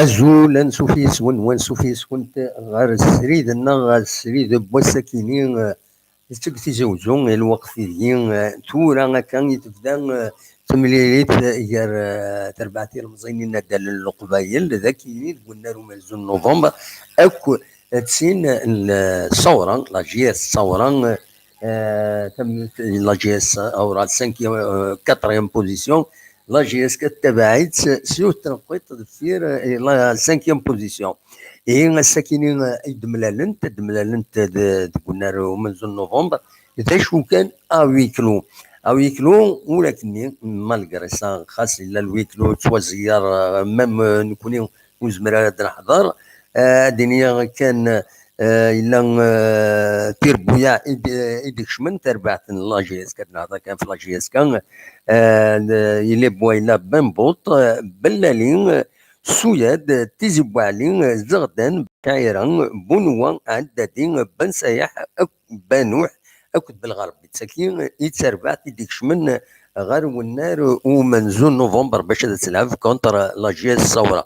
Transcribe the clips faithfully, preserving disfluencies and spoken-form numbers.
Azul, ansuf yes-wen, wansuf yes-went ɣer srid-nneɣ, ɣer srid n wass-akini, eh, seg Tizi Uzzu, i lweqt ideg, eh, tura akka i tebda, eh, temlilit, eh, gar, eh, terbaɛt ilemẓiyen inaddalen n Leqbayel, d akini deg unnar umenzu n Nuvember, akk d sin n Ṣawra, la J S Ṣawra, eh, tam-, la J S Ṣawra, cinquième, eh, quatrième position, la J S K tabaɛit s yiwet tneqqiṭ deffir, eh, la cinquième position. Ihi ass-akini, eh, ay d-mlalent, ad d-mlalent de-, deg unnar umenzu n Nuvember, d acu kan, à huis clos. À huis clos, ur akkenni, malgré ça, xas yella le huis clos ttwazeyyer, eh, même, eh, nekkni ur nezmir ara ad neḥḍer. Eh, ad d-iniɣ kan, eh, yella, eh, tirbuyaɛ i d-, i d-ikecmen tarbaɛt n la J S K, ad nehḍer kan ɣef la J S K. Eh, d-, yella bwa yella Benbuṭ, eh, Bellali, eh, Suyad, Tizi Buɛli, Zeɣdan, Caɛira, Bunwa, Ɛeddadi, Ben Sayaḥ, akk-, Banuḥ akked Belɣerbi. D tagi i d tarbaɛt i d-ikecmen ɣer wennar umenzu n Nuvember bac ad tt-telɛeb contre la J S Ṣawra.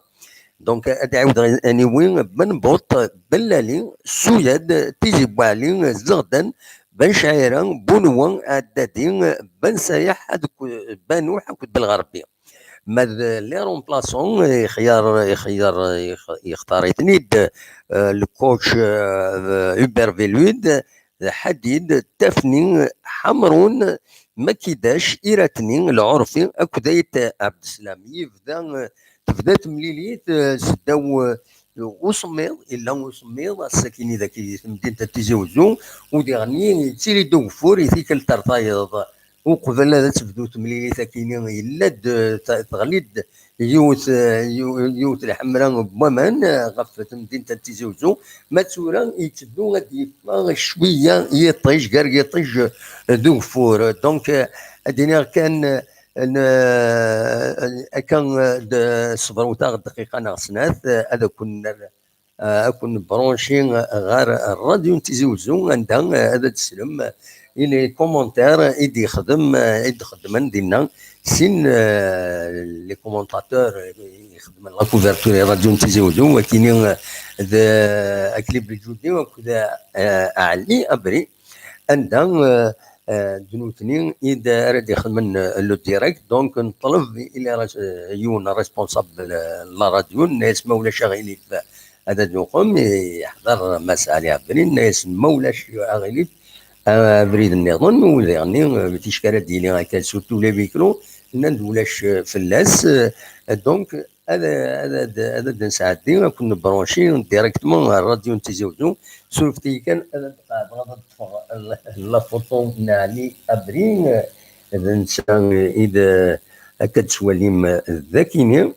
Donc, ad ɛiwdeɣ aniwi: Benbuṭ, Bellali, Suyad, Tizi Buɛli, Zeɣdan, Ben Caɛira, Bunwa, Ɛeddadi, Ben Sayaḥ, ad-, Banuḥ akked Belɣerbi. Ma d les remplaçants, ixyar, ixyar, ix-, yextar-iten-id, euh, le coach, euh, Hubert Velud, Ḥadid, Tafni, Ḥamrun, Makidac, Iratni, Lɛurfi akked Ayt Ɛebdeslam. Yebda, euh, tebda temlilit, euh, seddaw, euh, usemmiḍ, yella usemmiḍ, ass-akini dagi di temdint n Tizi Uzzu, u diɣenni yettili-d ugeffur i tikkelt ar tayeḍ. Uqbel ad tebdu temlilit akini, yella-d, eh, ta-, teɣli-d yiwet, eh, yiw-, yiwet lḥemra n waman, eh, ɣef temdint n Tizi Uzzu. Ma d tura yetteddu ad d-yeffeɣ cwiya yiṭij, gar yiṭij, eh, d ugeffur. Donc, eh, ad d-iniɣ kan, eh, n-, eh, akka, eh, d-, ṣebṛet-aɣ dqiqa neɣ snat, eh, ad ken-, eh, ad ken-branchi ɣer rradyu n Tizi Uzzu, anda, eh, ad d-teslem i les commentaires i d-yexdem, eh, i d-xeddmen dinna sin, eh, les commentateurs i ixeddmen la couverture i rradyu n Tizi Uzzu, wakini, eh, d Akli Beljudi akked, eh, Ɛli Abri. Anda, eh, eh, d nutni i d ara d-ixedmen, eh, le direct. Donc, neṭleb i les res-, eh, yiwen responsable, eh, n la radio, nenna-yas ma ulac aɣilif ad d-nuqem, yeḥḍer Mass Ali Ɛebri, nenna-yas ma ulac aɣilif, eh, abrid nniḍen, u diɣenni, eh, ticki ara d-yili akka, surtout les huis clos, nnan-d ulac, eh, fell-as, eh, donc, ad, ad, ad, ad d-nesɛeddi, ad ken-nebranchi directement ɣer rradyu n Tizi Uzzu. Surfet-iyi kan, ad d-qeɛdeɣ, ad d-ṭṭfeɣ la, la photo n Ɛli Abri, d netta i d, akka d-tettwalim dagini.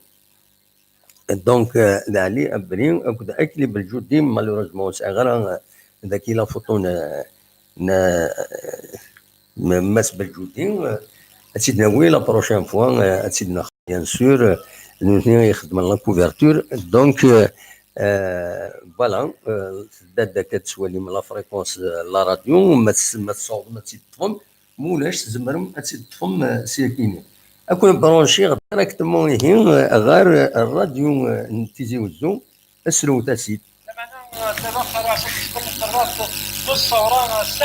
Donc, d Ɛli Abri akked Akli Beljudi, malheureusement, ur sɛiɣ ara dagi la photo n, n, M-, Mass Beljudi, euh, ad tt-id-nawi la prochaine fois, euh, ad tt-id-nax, bien sûr, euh, d nutni i ixedmen la couverture. Donc, euh, euh, voilà, euh, tedda-d akka ad tettwalim la fréquence, euh, la radio, ma ts-, ma tessawḍem ad tt-id-teṭṭfem, ma ulac tzemrem ad tt-id-teṭṭfem, euh, si akini. Ad ken-branchiɣ directement ihi, euh, ɣer, euh, rradyu, euh, n Tizi Uzzu, Srewt-as-id. Lameɛna, ddabex ara s-, s-, s-, s-, s-, s-, s-, s-, s-, s-,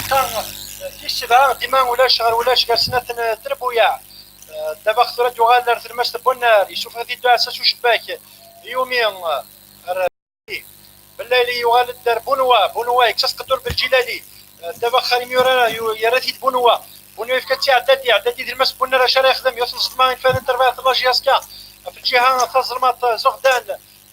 s-, s-, tis sebɛa, dima ulac ɣer ulac gar snat n, eh, trebbuyaɛ. Eh, ddabex tura d-yuɣal ar tlemmast n Bunnar, yessufeɣ-it-id uɛessas ucebbak, Yumi, eh, ar, Bellayli yuɣal-d ar Bunwa, Bunwa yekkes-as qeddur Belǧilali, eh, ddabex ar imyura, yu-, yerra-t-id Bunwa, Bunwa yefka-tt i Ɛeddadi, Ɛeddadi tlemmast n Bunnar acu ara yexdem, yiwet n ẓḍma i nfaden terbaɛt n la J S K, ɣef lǧiha tazelmaḍt, eh, Zuɣdan,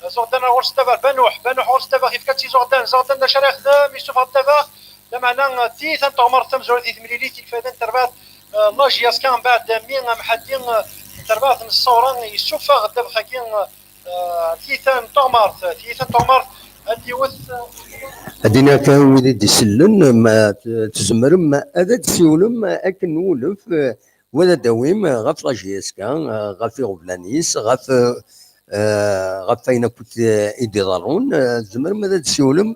Zuɣdan ɣur-s ddabex, Banuḥ, Banuḥ ɣur-s ddabex, yefka-tt i Zuɣdan, Zuɣdan d acu ara yexdem, yessufeɣ-d ddabex, Lameɛna tiyita n teɣmert tamezwarut di temlilit i lfayda n terbaɛt, eh, la J S K, mbeɛd mi amḥaddi, eh, n terbaɛt n Ṣṣawra yessufeɣ ddabex-agi, eh, tiyita n teɣmert, tiyita n teɣmert ad d-iwet, eh, Ad d-iniɣ kan wid i d-isellen, ma t-, tzemrem ad d-tsiwlem akken nwulef, eh, wa ad d-awim ɣef la J S K, eh, ɣef iɣeblan-is, ɣef, eh, ɣef wayen akk i d-iḍerrun, eh, tzemrem ad d-tsiwlem.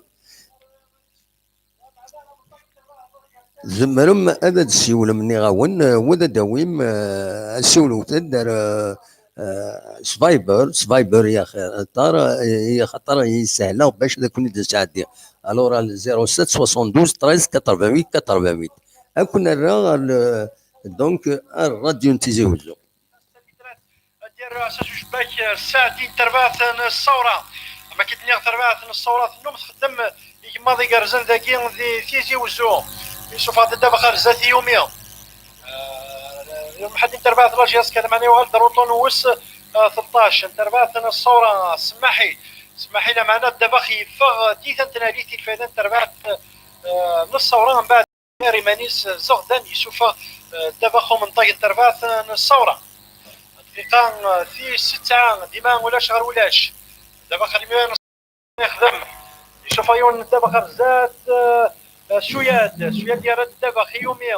Tzemrem ad d-tsiwlem, nniɣ-awen, eh, wa ad d-awim, eh, siwlet-d ar, eh, eh, s Viber, s Viber i axaṭer, eh, i axaṭer yessehleɣ bac ad ken-id-nesɛeddi. Alors, al zéro sept soixante-douze treize quatre-vingt-huit quatre-vingt-huit. Ad ken-rreɣ ar le, donc, ar Radio n Tizi Wezzu. Ad d-yerr aɛessas ucebbak, eh, Saɛdi n terbaɛt n Ṣṣawra. Am akken d-nniɣ, terbaɛt n Ṣṣawra tennum txeddem igemmaḍ igerrzen dagi di Tizi Wezzu. Yessufeɣ-d ddabex ar zdat i Yumi. Eh, Mḥaddi n terbaɛt la J S K, lameɛna yuɣal-d ar uṭun wis, eh, tleṭṭac n terbaɛt n Ṣṣawra, Semmaḥi. Semmaḥi, lameɛna ddabex yeffeɣ, eh, tiyita n tnalit i lfayda n terbaɛt, eh, n Ṣṣawra. Mbeɛd ar iman-is, eh, Zeɣdan yessufeɣ, eh, ddabex umenṭag n terbaɛt, eh, n Ṣṣawra. Dqiqa, eh, tis tesɛa, dima ulac ɣer ulac. Ddabex almi yexdem. Yessufeɣ yiwen n ddabex ar zdat, eh, eh, Suyad. Suyad yerra-d ddabex i Yumi.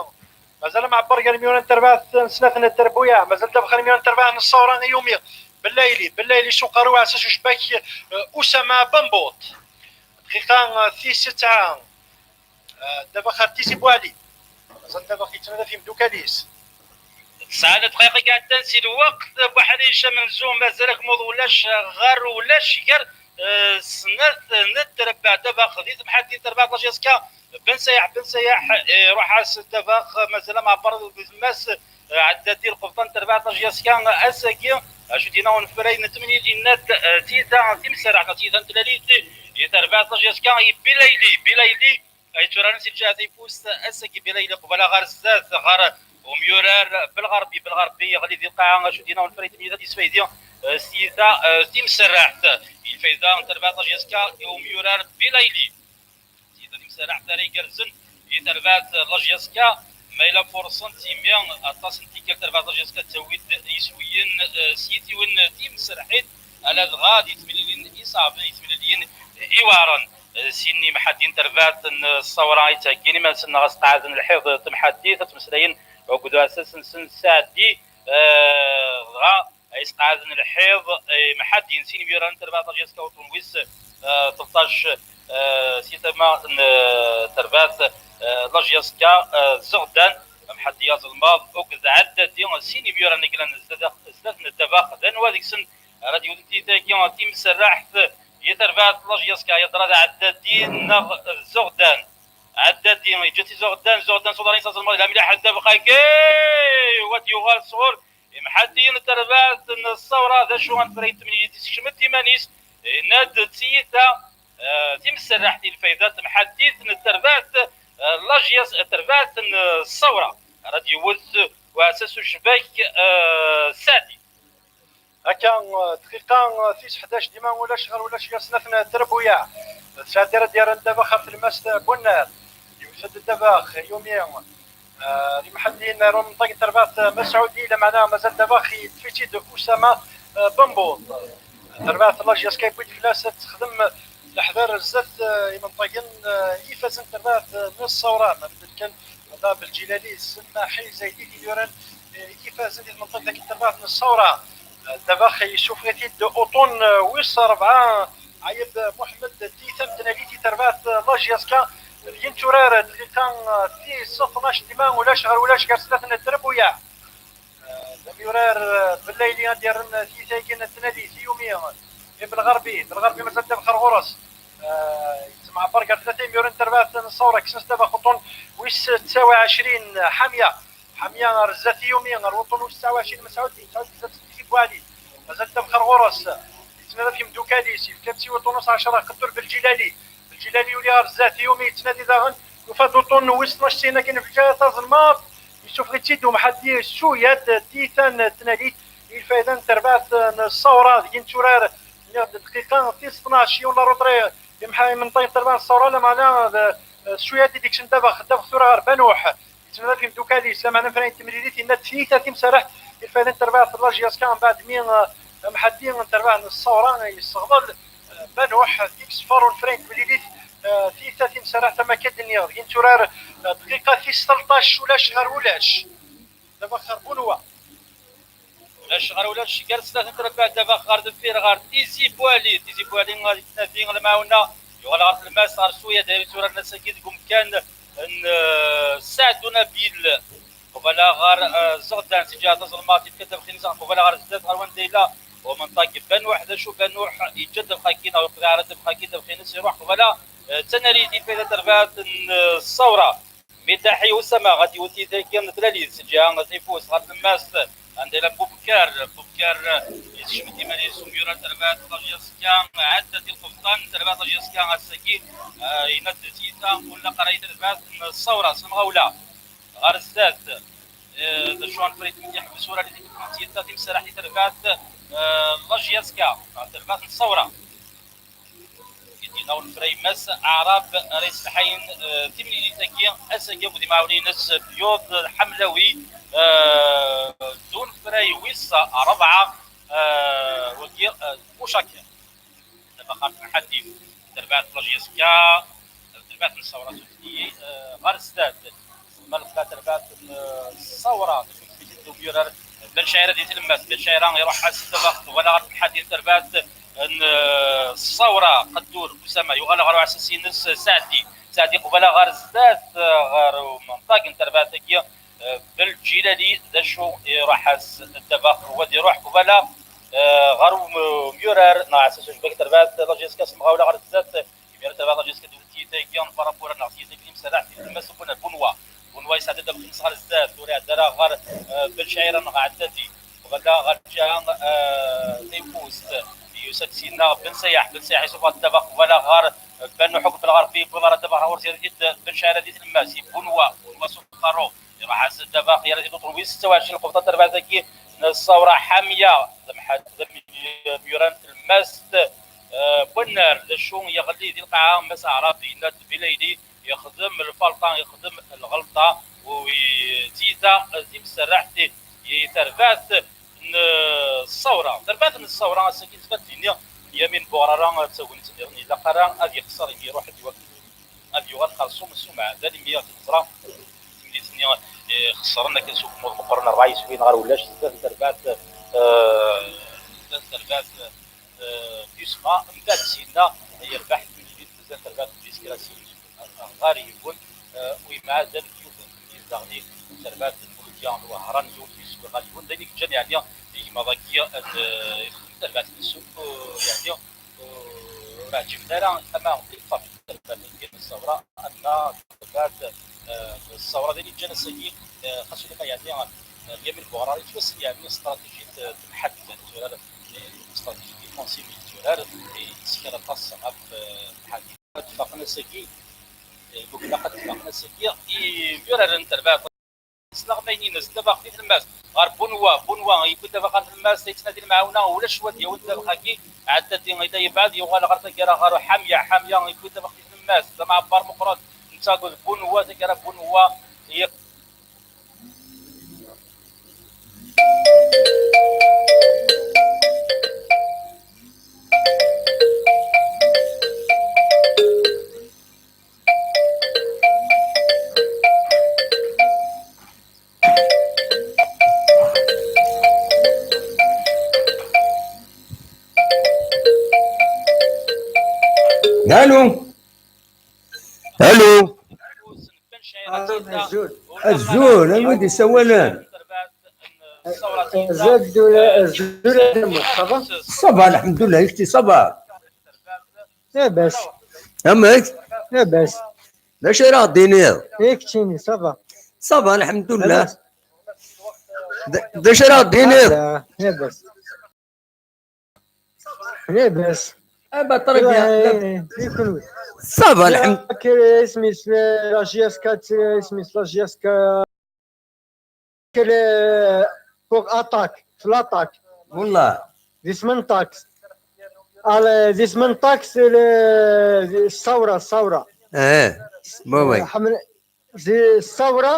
Mazal amɛebber gar imyura n terbaɛt n snat n Terbuyaɛ. Mazal ddabex gar imyura n terbaɛt n Ṣṣawra i Yumi. Bellayli, Bellayli s uqerru, aɛessas ucebbak, eh, Usama Bambuṭ. Dqiqa, eh, tis tesɛa. Eh, ddabex ar Tizi Bouali. Mazal ddabex yettnadi ɣef yimdukal-is. Tesɛa dqayeq i iɛeddan si lweqt, Buḥric amenzu, mazal agmuḍ ulac ɣer ulac gar, eh, snat n trebbaɛ, ddabex di temḥaddit n terbaɛt la J S K, Ben Sayaḥ, Ben Sayaḥ, eh, iruḥ-as ddabex, mazal amɛebber di tmas, eh, ɛedda-d i lqebṭan n terbaɛt la J S K, ass-agi, acu d-yenna unefray n temlilit, yenna-d, eh, tiyita timserraḥt, neɣ tiyita n tlalit, i terbaɛt la J S K, i Bilayli, Bilayli, ay tturaren si lǧiha tayeffust, ass-agi Bilayli qbala ɣer zdat, ɣer umyurar Belɣerbi. Belɣerbi yeɣli di lqaɛa, acu d-yenna unefray n temlilit ad yesfaydi, eh, s tiyita, eh, timserraḥt. I lfayda n terbaɛt la J S K i umyurar Bilayli. Tiyita timserraḥt ara igerrzen i terbaɛt la J S K, ma yella furṣent imi aṭas n tikkal terbaɛt la J S K tettawi-d iswiyen, eh, s yitiwen timserrḥin, ala dɣa di temlilin iṣeɛben, i temliliyin iweɛren. Eh, sin n yimḥaddiyen n terbaɛt n Ṣṣawra i ttheggin iman-nsen neɣ asqeɛden lḥiḍ n temḥaddit, ad ttmeslayen akked uɛessas-nsen Saɛdi, eh, dɣa ay sqeɛden lḥiḍ, eh, imḥaddiyen sin imyurar n terbaɛt la J S K uṭun wis, eh, tleṭṭac, eh, si tama n, eh, terbaɛt, eh, la J S K, eh, Zeɣdan, amḥaddi azelmaḍ, akked Ɛeddadi, sin imyurar i yellan zdat, zdat n ddabex. D anwa deg-sen ara d-yewten tiyita-agi timserraḥt i terbaɛt la J S K, yeḍra d Ɛeddadi neɣ d Zeɣdan? Ɛeddadi yeǧǧa-tt i Zeɣdan, Zeɣdan s uḍar-ines azelmaḍ, yelha mliḥ ddabex-agi, wa d-yuɣal sɣur imḥaddiyen n terbaɛt n Ṣṣawra. D acu anefray n temlilit, yessekcem-d iman-is, yenna-d d tiyita, eh, timserraḥt i lfayda n temḥaddit n terbaɛt, eh, la J S, terbaɛt n Ṣṣawra. Ara d-yewwet uɛessas ucebbak, eh, Saɛdi. Akka, eh, dqiqa, eh, tis ḥdac, dima ulac ɣer ulac gar snat n Terbuyaɛ. D Saɛdi ara d-yerren ddabex ɣer tlemmast Bunnar. Yewwet-d ddabex Yumi, eh, d imḥaddiyen ar umenṭag n terbaɛt, eh, Masaɛudi, lameɛna mazal ddabex yeṭṭef-itt-id Usama, eh, Bambuṭ. Terbaɛt la J S K yewwi-d fell-as ad texdem leḥder zdat, eh, imenṭagen, eh, ifazen n terbaɛt, eh, n Ṣṣawra, ma bedden kan Belǧilali, Semmaḥi, Zaydi, tin yuran, eh, ifazen di tmenṭiqt akken terbaɛt n Ṣṣawra. Eh, ddabex yessufeɣ-it-id uṭun, eh, wis rebɛa, Ɛayeb Muḥemmed, tiyita n tnalit i terbaɛt, eh, la J S K, deg yinturar, dqiqa, eh, tis tnac, dima ulac ɣer ulac gar snat n Terbuyaɛ. Eh, d amyurar, eh, Bellayli ad d-yerren tiyita-agi n tnalit i Yumi, i Belɣerbi. Belɣerbi mazal ddabex ɣer ɣur-s. Eh, yettemɛebber gar tlata imyuren n terbaɛt n Ṣṣawra, kksen-as ddabex uṭun wis tesɛa u ɛecrin, Ḥamya. Ḥamya ar zdat i Yumi, ar wuṭun wis tesɛa u ɛecrin, Mesɛudi. Mesɛudi zdat Sidi Buɛli. Mazal ddabex ɣer ɣur-s. Yettnadi ɣef yimdukal-is, yefka-tt i wuṭun wis ɛecra, Qeddur Belǧilali. Belǧilali yuli ɣer zdat i Yumi, yettnadi daɣen. Yufa-d uṭun wis tnac, sin akin f lǧiha tazelmaḍt. Yessufeɣ-itt-id umḥaddi Suyad, tiyita n tnalit i lfayda n terbaɛt n Ṣṣawra. Deg yinturar, nniɣ-d dqiqa tis tnac, yiwen la retrait, imḥa-, imenṭayen n terbaɛt n Ṣṣawra, lameɛna d, Cwiya ad d-ikcem ddabex, ddabex tura ɣer Banuḥ. Yettmlal f imdukal-is, lameɛna fren temlilit, yenna-d tiyita timsaraḥt i lfayda n terbaɛt n la J S K, mbeɛd mi, eh, amḥaddi n terbaɛt n Ṣṣawra yesseɣḍel, eh, Banuḥ, deg ṣṣfar ur nefren temlilit, eh, tiyita timsaraḥt am akka d-nniɣ, deg netturar, eh, dqiqa tis tleṭṭac ulac ɣer ulac. Ddabex ɣer Bunwa. Ulac ɣer ulac, gar snat n trebbaɛ, ddabex ɣer deffir, ɣer Tizi Bouali. Tizi Bouali ad yettnadi lemɛawna, yuɣal ɣer tlemmast, ɣer Suyad, ay yetturaren ass-agi deg umkan n, eh, Saɛdu Nabil. Qbala ɣer, eh, Zeɣdan, si ǧiha taẓelmaṭ, yefka ddabex-ines ɣer qbala ɣer zdat, ɣer wanda yella umenṭag Banuḥ. D acu Banuḥ yeǧǧa ddabex-agi, neɣ yeqḍeɛ ara ddabex-agi, ddabex-ines iruḥ qbala, eh, d tanarit i lfayda n terbaɛt n, eh, Ṣṣawra. Midaḥi Usama ɣad iwet tiyita-agi n tlalit, s ǧiha tayeffust ɣer tlemmast, anda yella Bubkar. Bubkar yescem-d iman-is umyurar n terbaɛt n la J S K, ɛedda di lqebṭan n terbaɛt n la J S K ass-agi, eh, yenna-d tiyita ur nlaq ara i terbaɛt n Ṣṣawra s lemɣawla. Ɣer zdat, eh, d acu n Frit mi iḥbes ur ali deg tiyita timsaraḥt i terbaɛt, eh, la J S K, terbaɛt n Ṣṣawra. I d-yenna unefray Mass Aɛrab ara yesselḥayen, eh, timlilit-agi ass-agi akked imɛawnen-ines Byuḍ Ḥamlawi, eh, d unefray wis rebɛa, eh, wagi, eh, Bucakir. Ddabex ɣer temḥaddit, terbaɛt la J S K, terbaɛt n Ṣṣawra, sutni, eh, ɣer zdat. Tezmer tella terbaɛt n, eh, Ṣṣawra, d acu n tmidit n umyurar Ben Cɛira di tlemmast. Ben Cɛira iruḥ-as ddabex, wala ɣer temḥaddit n terbaɛt n, eh, Ṣṣawra, Qeddur Usama, yuɣal ɣer uɛessas-ines Saɛdi. Saɛdi qbala ɣer zdat, eh, ɣer umenṭag n terbaɛt-agi, eh, Belǧilali, d acu iruḥ-as ddabex, wa d iruḥ qbala, eh, ɣer um-, umyurar, neɣ ɛessas ucbak n terbaɛt, la J S K s lemɣawla ɣer zdat, imir terbaɛt la J S K d tiyita-agi n Farapura neɣ tiyita-agi timsaraḥt i tlemmast n Bunwa. Bunwa yesɛedda ddabex-ines ɣer zdat, ur iɛedda ara ɣer, eh, Belcɛira neɣ Ɛeddadi. Qbala ɣer lǧiha, eh, tayeffust. Yusa-d syenna Ben Sayaḥ. Ben Sayaḥ yessufeɣ-d ddabex qbala ɣer, eh, Banuḥ, qbala ɣer Rebbi, yewweḍ ara ddabex ɣer ɣur-s, yerra-t-id Ben Cɛira di tlemmast. Bunwa, Bunwa s uqerru. Iruḥ-as ddabex, yerra-t-id uṭṭun wis setta u ɛecrin lqebṭa n terbaɛt-agi n Ṣṣawra Ḥamya. D amḥad-, d amyuran n tlemmast, eh, Wennar, d acu yeɣli di lqaɛa, Mass Aɛrab yenna-d Bilayli yexdem lfalṭa, yexdem lɣelṭa, u d tiyita timserraḥt i terbaɛt n Ṣṣawra. Terbaɛt n Ṣṣawra, ass-agi tezga d-nini Yamin Buɣrara d tagnit nniḍen, ilaq ara ad yexṣer imi iruḥ-d iwakken ad yuɣal xerṣum s umɛad. Alimi ad neẓra timlilit-nni, eh, xeṣren akken s ugmuḍ meqqren rebɛa yiswiyen ɣer ulac, zdat n terbaɛt, eh, zdat n terbaɛt, eh, Tusma, mbeɛd syenna yerbeḥ timlilit zdat n terbaɛt n Biskra s yiwen ɣer yiwen, eh, u yemɛazal yiwet n temlilit daɣen terbaɛt n Muludya n Wehran, yiwen n yiswi ɣer yiwen, d ayen i yeǧǧan yeɛni igmaḍ-agi ad, eh, yexdem terbaɛt-nnes, eh, yeɛni, eh, ur ɛǧiben ara, ama i ṭṭaf terbaɛt n Ṣṣawra, ama terbaɛt, eh, Ṣṣawra d ayen yeǧǧan ass-agi, eh, xas ulamma yeɛni, eh, Yamin Buɣrari yettwassen yeɛni s stratégie, eh, temḥaddit, yeɛni yetturar, eh, stratégie défensive yetturar, eh, yettekka aṭas ɣef, eh, temḥaddit. Ad tfaqen ass-agi, eh, imukan ad tfaqen ass-agi, i yuraren n terbaɛt. Sleɣmayen-ines, ddabex di tlemmast ɣer Bunwa. Bunwa yewwi ddabex ɣer tlemmast, yettnadi lemɛawna, ulac wa d-yawin ddabex-agi. Ɛeddadi yella yebɛed, yuɣal ɣer taggara ɣer Ḥamya. Ḥamya yewwi ddabex di tlemmast, d amɛebber meqqren, netta akked Bunwa, taggara Bunwa. Allô. Allô. Azul. Azul, anwa i d-yessawalen? Azul, azul, ça va? Ça va, الحمد لله, i kečč, ça va? Labas. Amek? Labas. D acu ara ɣ-d-tiniḍ? I keččini, ça va? Ça va, الحمد لله. Labas. D-, d acu ara ɣ-d-tiniḍ? Labas. Labas. Ah, bah, très bien. Eh, eh, eh, ça va, الحمد. Kra isem-is, eh, la J S K, eh, isem-is la J S K. Kra, eh, pour attaque, في l'attaque. والله. Di tmenṭact. Ala, di tmenṭact, eh, di Ṣṣawra, Ṣṣawra. Eh. Oui, oui. Ḥemmel-, di Ṣṣawra.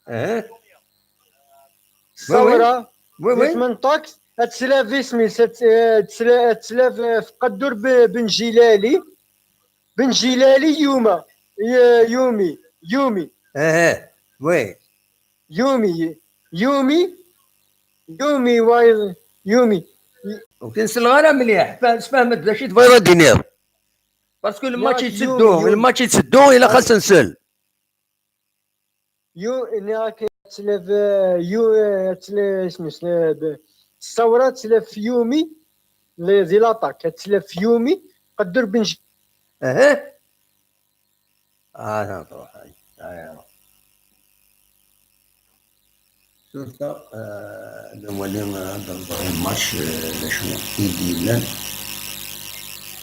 Eh. Oui, oui. Ṣṣawra. Oui, oui. Di tmenṭukt, ad tlaf isem-is, ad, eh, ad tla-, ad tlaf, eh, f Qeddur b-, Ben Jilali. Ben Jilali Yuma. Y-, Yumi. Yumi. Eh, eh. Oui. Yumi. Yumi. Yumi, wayeḍ. Yumi. Ur k-nsel ara mliḥ. Fa-, sfehmed d acu i tebɣiḍ ad d-tiniḍ. Parce que le match yetteddu, le match yetteddu, ilaq ad s-nsel. Yu-, nniɣ-ak, ad tlaf, yu-, ad tla-, isem-is, eh, Ṣṣawra ad tlaf Yumi, le-, di l'attaque, ad tlaf Yumi, Qeddur Ben J-. Aha. Ah, non, trop. Ah, non. Surtout, euh, le moyen, euh, de voir un match, euh, de jouer. Il dit, là,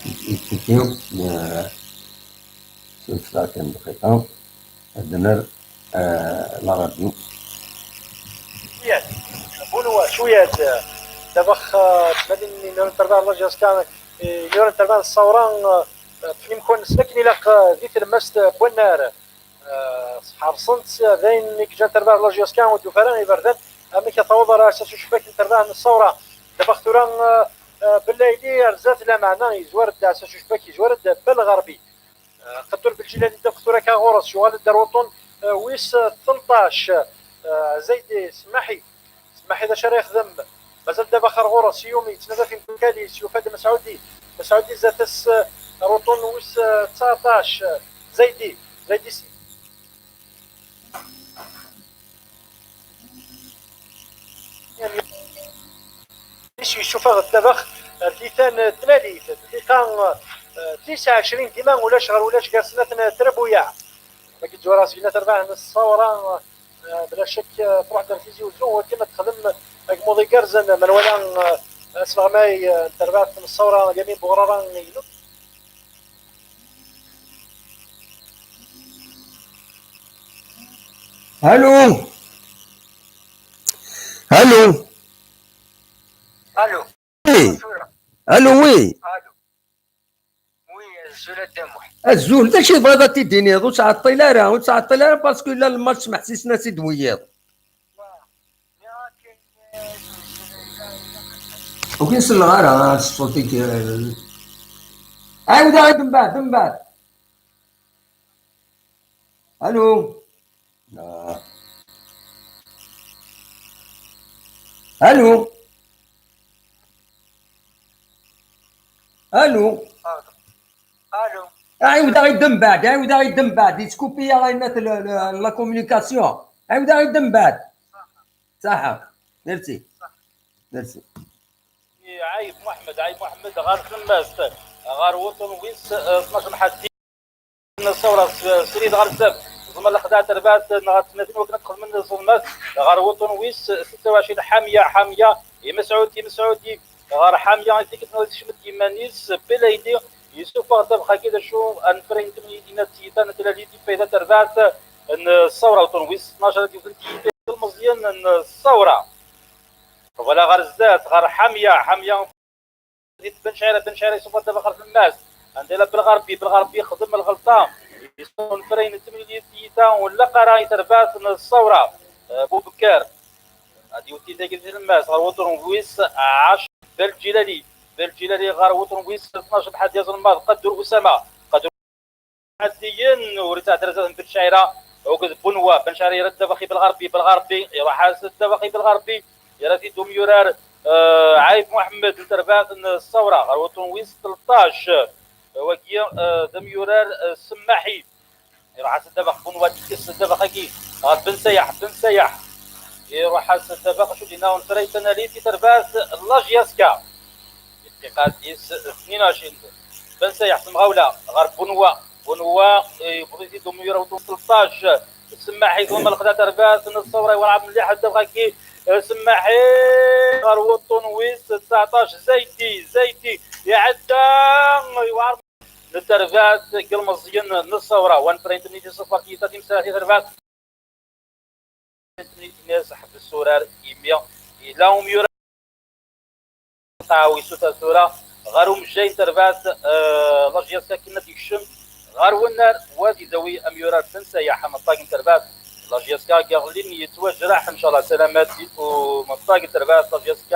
il, il, il, euh, surtout, quand même, euh, la radio. Cwiya, Bunwa, cwiya, dabex, eh, tmalin n inuran n terbaɛt n la J S K, eh, inuran n terbaɛt n Ṣṣawra, eh, ṭṭfen imekwan-nsen akken ilaq, eh, di tlemmast, eh, n wannar. Eh, ḥerṣen-tt, eh, d ayen i yeǧǧan terbaɛt n la J S K ur d-tufi ara iberdan amek ad taweḍ ar aɛessas ucbak n terbaɛt n Ṣṣawra. Dabex tura, eh, eh, Bellayli ar zdat, lameɛna yezwar-d aɛessas ucbak, yezwar-d Belɣerbi. Eh, Qeddur Belǧilali, dabex tura akka ɣur-s, yuɣal-d ar wuṭṭun, eh, wis, eh, tleṭṭac. Eh, Zaydi Smaḥi. Smaḥi d acu ara yexdem? Mazal dabex ar ɣur-s, Yumi yettnadi ɣef imeddukal-is, yufa-d Mesɛudi. Mesɛudi zdat-s, eh, ar wuṭṭun wis, eh, tseɛṭac. Eh, Zaydi. Zaydi s-, Yessuffeɣ-d dabex ar tiyita n tlalit, dqiqa, eh, tis ɛecrin, dima ulac ɣer ulac gar snat n trebuyaɛ. Ma yettwara seg terbaɛt n Ṣṣawra, eh, bla ccek, eh, truḥ-d ar Tizi Uzzu, wakken ad texdem agmuḍ igerrzen, ma nwala, eh, asleɣmay, eh, n terbaɛt n Ṣṣawra, Yamin Buɣrara, yeglu. Allô? Allô? Allô? Oui. Allô, oui. Allô? Oui, azul a Dda Muḥ. Azul, d acu i tebɣiḍ ad t-id-tiniḍ? Ur ttɛeṭṭil ara, ur ttɛeṭṭil ara, parce que la le match meḥsisen-as-id wiyiḍ. Ur k-selleɣ ara, ṣṣut-ik, eh. Ɛiwed-aɣ-id mbeɛd, mbeɛd. Allô? Ah. Allô? Allô? Allô? Ɛiwed-aɣ-id mbeɛd, ɛiwed-aɣ-id mbeɛd, yettkupi-aɣ ayennat la, la, la communication. Ɛiwed-aɣ-id mbeɛd. Saḥa. Merci. Merci. Ɛayeb Muḥemmed, Ɛayeb Muḥemmed ɣer tlemmast, ɣer wuṭṭun wis, eh, tnac n Ḥaddi. Ṣṣawra s-, srid ɣer zdat, ẓẓma lexdeɛ terbaɛt neɣ tnatin wakken ad xedmen ẓẓelmat ɣer wuṭṭun wis setta u ɛecrin, Ḥamya, Ḥamya, i Mesɛudi, Mesɛudi, ɣer Ḥamya, i tikkelt nɣa tekcem-d iman-is, Belayli, yessufeɣ-d abex-agi d acu, anefray n temlilit n tiyita n tlalit, ifayda terbaɛt n Ṣṣawra, uṭṭun wis tnac ara d-yewten tiyita ilmeẓyen n Ṣṣawra. Voilà ɣer zdat, ɣer Ḥamya, Ḥamya, di Ben Cɛira, Ben Cɛira yessufeɣ-d abex ɣer tlemmast, anda yella Belɣerbi, Belɣerbi yexdem lɣelṭa, yessufeɣ anefray n temlilit tiyita, ur nlaq ara i terbaɛt n Ṣṣawra, eh, Bubekkar. Ad yewti tagi di tlemmast ɣer wuṭṭun wis ɛecra, Belǧilali. Belǧilali ɣer wuṭṭun wis tnac, Ḥaddi azelmaḍ, Qaddur Usama. Qaddur Ɛaddiyen, ur ittɛeddi ara zdat n Ben Cɛira. Akked Bunwa, Ben Cɛira yerra-d abex i Belɣerbi, Belɣerbi, iruḥ-as-d abex i Belɣerbi. Yerra-t-id umyurar, eh, Ɛayeb Muḥemmed n terbaɛt n Ṣṣawra ɣer wuṭṭun wis tleṭṭac. Wagi, eh, d amyurar, eh, Semmaḥi. Iruḥ-as-d abex Bunwa, ad yekkes-d abex-agi ɣer Ben Sayaḥ, Ben Sayaḥ. Iruḥ-as-d abex, acu d-yenna unefray, tanalit i terbaɛt n la J S K. Dqiqa tis tnin u ɛecrin. Ben Sayaḥ s temɣawla ɣer Bunwa. Bunwa, eh, yewweḍ-it-id umyurar wuṭṭun tleṭṭac. Semmaḥi, tumma lexdeɛ terbaɛt n Ṣṣawra, iwerɛa mliḥ abex-agi. Eh, Semmaḥi ɣer wuṭṭun wis tseɛṭac, Zaydi, Zaydi, iɛedda, iwerɛa n terbaɛt n yilmeẓyen n Ṣṣawra. Wa n Frank Niti ṣṣufar tiyita timsalat i terbaɛt. Ines ḥbes urar imi yella umyurar. Tawi suter tura ɣer umejjay n terbaɛt, eh, la J S K akken ad yekcem. Ɣer wennar, wa ad idawi amyurar Ben Sayaḥ, ameṭṭag n terbaɛt la J S K, akken yettwajraḥ, ncallah salamat, u meṭṭag n terbaɛt la J S K,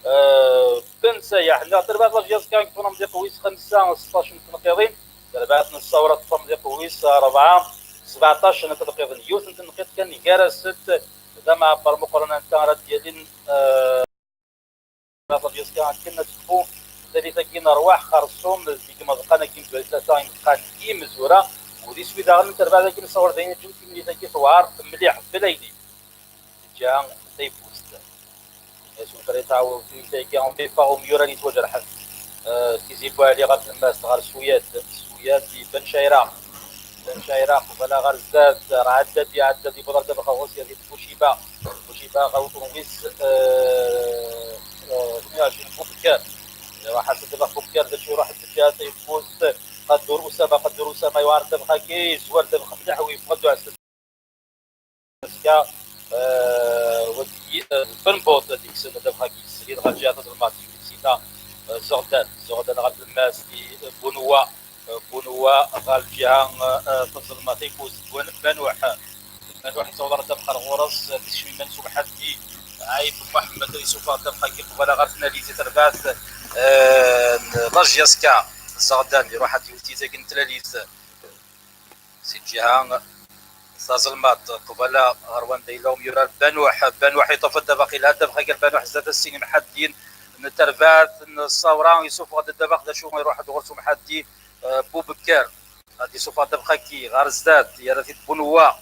eh, Ben Sayaḥ, neɣ terbaɛt la J S K, deg tunamḍiq wis xemsa, seṭṭac n tenqiḍin, terbaɛt n Ṣṣawra, tunamḍiq wis rebɛa, sbeɛṭac n tenqiḍin, yiwet n tenqiḍt kan gar-asent, d amɛebber meqqren anta ara d-yalin, eh, Ṭabyas-agi akken ad tekfu tlalit-agi n rrwaḥ xerṣum deg imeḍqan-agi n Bgayet, tlata imeḍqan imezwura, u d iswi daɣen n terbaɛt-agi n Ṣṣawra d ayen ǧǧen timlilit-agi tewɛer mliḥ, Belayli teǧǧa tayeffust. Asufar yettɛawed timlilit-agi ɣef iffeɣ umyurar yettwajerḥen. Eh, Tizi Buɛli ɣer tlemmast ɣer Suyad, Suyad i Ben Cayra. Ben Cayra qbala ɣer zdat, Ɛeddadi, Ɛeddadi yewweḍ ar ddabex ɣur-s yerr-it Buciba. Buciba ɣer uṭun wis, eh, eh, tmenya u ɛecrin Bubekkar. Iruḥ-as ddabex Bubekkar, d acu iruḥ-d teǧǧa tayeffust. Qaddur Usama, Qaddur Usama yewɛer ddabex-agi, yezwar ddabex mliḥ u yeffeɣ-d uɛessas. Azekka, eh, wagi, eh, d Ben Bot ad yekksen ddabex-agi, srid ɣer lǧiha tazelmaḍt, yuli-d sinna, eh, Zuɣdan, Zuɣdan ɣer tlemmast i, eh, Bunwa. Bunwa ɣer lǧiha, eh, tazelmaḍt, tayeffust n Banuḥ. Banuḥ yettaweḍ ar ddabex ɣur-s, eh, tis cmiman s umḥaddi. Ɛib Muḥemmed ad yessufeɣ ddabex-agi qbala ɣer tnalit i terbaɛt, eh, n la J S K. Zeɣdan iruḥ ad yewti tagi n tlalit. Si lǧiha tazelmaḍt, qbala ɣer wanda yella umyurar Banuḥ. Banuḥ yeṭṭef ddabex, yelha ddabex-agi ɣer Banuḥ, zdat-s sin imḥaddiyen n terbaɛt n Ṣṣawra, yessufeɣ-d ddabex, d acu iruḥ-d ɣur-s umḥaddi, eh, Bubekkar. Ad yessufeɣ ddabex-agi ɣer zdat, yerra-t-id Bunwa.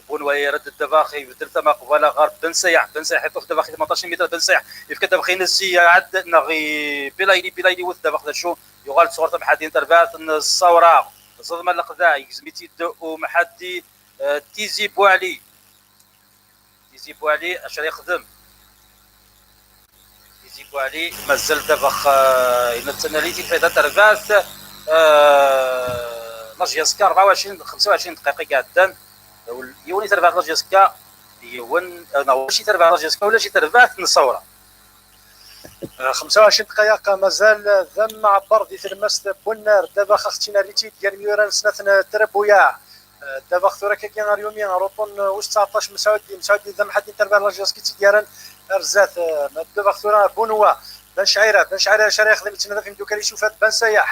Bunwa yerra-d ddabex, ibeddel tama qbala ɣer Ben Sayaḥ. Ben Sayaḥ yeṭṭef ddabex i tmenṭac n mitar, Ben Sayaḥ yefka ddabex-ines i Ɛed neɣ i Bilayli, Bilayli iwet ddabex, d acu yuɣal-d sɣur temḥaddin terbaɛt n Ṣṣawra. Ẓeḍma leqḍaɛ, yegzem-itt-id umḥaddi, eh, Tizi Buɛli. Tizi Buɛli, acu ara yexdem? Tizi Buɛli, mazal ddabex, eh, yenna d tanalit i lfayda n terbaɛt, eh, la J S K, rebɛa u ɛecrin, xemsa u ɛecrin dqiqa i iɛeddan. Yiwen i terbaɛt la J S K, yiwen, eh, neɣ ulac i terbaɛt la J S K, ulac i terbaɛt n Ṣṣawra. Eh, xemsa u ɛecrin dqayeq mazal d amɛebber di tlemmast n Bunnar, ddabex axettin rritt-id gar imyuran snat n Trabuyaɛ. Eh, ddabex tura kagi ar yumi, ar uṭun wis tseɛṭac Mesɛudi, Mesɛudi d amḥaddi n terbaɛt la J S K i tt-id-yerran ar zdat, eh, ma ddabex tura Bunwa, Ben Cɛira, Ben Cɛira acu ara yexdem, yettnadi ɣef imeddukal-is, yufa-d Ben Sayaḥ.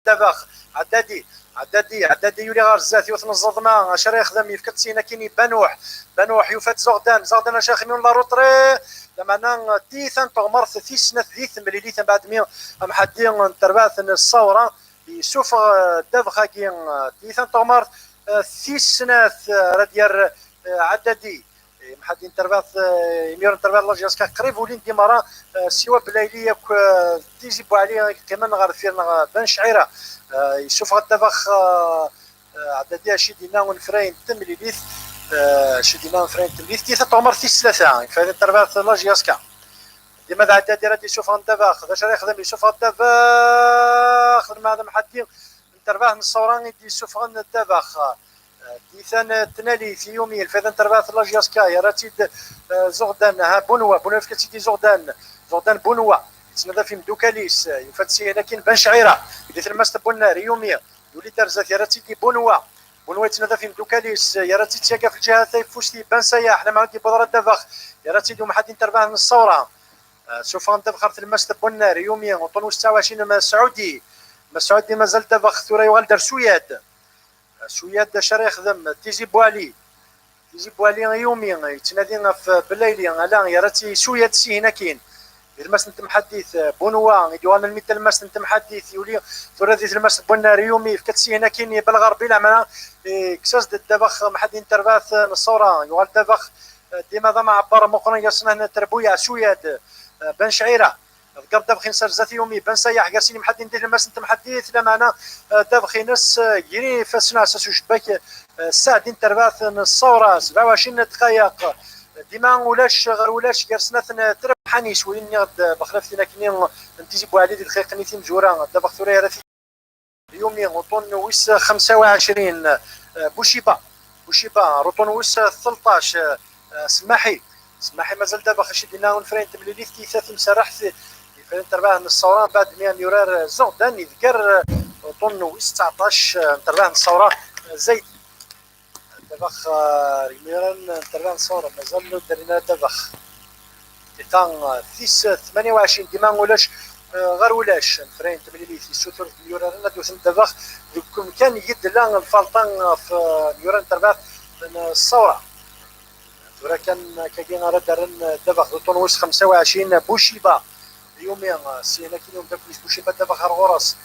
Ddabex, Ɛeddadi, Ɛeddadi, Ɛeddadi yuli ɣer zdat, yiwet n ẓẓeḍma, acu ara yexdem, yefka-tt sin akkin i Banuḥ, Banuḥ yufa-d Zuɣdan, Zuɣdan acu ara yexdem, yiwen la retrait, lameɛna tiyita n teɣmert tis snat di temlilit, mbeɛd mi amḥaddi n terbaɛt n Ṣṣawra yessufeɣ, eh, ddabex-agi, eh, tiyita n teɣmert, eh, tis snat, eh, ara d-yerr, eh, Ɛeddadi. Eh, mḥaddi n terbaɛt, eh, imyuren n terbaɛt la J S K qrib ulin-d i merra, eh, siwa Belayli akk, eh, Tizi Buɛli i yeqqimen ɣer deffir-neɣ, eh, Ben Cɛira. Eh, yessufeɣ-d ddabex, eh, eh, Ɛeddadi acu i d-yenna unefray n temlilit, eh, acu i d-yenna unefray n temlilit, tiyita n teɣmert tis tlata, ifayda n terbaɛt la J S K. Dima d Ɛeddadi ara d-yessufɣen ddabex, d acu ara yexdem? Yessufeɣ-d ddabex, lmeɛna mḥaddi n terbaɛt n Ṣṣawra i d-yessufɣen ddabex. Tiyita n tnalit i yumi, lfayda n terbaɛt la J S K, yerra-tt-id, eh, Zuɣdan, ha, Bunwa, Bunwa yefka-tt-id i Zuɣdan, Zuɣdan Bunwa, yettnadi ɣef imeddukal-is, yufa-d sihin akkin Ben Cɛira, di tlemmast n Bunnar, i yumi, yuli-d ar zdat, yerra-tt-id i Bunwa, Bunwa yettnadi ɣef imeddukal-is, yerra-tt-id syaga ɣef lǧiha tayeffust i Ben Sayaḥ, lameɛna ur d-yewwiḍ ara ddabex, yerra-tt-id umḥaddi n terbaɛt n Ṣṣawra. Eh, sufɣen ddabex ɣer tlemmast n Bunnar, i yumi, uṭṭun wis tesɛa u ɛecrin Mesɛudi. Mesɛudi mazal ddabex, tura yuɣal-d ar Suyad. Eh, Suyad acu ara yexdem? Tizi Buɛli. Tizi Buɛli i yumi, yettnadi ɣef Belayli, ala, yerra-tt i Suyad sihin akkin. Di tlemmast n temḥaddit, eh, Bunwa, i d-yuɣalen almi d talemmast n temḥaddit, yuli tura di tlemmast n Bunnar, i yumi, yefka-tt sihin akkin i Belɣerbi, lameɛna, eh, yekkes-as-d ddabex mḥaddi n terbaɛt n Ṣṣawra, yuɣal ddabex, eh, dima d amɛebber meqqren gar-asen Terbuyaɛ, Suyad, eh, Ben Cɛira. Ḍegger ddabex-ines ar zdat i yumi, Ben Sayaḥ, gar sin imḥaddiyen di tlemmast n temḥaddit, lameɛna, eh, ddabex-ines, eh, gri ifassen, ɛessas ucebbak, eh, sseɛdin terbaɛt n Ṣṣawra, sebɛa u ɛecrin dqayeq. Dima ulac ɣer ulac gar snat n trebḥanis, win nniɣ-d, eh, bexlaf tin akkenni n Tizi Buɛli di dqiqen i timezwura, ddabex tura yerra-t i yumi, uṭṭun wis xemsa u ɛecrin, eh, Buciba. Buciba, uṭṭun wis tleṭṭac, eh, Smaḥi. Smaḥi mazal ddabex, acu i d-yenna unefray n temlilit, tiyita timserreḥt, ifren terbaɛt n Ṣṣawra, mbeɛd mi amyurar Zuɣdan idegger, eh, uṭun wis tseɛṭac n terbaɛt n Ṣṣawra, Zaydi. Ddabex, eh, imiren n terbaɛt n Ṣṣawra, mazal ur d-rrin ara ddabex. Dqiqa, eh, tis tmanya u ɛecrin, dima ulac, eh, ɣer ulac, nefra n temlilit, yessutur imyuraren ad wten ddabex deg umkan i d-tella lfalṭa ɣef, eh, imyuraren n terbaɛt n Ṣṣawra. Tura kan akkagi ara d-rren ddabex d uṭun wis xemsa u ɛecrin, Buciba. Yumi, eh, syin akkin i umeddakel-is Buciba ddabex ar ɣur-s.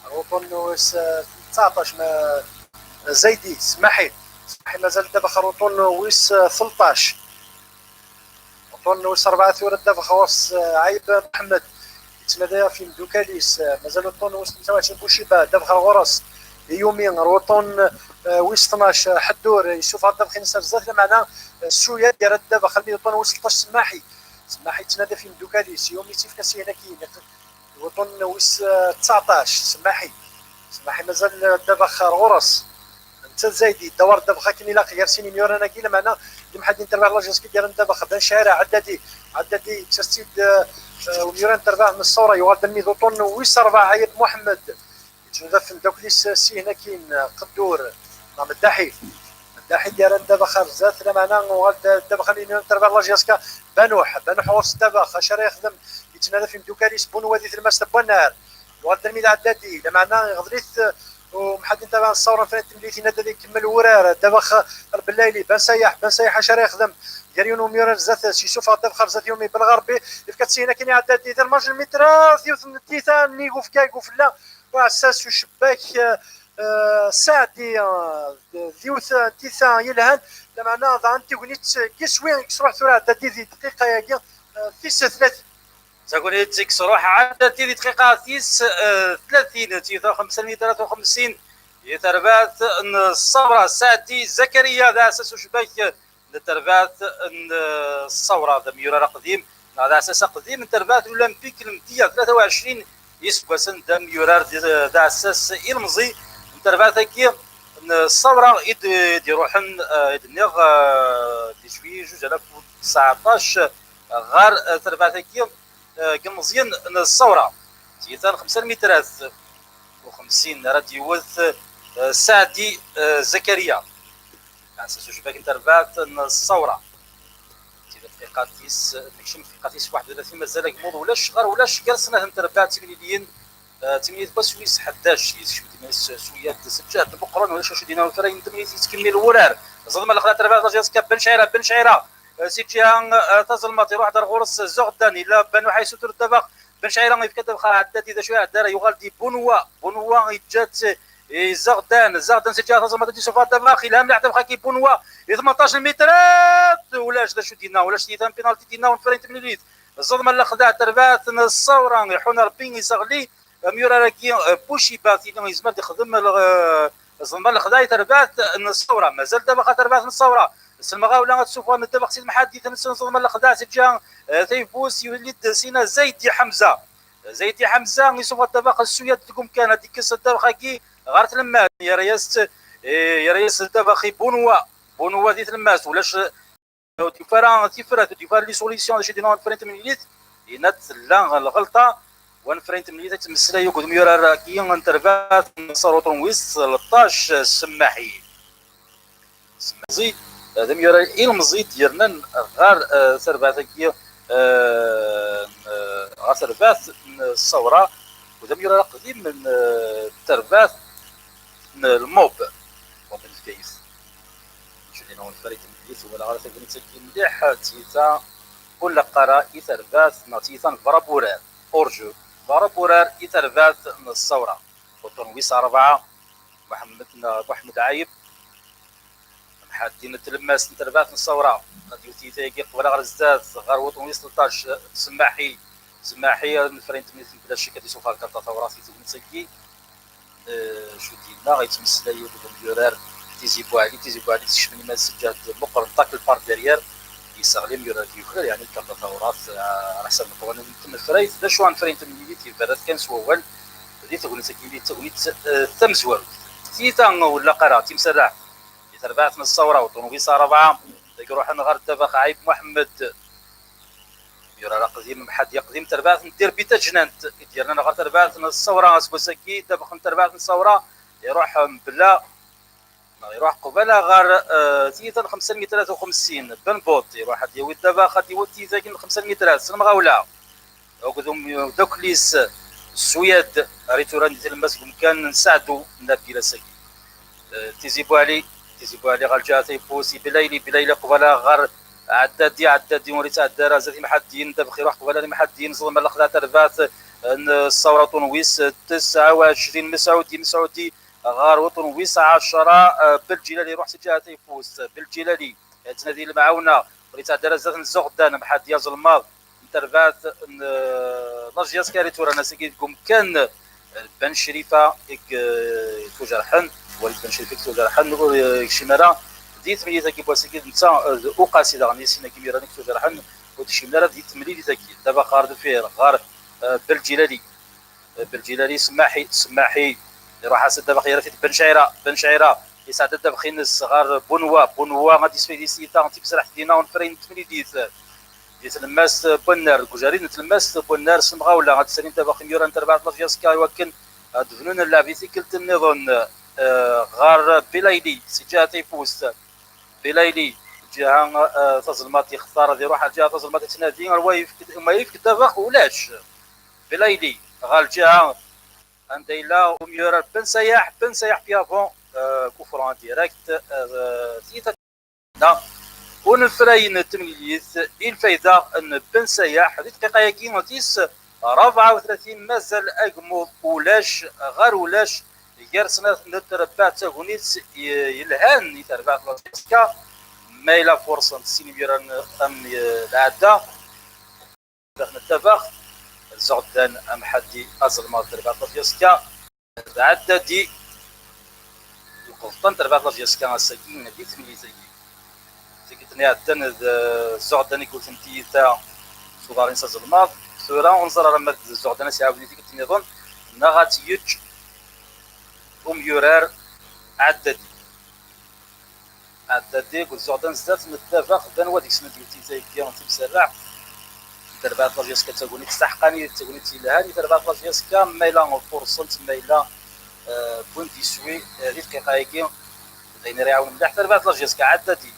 Ar uṭun wis, eh, tseɛṭac, ma, Zaydi, Smaḥi. Smaḥi mazal ddabex ar uṭun wis, eh, tleṭṭac. Uṭun wis rebɛa tura ddabex ɣur-s, eh, Ɛayb Muḥemmed. Yettnadi ɣef yimdukal-is, eh, mazal uṭun wis xemsa u ɛecrin Buciba, ddabex ar ɣur-s. Yumi, ar uṭun, eh, wis tnac, eh, Ḥeddur, yessufeɣ ddabex-ines ar zdat, lameɛna, eh, Suyad yerra-d ddabex almi d uṭun wis tleṭṭac Smaḥi. Smaḥi yettnadi ɣef yimdukal-is, Yumi yettifka syin akkin. Uṭun wis, eh, tseɛṭac, Smaḥi. Smaḥi mazal, eh, ddabex ar ɣur-s. Netta d Zaydi, yedda war ddabex akken ilaq gar sin imyuran-agi, lameɛna d imḥaddi n terbaɛt n Lajeski d-yerran ddabex, Ben Cɛira, Ɛeddadi. Ɛeddadi yettas-tt-id, eh, eh, umyuran n terbaɛt n Ṣṣawra, yuɣal-d almi d uṭun wis rebɛa, Ɛayb Muḥemmed. Yettnadi ɣef umeddakel-is, eh, syin akkin, eh, Qeddur, neɣ Meddaḥi. Meddaḥi d-yerran ddabex ar zdat, lameɛna uɣal-d ddabex almi d imyuran n terbaɛt n Lajeski, Banuḥ. Banuḥ ɣur-s ddabex, acu ara yexdem? Yettnadi ɣef yimdukal-is, Bunwa di tlemmast n Wannar. Yuɣal-d almi d Ɛeddadi, lameɛna iɣḍel-it, eh, umḥaddi n terbaɛt n Ṣṣawra, nefra n temlilit, yenna-d ad ikemmel wurar, ddabex ar Bellayli, Ben Sayaḥ, Ben Sayaḥ acu ara yexdem? Gar yiwen umyurar zdat-s, yessufeɣ ddabex ar zdat Yumi Belɣerbi, yefka-tt syin akkin i Ɛeddadi, d lmarj n lmitrat, yiwet n tiyita nnig ufkag ufella, uɛessas ucebbak, eh, eh, Saɛdi, eh, d yiwet n tiyita yelhan, lameɛna daɣen tagnit n yiswi i yesruḥ tura Ɛeddadi di dqiqa-agi, eh, tis tlatin. Tagnit i yesruḥ Ɛeddadi di dqiqa tis, eh, tlatin, tiyita xemsa n lmitrat u xemsin, i terbaɛt n Ṣṣawra, Saɛdi Zakariya, d aɛessas ucebbak n terbaɛt n, eh, Ṣṣawra, d amyurar aqdim, neɣ d aɛessas aqdim n terbaɛt n Olympique Lmedya, tlata u ɛecrin iseggasen, d amyurar d, d aɛessas ilemẓi n terbaɛt-agi n Ṣṣawra i d, i d-iruḥen, eh, i d-nniɣ, eh, di juillet zuǧ alaf u tseɛṭac ɣer, eh, terbaɛt-agi, eh, n yilmeẓyen n Ṣṣawra. Tiyita n xemsa n lmitrat u xemsin ara d-iwet, eh, Saɛdi, eh, Zakariya. Aɛessas ucebbak n terbaɛt n Ṣṣawra. Tili dqiqat-is, nekcem dqiqat-is waḥed u tlatin, mazal agmuḍ ulac ɣer ulac gar snat n terbaɛt timliliyin, eh, timlilit n wass wis ḥdac, yekcem-d iman-is Suyad s lǧehd meqqren, ulac acu d-yenna ufray n temlilit, yettkemmil wurar. Ẓeḍma lexla terbaɛt Lajeski, Ben Cɛira, Ben Cɛira, eh, si ǧiha, eh, tazelmaḍt, iruḥ-d ar ɣur-s Zuɣdan, yella Banuḥ yessutur ddabex, Ben Cɛira yefka ddabex ɣer Ɛeddadi, d acu iɛedda ara, yuɣal-d i Bunwa. Bunwa yeǧǧa-tt i Zeɣdan. Zeɣdan si ǧiha tazelmaḍt ad d-yessufeɣ ddabex, yelha mliḥ ddabex-agi n Bunwa. I tmenṭac n lmitrat, ulac d acu d-yenna, ulac tiyita n penalty d-yenna unefray n temlilit. Ẓeḍma lexdeɛ terbaɛt n Ṣṣawra, iḥun Rebbi iseɣli amyurar-agi, eh, Buciba, tili yezmer ad ixdem, eh, ẓeḍma lexdeɛ i terbaɛt n Ṣṣawra. Mazal ddabex ɣer terbaɛt n Ṣṣawra. S lemɣawla ad sufɣen ddabex si temḥaddit-nsen, ẓeḍma lexdeɛ si ǧiha, eh, tayeffust, yuli-d syin Zaydi Ḥemza. Zaydi Ḥemza yessufeɣ ddabex, Suyad deg umkan ad d-ikkes ddabex-agi ɣer tlemmast, yerra-yas-tt, eh, yerra-yas ddabex i Bunwa. Bunwa di tlemmast, ulac, ur d-yufi ara tifrat, ur d-yufi ara les solutions, d acu d-yenna unefray n temlilit, yenna-d tella lɣelṭa, unefray n temlilit, ad yettmeslay akked umyurar-agi n terbaɛt n Ṣṣawra, uṭun wis tleṭṭac, Semmaḥi. Semmazi, eh, d amyurar ilemẓi d-yernan ɣer, eh, terbaɛt-agi, eh, n, eh, ɣer terbaɛt n Ṣṣawra, u d amyurar aqdim n, eh, terbaɛt n Lmub, Lmub n Bgayet. Acu d-yenna unefray n temlilit, ur walaɣ ara tagnit-agi mliḥ, d tiyita ur nlaq ara i terbaɛt, neɣ tiyita n Braburar, hors-jeu, Braburar i terbaɛt n Ṣṣawra, uṭun wis rebɛa, Muḥemmed, neɣ Muḥemmed Ɛayeb. Mḥaddin n tlemmast n terbaɛt n Ṣṣawra. Ad yewwet tiyita-agi qbel ɣer zdat, ɣer wuṭun wis tleṭṭac, Semmaḥi. Semmaḥi, unefray n temlilit mebla ccek ad yessufeɣ lkarṭa tawraɣt i tegnit-agi. Eh, acu d-yenna, yettmeslay akked umyurar Tizi Buɛli. Tizi Buɛli tekcem iman-is s lǧehd meqqren, tacle par derrière. Yesseɣli amyurar-agi, yuklal, yeɛni, lkarṭa tawraɣt, eh, ɛla ḥsab leqwanen n tnefrayt. D acu unefray n temlilit, iberra-t kan s wawal di tegnit-agi, d tagnit, eh, tamezwarut. Tiyita ur nlaq ara, timserraḥt. Di terbaɛt n Ṣṣawra, uṭun wis rebɛa, deg ruḥen ɣer ddabex Ɛayb Muḥemmed. Yura aqdim, Mḥaddi aqdim, tarbaɛt n Derbi Tajnant i d-yernan ɣer tarbaɛt n Ṣṣawra aseggas-agi. Ddabex n tarbaɛt n Ṣṣawra iruḥ mebla, neɣ iruḥ qbala ɣer, eh, tiyita n xemsa n mitrat u xemsin. Ben Buṭ iruḥ ad d-yawi ddabex, ad d-yawi tiyita-agi n xemsa n mitrat s lemɣawla. Akked umeddakel-is Suyad, ar i tura di tlemmast deg umkan n Saɛdu Nabil ass-agi. Eh, Tizi Buɛli, Tizi Buɛli ɣer lǧiha tayeffust i Bilayli, Bilayli qbala ɣer Ɛeddadi, Ɛeddadi ur yettɛeddi ara zdat Imḥaddiyen, ddabex iruḥ qbala Imḥaddiyen, ẓelma lexdeɛ tarbaɛt n Ṣṣawra, uṭun wis tesɛa u ɛecrin, Mesɛudi, Mesɛudi ɣer uṭun wis ɛecra, eh, Belǧilali iruḥ si lǧiha tayeffust, Belǧilali yettnadi lemɛawna, ur yettɛeddi ara zdat n Zuɣdan, Mḥaddi azelmaḍ n terbaɛt n, eh, la J S K, ar i tura ass-agi deg umkan n Ben Crifa i, eh, tujerḥen, Walid Ben Crifa i tujerḥen, ur, eh, yekcim ara di temlilit-agi n wass-agi, d netta, eh, d Uqasi daɣen, i sin-agi imir-a i tujerḥen, ur d-kcimen ara di temlilit-agi. Ddabex ɣer deffir, ɣer, eh, Belǧilali. Belǧilali, Semmaḥi, Semmaḥi, iruḥ-as ddabex, yerra-t-id Ben Cɛira, Ben Cɛira, yesɛedda ddabex-ines ɣer Bunwa, Bunwa ad yesfaydi s tiyita n timserreḥt dinna, unefray n temlilit di tlemmast n Bunnar, deg ujarid n tlemmast n Bunnar s lemɣawla, ad d-ssalin ddabex imyura n terbaɛt n la J S K i wakken ad d-bnun llɛeb i tikkelt nniḍen, eh, ɣer Bilayli, si ǧiha tayeffust. Bilayli, ǧiha, eh, tazelmaḍt yextar ad iruḥ ɣer ǧiha tazelmaḍt, yettnadi, ar wa yefk, ma yefk ddabex, ulac. Bilayli, ɣer lǧiha anda yella umyurar Ben Sayaḥ, Ben Sayaḥ Piavon, euh, coup franc direct, euh, tiyita. Unefray n temlilit i lfayda n Ben Sayaḥ di dqiqa-agi tis rebɛa u tlatin, mazal agmuḍ ulac ɣer ulac gar snat n terbaɛt. D tagnit yelhan i terbaɛt n la J S K, ma yella furṣen sin imyuran am, eh, lɛadda. Daxel n ddabex, Zuɣdan Amḥaddi azelmaḍ n terbaɛt la J S K, d Ɛeddadi, yeqḍen terbaɛt la J S K ass-agi di temlilit-agi. Tikkelt-nni iɛeddan d Zuɣdan i yewten tiyita s uḍar-ines azelmaḍ. Tura ur neẓri ara ma d Zuɣdan ad s-iɛawed i tikkelt nniḍen neɣ ad tt-yeǧǧ umyurar Ɛeddadi. Ɛeddadi akked Zuɣdan zdat n ddabex, d anwa deg-sen i d-yewwin tiyita-agi timserreḥt n terbaɛt la J S K? D tagnit taḥeqqanit, d tagnit yelhan i terbaɛt la J S K, ma yella furṣent, ma yella, eh, wwin-d iswi, eh, di dqiqa-agi, d ayen ara iɛawnen mliḥ terbaɛt la J S K. Ɛeddadi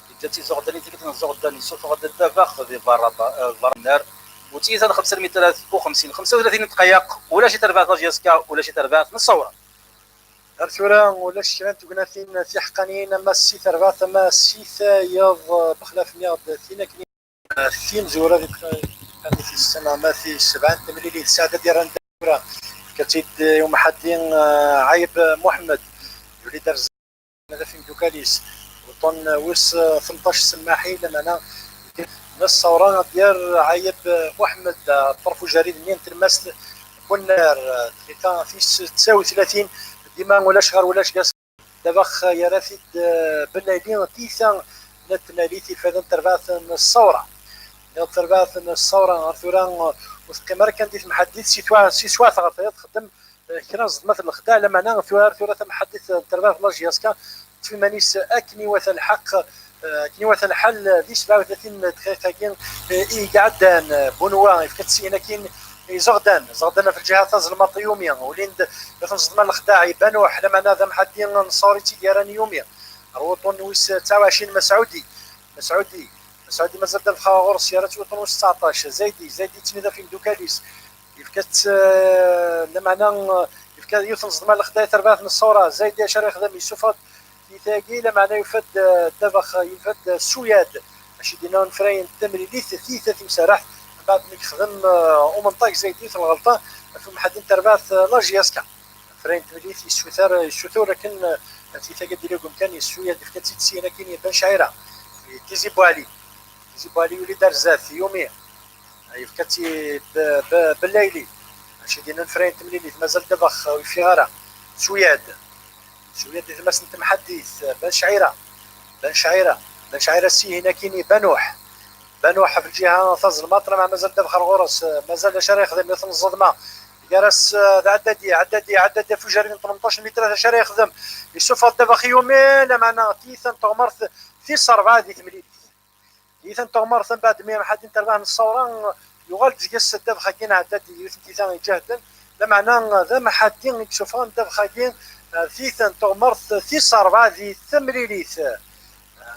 yeǧǧa-tt i Zuɣdan, i tikkelt n Zuɣdan, yessufeɣ-d ddabex di berra, eh, berra n unnar, u tiyita n xemsa n mitrat u xemsin, xemsa u tlatin dqayeq, ulac i terbaɛt la J S K, ulac i terbaɛt n Ṣṣawra. Ar tura ulac kra n tegnatin tiḥeqqaniyin, ama si terbaɛt ama si tayeḍ, bexlaf nniɣ-d tin akken timezwura di, di tis sena ama tis sebɛa n temlilit, Saɛd ad yerran tura, yefka-tt-id i Umḥaddi, eh, Ɛayeb Muḥemmed, yuli-d ar zdat imeddukkal-is, uṭṭun wis, eh, tmenṭac Semmaḥi, lameɛna n Ṣṣawra ad d-yerr Ɛayeb Muḥemmed, eh, ṭṭerf ujarid-nni n tlemmast n Bunnar, eh, dqiqa tis setta u tlatin, dima ulac ɣer ulac gas. Ddabex yerra-t-id, eh, Belayli, tiyita n tnalit i lfayda n terbaɛt n Ṣṣawra. Niɣ terbaɛt n Ṣṣawra ar tura, eh, ur teqqim ara kan di temḥaddit, si twa-, si teswiɛt ɣer tayeḍ txeddem, eh, kra n ẓedmat n lexdeɛ, lameɛna tura, tura tamḥaddit n terbaɛt n la J S K teṭṭef iman-is akken iwata lḥeqq, eh, akken iwata lḥal di sebɛa u tlatin dqiqa-agi, eh, i iɛeddan, eh, Bunwa yefka-tt syin akkin i Zeɣdan, Zeɣdan ɣef lǧiha tazelmaḍt i Yumi, ulin-d yiwet n ẓedma n lexdeɛ i Banuḥ, lameɛna d amḥaddi n Ṣṣawra i tt-id-yerran i Yumi. Ar wuṭṭun wis tesɛa u ɛecrin Mesɛudi, Mesɛudi, Mesɛudi mazal ddabex ɣur-s, yerra-tt i wuṭṭun wis tseɛṭac, Zaydi, Zaydi yettnadi ɣef imeddukkal-is, yefka-tt, eh, lameɛna, eh, yefka yiwet n ẓedma n lexdeɛ i terbaɛt n Ṣṣawra, Zaydi acu ara yexdem, yessufeɣ-d tiyita-agi, lameɛna yufa-d, eh, ddabex, yufa-d, eh, Suyad, acu d-yenna unefray n temlilit, tiyita timserreḥt, mbeɛd mi yexdem, eh, umenṭag Zaydi yiwet n lɣelṭa ɣef umḥaddi n terbaɛt, eh, la J S K. Afray n temlilit yessuter, yessutur akken, eh, tiyita-agi ad d-tili deg umkan, Suyad yefka-tt-id syin akkin i Ben Cɛira, i Tizi Buɛli. Tizi Buɛli yuli-d ar zdat, Yumi. Yefka-tt i B-, B-, Belayli. Acu d-yenna unefray n temlilit, mazal ddabex ur yeffiɣ ara. Suyad. Suyad di tlemmast n temḥaddit, Ben Cɛira. Ben Cɛira. Ben Cɛira syin akkin i Banuḥ. Banuḥ ɣef lǧiha tazelmaḍt, lameɛna mazal ddabex ar ɣur-s, mazal d acu ara yexdem, yiwet n ẓẓedma. Gar-as, eh, d Ɛeddadi, Ɛeddadi, Ɛeddadi ɣef ujarid n tmenṭac n mitrat, d acu ara yexdem? Yessufeɣ ddabex i Yumi, lameɛna tiyita n teɣmert tis rebɛa di temlilit. Tiyita n tuɣmert mbeɛd mi amḥaddi n terbaɛt n Ṣṣawra, yuɣal-d deg-s ddabex-agi n Ɛeddadi, yiwet n tiyita iǧehden, lameɛna d amḥaddi i yessufɣen ddabex-agi, eh, tiyita n tuɣmert tis rebɛa di temlilit. Eh,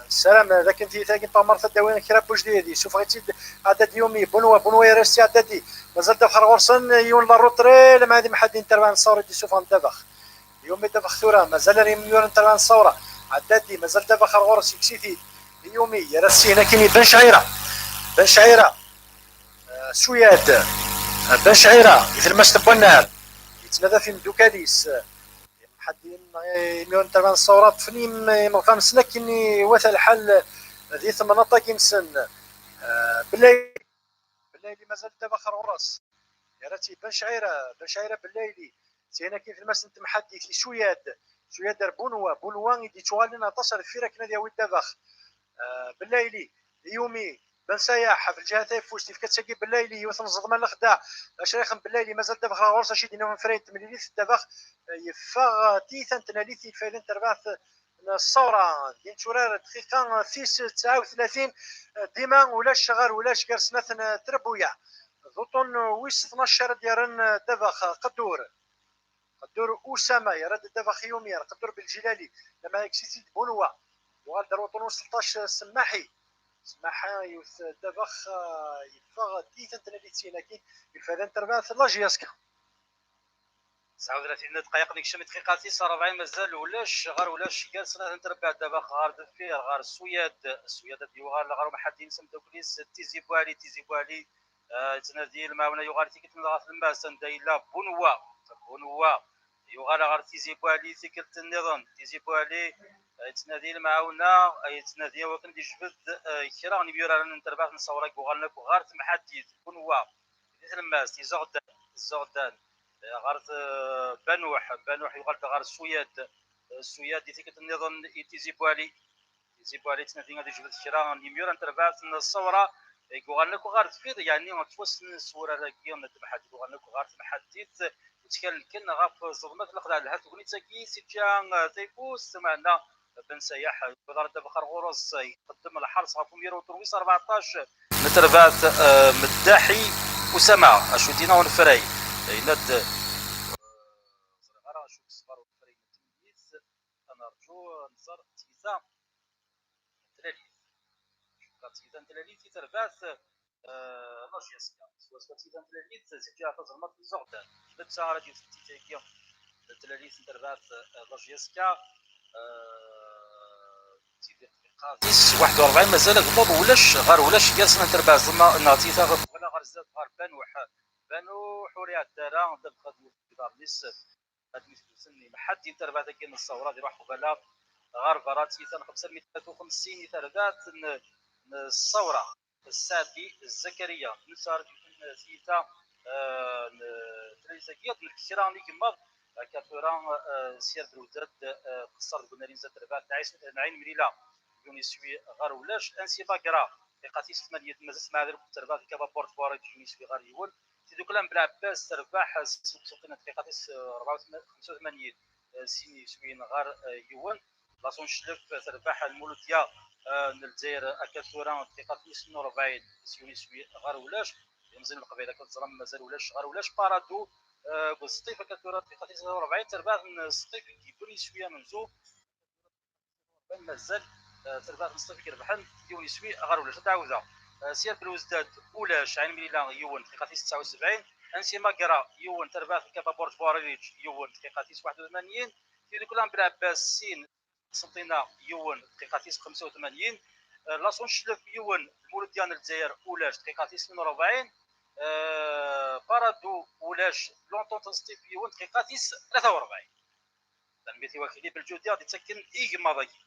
nessaram d akken tiyita-agi n tuɣmert ad d-tawi kra n wejdid, yessufeɣ-itt-id Ɛeddadi Yumi, Bunwa, Bunwa yerra-as-tt i Ɛeddadi, mazal ddabex ar ɣur-sen, yiwen la retrait, lameɛna d amḥaddi n terbaɛt n Ṣṣawra i d-yessufɣen ddabex. Yumi ddabex tura, mazal ar yimyurar n terbaɛt n Ṣṣawra. Ɛeddadi, mazal ddabex ar ɣur-s, yekkes-it-id. Yumi, yerra-t syin akkin i Ben Cɛira. Ben Cɛira, eh, Suyad. Eh, Ben Cɛira, di tlemmast n wannar. Yettnadi ɣef imeddukal-is. Eh, imḥaddiyen, eh, imyurar n terbaɛt n Ṣṣawra, ṭṭfen im-, imeɣban-nsen akkin iwata lḥal di temnaḍt-agi-nsen. Eh, Bellayli, Bellayli mazal ddabex ar ɣur-s. Yerra-tt i Ben Cɛira, Ben Cɛira Bellayli. Syin akkin tlemmast n temḥaddit i Suyad. Suyad ar Bunwa, Bunwa i d-yettuɣalen aṭas ar deffir akken ad yawi ddabex. Eh, Bellayli, Yumi, Ben Sayaḥ, ɣef lǧiha tayeffust, yefka-tt-agi Bellayli, yiwet n ẓẓeḍma n lexdeɛ. Acrix n Bellayli, mazal ddabex ɣur-s, acu i d-yenna ufrag n temlilit, ddabex, eh, yeffeɣ, eh, tiyita n tnalit i lfayda n terbaɛt n Ṣṣawra. Din turar dqiqa tis tesɛa u tlatin, eh, dima ulac ɣer ulac gar snat n, eh, trebbuyaɛ. D uṭṭun wis tnac ara d-yerren, eh, ddabex, eh, Qeddur. Qeddur Usama, yerra-d ddabex Yumi, Qeddur Belǧilali, lameɛna yekkes-it-id Bunwa. Yuɣal-d ar uṭṭun wis tleṭṭac, Semmaḥi. Semmaḥi yewwet ddabex, ah, yeffeɣ tiyita n tnalit syin akkin, i lfayda n terbaɛt n la J S K. Tesɛa u tlatin dqayeq nekcem i dqiqa tis rebɛin, mazal ulac ɣer ulac gar snat n terbaɛt, ddabex ɣer deffir, ɣer Suyad. Suyad ad yuɣal ɣer umḥaddi-ines ameddakel-is, Tizi Bouali, Tizi Bouali, Ah, yettnadi lemɛawna, yuɣal tikkelt-nni ɣer tlemmast anda yella Bunwa. Bunwa yuɣal ɣer Tizi Bouali tikkelt nniḍen. Tizi Bouali, ah, yettnadi lemɛawna, ah, yettnadi akken ad yejbed, ah, kra n yimyuraren n terbaɛt n Ṣṣawra i yuɣalen akk ɣer temḥaddit. Bunwa di tlemmast, Izeɣdan, Izeɣdan, ah, ɣer t-, Banuḥ, Banuḥ yuɣal-d ɣer Suyad, ah, Suyad di tikkelt nniḍen i Tizi Bouali. Tizi Bouali yettnadi ad yejbed kra n yimyura n terbaɛt n Ṣṣawra, i yuɣalen akk ɣer deffir, yeɛni ttwassnen s wurar-agi n temḥaddit, uɣalen akk ɣer temḥaddit, ttkalen kan ɣef ẓẓeḍma n lexdeɛ. Lha tegnit-agi, si lǧiha, eh, tayeffust, meɛna Ben Sayaḥ, yuḍar ddabex ar ɣur-s, iqeddem lḥers ɣef umyir uṭun wis rbeɛṭac n terbaɛt, eh, Meddaḥi Usama, acu d-yenna unefray, yenna-d, eh, ẓriɣ ara acu yeṣber unefray n tmeddit. Ad nerǧu ad nẓer tiyita n tlalit. Cukkeɣ tiyita n tlalit i terbaɛt, eh, la J S K. Swaswa tiyita n tlalit, si lǧiha tazelmaḍt n Izeɣdan. Netta ara d-yewten tiyita-agi n tlalit n terbaɛt, eh, la J S K. Eh, tidi dqiqa tis waḥed u rebɛin, mazal agemmaḍ ulac ɣer ulac gar snat n terbaɛt, ẓemma neɣ tiyita ɣef wala ɣer zdat ɣer Banuḥ. Banuḥ ur iɛedda ara, ddabex ad yewwet iḍarren-is. Ad mi tewten imḥaddi n terbaɛt-agi n Ṣṣawra di ruḥ qbala ɣer berra, tiyita n xemsa mitin u xemsin i terbaɛt n, n Ṣṣawra. Ssaɛdi Zakariya, netta ara d-yewten tiyita, eh, n tlalit-agi, ad nefk kra n yigemmaḍ, akka tura, eh, Syer Belwedad, eh, tqeṣṣer deg unnar inza terbaɛt, Ɛis-, Naɛim Lila, yiwen iswi ɣer ulac, Ansi Bagra, dqiqa tis tmanyin, mazal tmeɛdal deg terbaɛt, Kaba Port Bouarrêj, yiwen iswi ɣer yiwen, Tidukkla n Belɛebbas terbeḥ s useṭṭi n dqiqa tis rebɛa u tmanyin, eh, sin yiswiyen ɣer, eh, yiwen. Laṣun Cclef terbeḥ Lmuludya, eh, n Lezzayer akka tura dqiqa tis tnin u rebɛin s yiwen iswi ɣer ulac. Ilemẓiyen n Leqbayel akka teẓram mazal ulac ɣer ulac. Parado, eh, deg Sṭif akka tura dqiqa tis tnin u rebɛin terbeḥ n Sṭif deg yiwen iswi amenzu. Mazal, eh, terbaɛt n Sṭif i irebḥen, yiwen iswi ɣer ulac. Ad ɛawdeɣ. Eh, Syer Belwedad ulac, Ɛin Mlila yiwen, dqiqa tis tesɛa u sebɛin. Ansi Magra yiwen, terbaɛt n Kaba Port Bouarrêj yiwen, dqiqa tis waḥed u tmanyin. Tidukkla n Belɛebbas sin, Qsenṭina yiwen, dqiqa tis xemsa u tmanyin. Eh, Laṣun Cclef yiwen, Lmuludya n Lezzayer ulac, dqiqa tis tnin u rebɛin. Eh, Parado ulac, L'Entente n Sṭif yiwen, dqiqa tis tlata u rebɛin. Tanemmirt i wakli Belǧudi i ɣ-d-ittaken igemmaḍ-agi.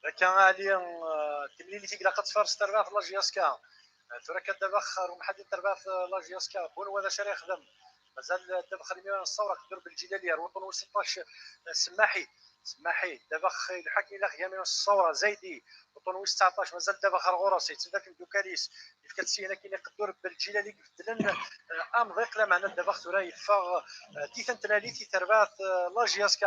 Akka a Ɛli, eh, timlilit i ilaq ad tfares terbaɛt la J S K. Eh, tura akka ddabex ɣer umḥaddi n terbaɛt, eh, la J S K. Bunwa d acu ara yexdem? Mazal, eh, ddabex n imyurar n Ṣṣawra, Qeddur Belǧilali, ar wuṭṭun wis seṭṭac, eh, Semmaḥi. Semmaḥi, ddabex ileḥḥu akken ilaq gar imyurar n Ṣṣawra, Zaydi. Ṭun wis tseɛṭac, mazal Ddabex ar ɣur-s, yettnadi ɣef imdukal-is, yefka-t syin akin i Qeddur Belǧilali, ibeddlen, eh, amḍiq, lameɛna Ddabex tura yeffeɣ, eh, tiyita n tlalit i terbaɛt, eh, la J S K.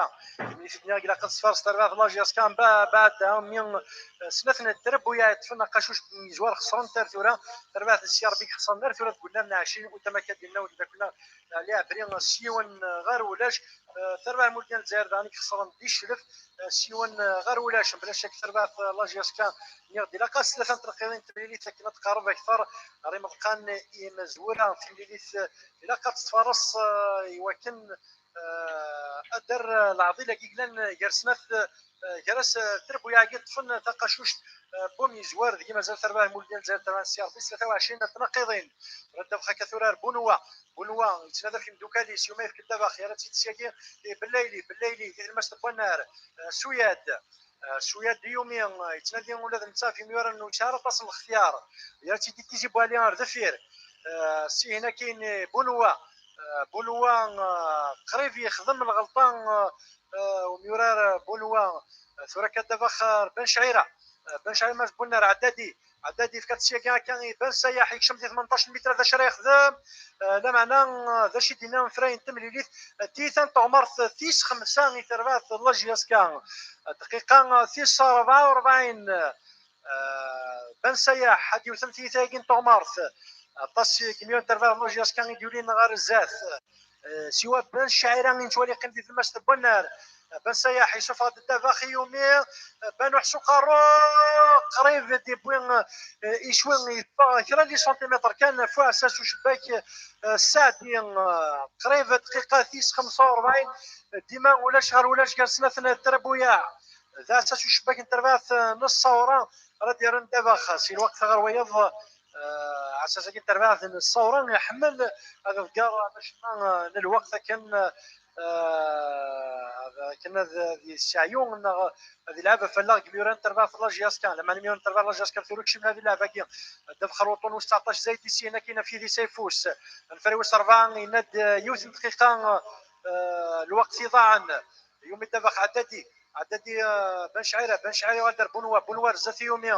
Imi t-id-nniɣ ilaq ad tfares terbaɛt la J S K, mba-, mbaɛd, ah, mi, eh, snat n trebbuyaɛ yeṭṭfen aqacuc n yizwar xesren-t ar tura, terbaɛt n Sya Rebbi i ixesren ar tura deg unnar n ɛecrin utamaka d-yenna ur d-dakna, eh, liɛebri s yiwen, eh, ɣer ulac, eh, terbaɛt n Muludya n Lezzayer daɣen i ixesren di Cclef, eh, s yiwen, eh, ɣer ulac, mebla ccek terbaɛt, eh, la J S K, nniɣ-d ilaq-as tlata n tneqqiḍin n temlilit akken ad tqerreb akteṛ ɣer imeḍqan imezwura. Timlilit, eh, ilaq ad tettfaṛes, eh, i wakken, eh, ad d-terr, eh, leɛḍil-agi yellan gar snat, eh, gar-as, eh, trebbuyaɛ-agi ṭṭfen taqacuct, eh, n wumi yezwar deg-i mazal terbaɛt n Muludya n Lezzayer terbaɛt n Sya Rebbi s tlata u ɛecrin n tneqqiḍin. Tura Ddabex akka tura ar Bunwa. Bunwa yettnadi ɣef imdukal-is, Yuma yefk-d Ddabex, yerra-tt-id syagi i Bellayli, Bellayli di tlemmast n wannar, eh, Suyad. Eh, Suyad d Yumi, eh, yettnadi ula d netta ɣef imyurar ur yesɛi ara aṭas n lextyar. Yerra-tt-id i Tizi Bouali ar deffir. Eh, syin akin i Bunwa. Eh, Bunwa, eh, qrib yexdem lɣelṭa, eh, eh, umyurar, eh, Bunwa. Eh, tura akka Ddabex ar Ben Cɛira. Eh, Ben Cɛira, mas Bunnar Ɛeddadi. Ɛeddadi yefka-t syagi akka i Ben Sayaḥ, yekcem di tmenṭac n lmitrat, d acu ara yexdem? Eh, lameɛna, eh, d acu i d-yenna unefray n temlilit, eh, tiyita n teɣmert, eh, tis xemsa i terbaɛt la J S K. Eh, dqiqa, eh, tis rebɛa u rebɛin, eh, Ben Sayaḥ ad yewten tiyita-agi n teɣmert. Aṭas n yimyurar n terbaɛt n la J S K i d-yulin ɣer zdat. Eh, siwa Ben Cɛira i nettwali yeqqim di tlemmast n wannar. Eh, Ben Sayaḥ yessufeɣ-d Ddabex i Yumi. Eh, Banuḥ s uqerru, qrib ad d-yewwi, eh, icwi, yeffeɣ kra n les centimètres kan f uɛessas ucebbak, eh, Saɛdi, eh, qrib dqiqa tis xemsa u rebɛin, eh, dima ulac ɣer ulac gar snat n trebbuyaɛ. D aɛessas ucebbak n terbaɛt, eh, n Ṣṣawra ara d-yerren Ddabex si lweqt ɣer wayeḍ. Eh, aɛessas-agi n terbaɛt n Ṣṣawra iḥemmel ad iḍegger anacemma, eh, n lweqt akken, eh, akken ad, ad yesseɛyu neɣ ad yelɛeb ɣef wallaɣ deg imyurar n terbaɛt n la J S K. Lameɛna imyurar n terbaɛt n la J S K tura kecmen ad yelɛeb-agi. Ddabex ɣer uṭṭun wis tseɛṭac, Zaydi syin akin ɣef Yidis Ayeffus. Anefray wis rebɛa yenna-d, eh, yiwet n dqiqa, eh, lweqt iḍaɛen. Yumi Ddabex Ɛeddadi. Ɛeddadi, eh, Ben Cɛira, Ben Cɛira yuɣal-d ar Bunwa, Bunwa ar zdat i Yumi.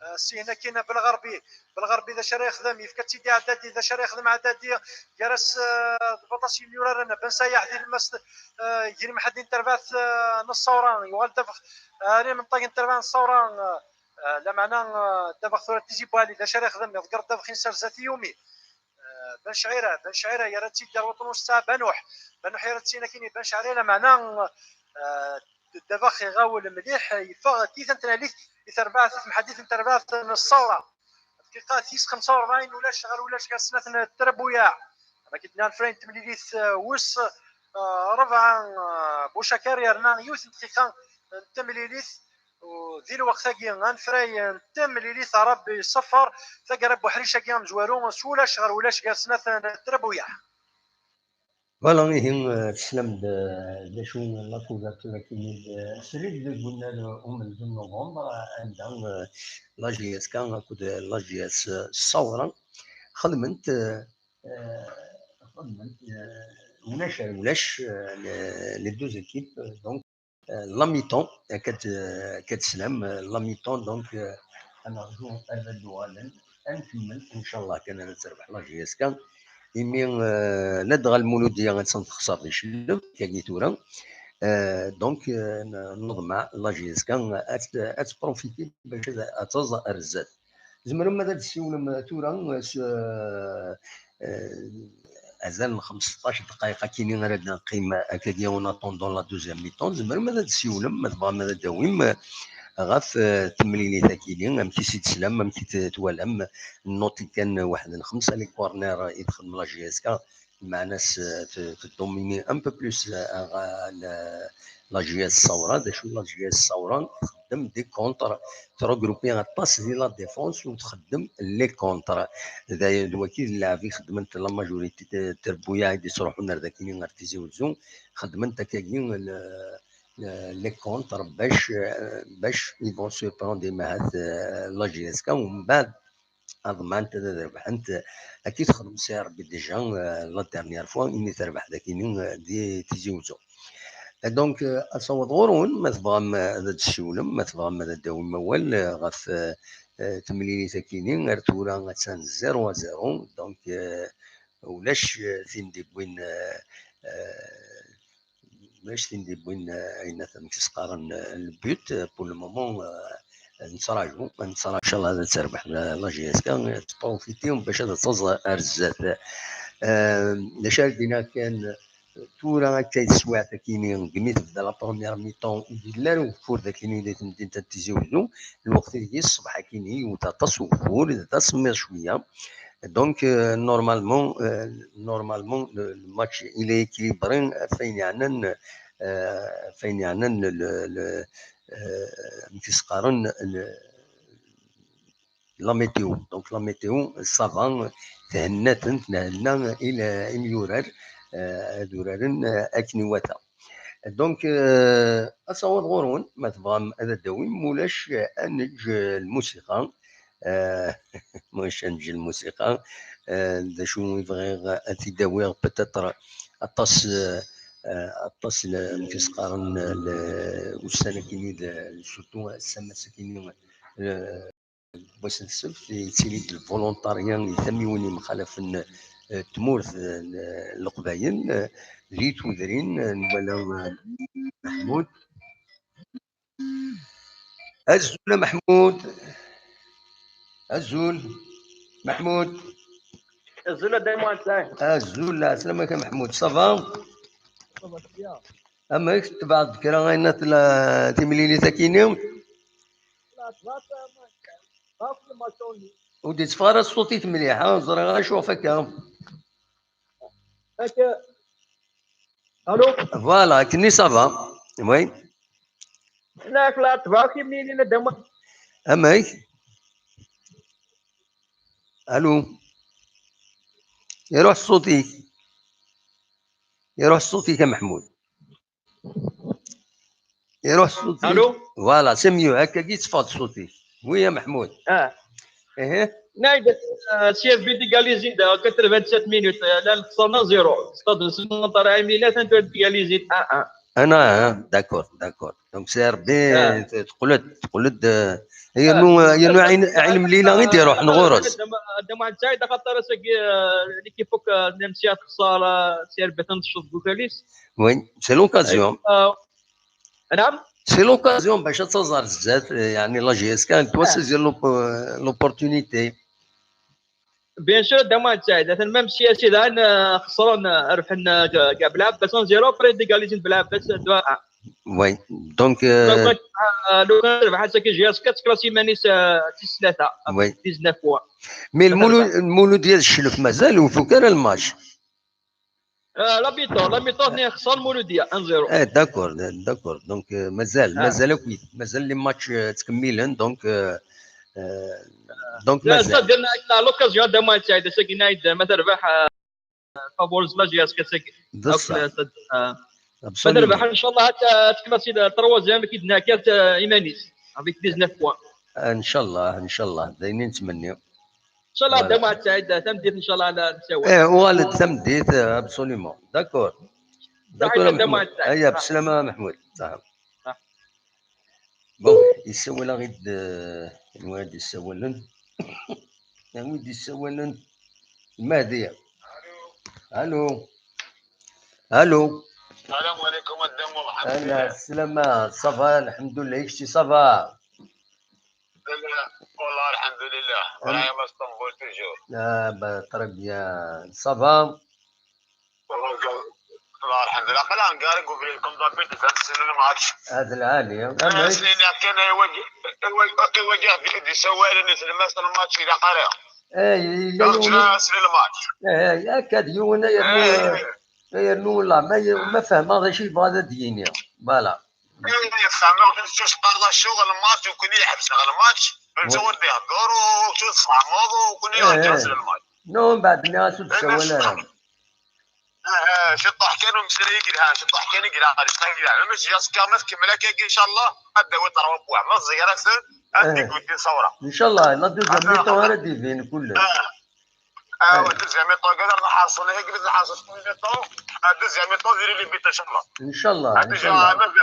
Eh, syin akin Belɣerbi, Belɣerbi d acu ara yexdem? Yefka-tt-id i Ɛeddadi, d acu ara yexdem Ɛeddadi? Gar-as, eh, d baṭas yemyuraren, Ben Sayaḥ di tlemmast, eh, gar imḥaddi n terbaɛt, eh, n Ṣṣawra, yuɣal Ddabex, eh, ar imenṭag n terbaɛt n Ṣṣawra, eh, eh, lameɛna, eh, Ddabex tura Tizi Bouali, d acu ara yexdem? Iḍegger Ddabex inser zdat i Yumi. Eh, Ben Cɛira, Ben Cɛira yerra-tt-id gar waṭṭun wis tesɛa Banuḥ. Banuḥ yerra-tt-id akin i Ben Cɛira, lameɛna, eh, Ddabex iɣawel mliḥ, yeffeɣ tiyita n tlalit i terbaɛt, i temḥaddit n terbaɛt n Ṣṣawra. Dqiqa tis xemsa u rebɛin ulac ɣer ulac gar snat n trebbuyaɛ. Akken d-nnan anefray n temlilit, eh, wis, eh, rebɛa, eh, Bucakar yerna yiwet n dqiqa n temlilit. U di lweqt-agi, anefray n temlilit, Ṛebbi iṣeffer taggara n uḥric-agi amezwaru s ulac ɣer ulac gar snat n trebbuyaɛ. Voilà, ihi, eh, teslam-d, eh, d acu la couverture akini, eh, srid deg unnar umenzu n novembre, eh, anda, eh, la J S K akked la J S Ṣṣawra xedment, eh, eh, xedment, eh, ulac ar ulac, eh, les, les deux équipes, donc, eh, la mi-temps, akka d-, akka d-teslam, eh, la mi-temps, donc, eh, ad nerǧu arma d-uɣalen, ad nkemmel, ncallah kan ara terbeḥ la J S K, imi, eh, ladɣa Lmuludiya ad tt-texṣer di Cclef, yagi tura, eh, donc, eh, n-, neḍmeɛ la J S K ad, ad tprofiti bac ad, ad taẓ ar zdat. Tzemrem ad d-tessiwlem tura s, eh, eh, azal n xmesṭac ddqayeq akini ara d-neqqim akkagi, en attendant la deuxième mi-temps. Tzemrem ad d-tessiwlem, ma tebɣam ad d-tawim, eh, ɣef, eh, temlilit akini, amek i s-id-teslam, amek i t-twalam. Nnuti kan waḥed n xemsa les corners i txeddem la J S K, meɛna s-, t-, tdomini un peu plus, eh, la, la J S Ṣṣawra. D acu la J S Ṣṣawra? Txeddem des contres, tregroupi aṭas di la défense u txeddem les contres. D ay-, d waki d llɛeb i xeddment la majorité n trebbuyaɛ i d-ittruḥun ar dakini ar Tizi Wezzu, xeddment akkagi le-, le-, les contres bac, eh, bac ils vont surprendre imahat, eh, la J S K, u mbeɛd ad ḍemɛent ad, ad rebḥent. Akka i texdem Sya Rebbi déjà, eh, la dernière fois, imi terbeḥ dakini, eh, di Tizi Wezzu. Donc, euh, ad taweḍ ɣur-wen, ma tebɣam, euh, ad d-tessiwlem, ma tebɣam ad d-tawim awal, euh, ɣef, euh, euh, temlilit-akini, ar tura attan zéro à zéro. Donc, euh, ulac, euh, tin d-iwwin, euh, euh, ulac tin d-iwwin, euh, ayen amek i s-qqaren, euh, le but, euh, pour le moment, euh, nettraǧu, nettraǧu, inchallah ad terbeḥ la, la J S K, ad tprofiti bac ad taẓ ar zdat. Euh, d acu ara d-iniɣ kan, tura akka i teswiɛt-akini, degmi tebda la première mi-temps, ur yelli ara ugeffur d akini di temdint n Tizi Wezzu, lweqt-agi ṣṣbeḥ akini, yewwet aṭas ugeffur, d asemmiḍ cwiya. Donc, euh, normalement, euh, normalement, le, le match, il est équilibré, ɣef ayen yeɛnan, euh, ɣef ayen yeɛnan le, le, euh, amek i s-qqaren, le, la météo. Donc, la météo, ça va, thenna-ten, thenna i la, imyurar, euh, ad uraren, euh, akken iwata. Donc, euh, ad taweḍ ɣur-wen, ma tebɣam ad d-tawim, ma ulac, euh, ad neǧǧ, euh, lmusiqa. Euh, ma ulac ad neǧǧ lmusiqa. Euh, d acu i bɣiɣ ad t-id-awiɣ, peut-être aṭas, euh, euh, aṭas n, amek i s-qqaren, le, ussan-akini, de, surtout ass-a, ass-akini, euh, wass n ssebt, yettili-d lvolontarya i tamiwin yemxalafen, eh, n tmurt, eh, n Leqbayel, eh, di tudrin, eh, nwala, eh, Meḥmud. Azul a Meḥmud. Azul. Meḥmud. Azul a Dda Muɛezzay. Azul, lɛeslama-k a Meḥmud. Ça va? Ça va, ça va. Amek, tebɛeḍ kra ayen at la timlilit-akini? Ur d-itteffeɣ ara ṣṣut-ik mliḥ, ha? Ẓriɣ acu ɣef akka. Akka. Allô? Voilà, akkenni ça va. Oui. La, la, tebɛeḍ timlilit a Dda Muɛezzay. Amek? Allô? Iruḥ ṣṣut-ik. Iruḥ ṣṣut-ik a Meḥmud. Iruḥ ṣṣut-ik. Allô? Voilà, c'est mieux. Akka i yetteffeɣ-d ṣṣut-ik. Oui, a Meḥmud. Ah. Ihi. Nɛid, euh, C R B d-égaliser-d, euh, quatre-vingt-sept minutes, euh, la, xesrna zéro. Stade n Smaṭer Ɛimilat, anta d-égaliser-d un un. Ana, hein, d'accord, d'accord. Donc, C R B, ah, teqqel-d, teqqel-d, euh, yernu, ah, euh, yernu Ɛin, Ɛin Mlila i d-iruḥen ɣur-s. Dda Muɛezzay, axaṭer ass-agi, euh, l'équipe akk, euh, n M C A texṣer, euh, C R B tennecceḍ deg ukal-is. Oui, c'est l'occasion. Euh, نعم. C'est l'occasion باش ad taẓ ar zdat, eh, yeɛni la J S K, elle doit saisir l'op-, euh, l'opportunité. Bien sûr, Dda Muɛezzay, atan même si, si daɣen, euh, xesren, euh, rebḥen, euh, ɣef Belɛebbas un zéro, après d-égaliser-n Belɛebbas deux un. Oui, donc, euh, donc, euh, لو كان ربح هسه كي جي اس كات كلاس يمانيس، euh, tis tlata, oui, dix-neuf points. Mais Lmulud-, Lmuludya d Cclef mazal ur ifuk ara lmatch. آه، la mi-temps، la mi-temps نخسر Lmuludya un zéro. Eh, d'accord, d'accord. Donc, euh, mazal, ah, mazal akkit. Mazal les matchs, euh, ttkemmilen, donc, euh, euh, donc لا، mazal. Ça, درنا لنا l'occasion هذا ما تساعد، ساكن نايد، ما تربح، آه، favoriser la J S K ساكن. بصح. Donc، آه، آه، ما تربح، إن شاء الله، حتى تكلاسي la troisième كي دنا كانت، آه، إيمانيس، avec dix-neuf points. إن شاء الله، إن شاء الله. داينين نتمنيو. إن شاء الله، voilà. Dda Muɛezzay، tameddit إن شاء الله على نساوي. إيه، uɣal-d tameddit, euh, absolument. D'accord. D'accord, Dda Muɛezzay. Aya, بسلامة محمود. صح. صح. Bon, yessawal-aɣ-id, euh, anwa i d-yessawalen? Anwa i d-yessawalen? Mahdi. Allô? Allô? السلام عليكم الدم محمد. Ala, sselama, ça va, lḥemdullah, i kečči, ça va? والله الحمد لله. Am-, راهي ما اسطنبول toujours. Ah, bah, très bien. Ça va? والله الحمد لله. قلنا نقارن قبل لكم ضابط تسلسل الماتش. هذا العالي. أما سنين كان يواجه، يواجه، يواجه دي سوالف مثل ما صار الماتش إلى قرية. إيه، إلا يوم. سنين الماتش. إيه، هكا ديونا يرنو. إيه. Yernu والله ما ي-، ما فهمغ d acu yebɣa ad d-yini. Voilà. فهمغ شو سباردا شو الماتش وكل يحبس الماتش. نتصور دي هدور وشو صعموض وكل يهدر الماتش. Non, بعد الناس تسوى لها. آه، شي طاح كان ومسري يقرا، شي طاح كان يقرا، قال شي طاح يقرا. ماشي جاس كامل كمل هكاك إن شاء الله. أبدا وين تروح بوع. ما الزيارة سن. أنت قلت لي صورة. إن شاء الله، la deuxième mi-temps راه ديفين كله. آه. Ah, deuxième mi-temps, قاعد نحصل هيك، بدي نحصل في mi-temps. Ah, deuxième mi-temps, ديري لي بيت ان شاء الله. ان شاء الله، ان شاء الله.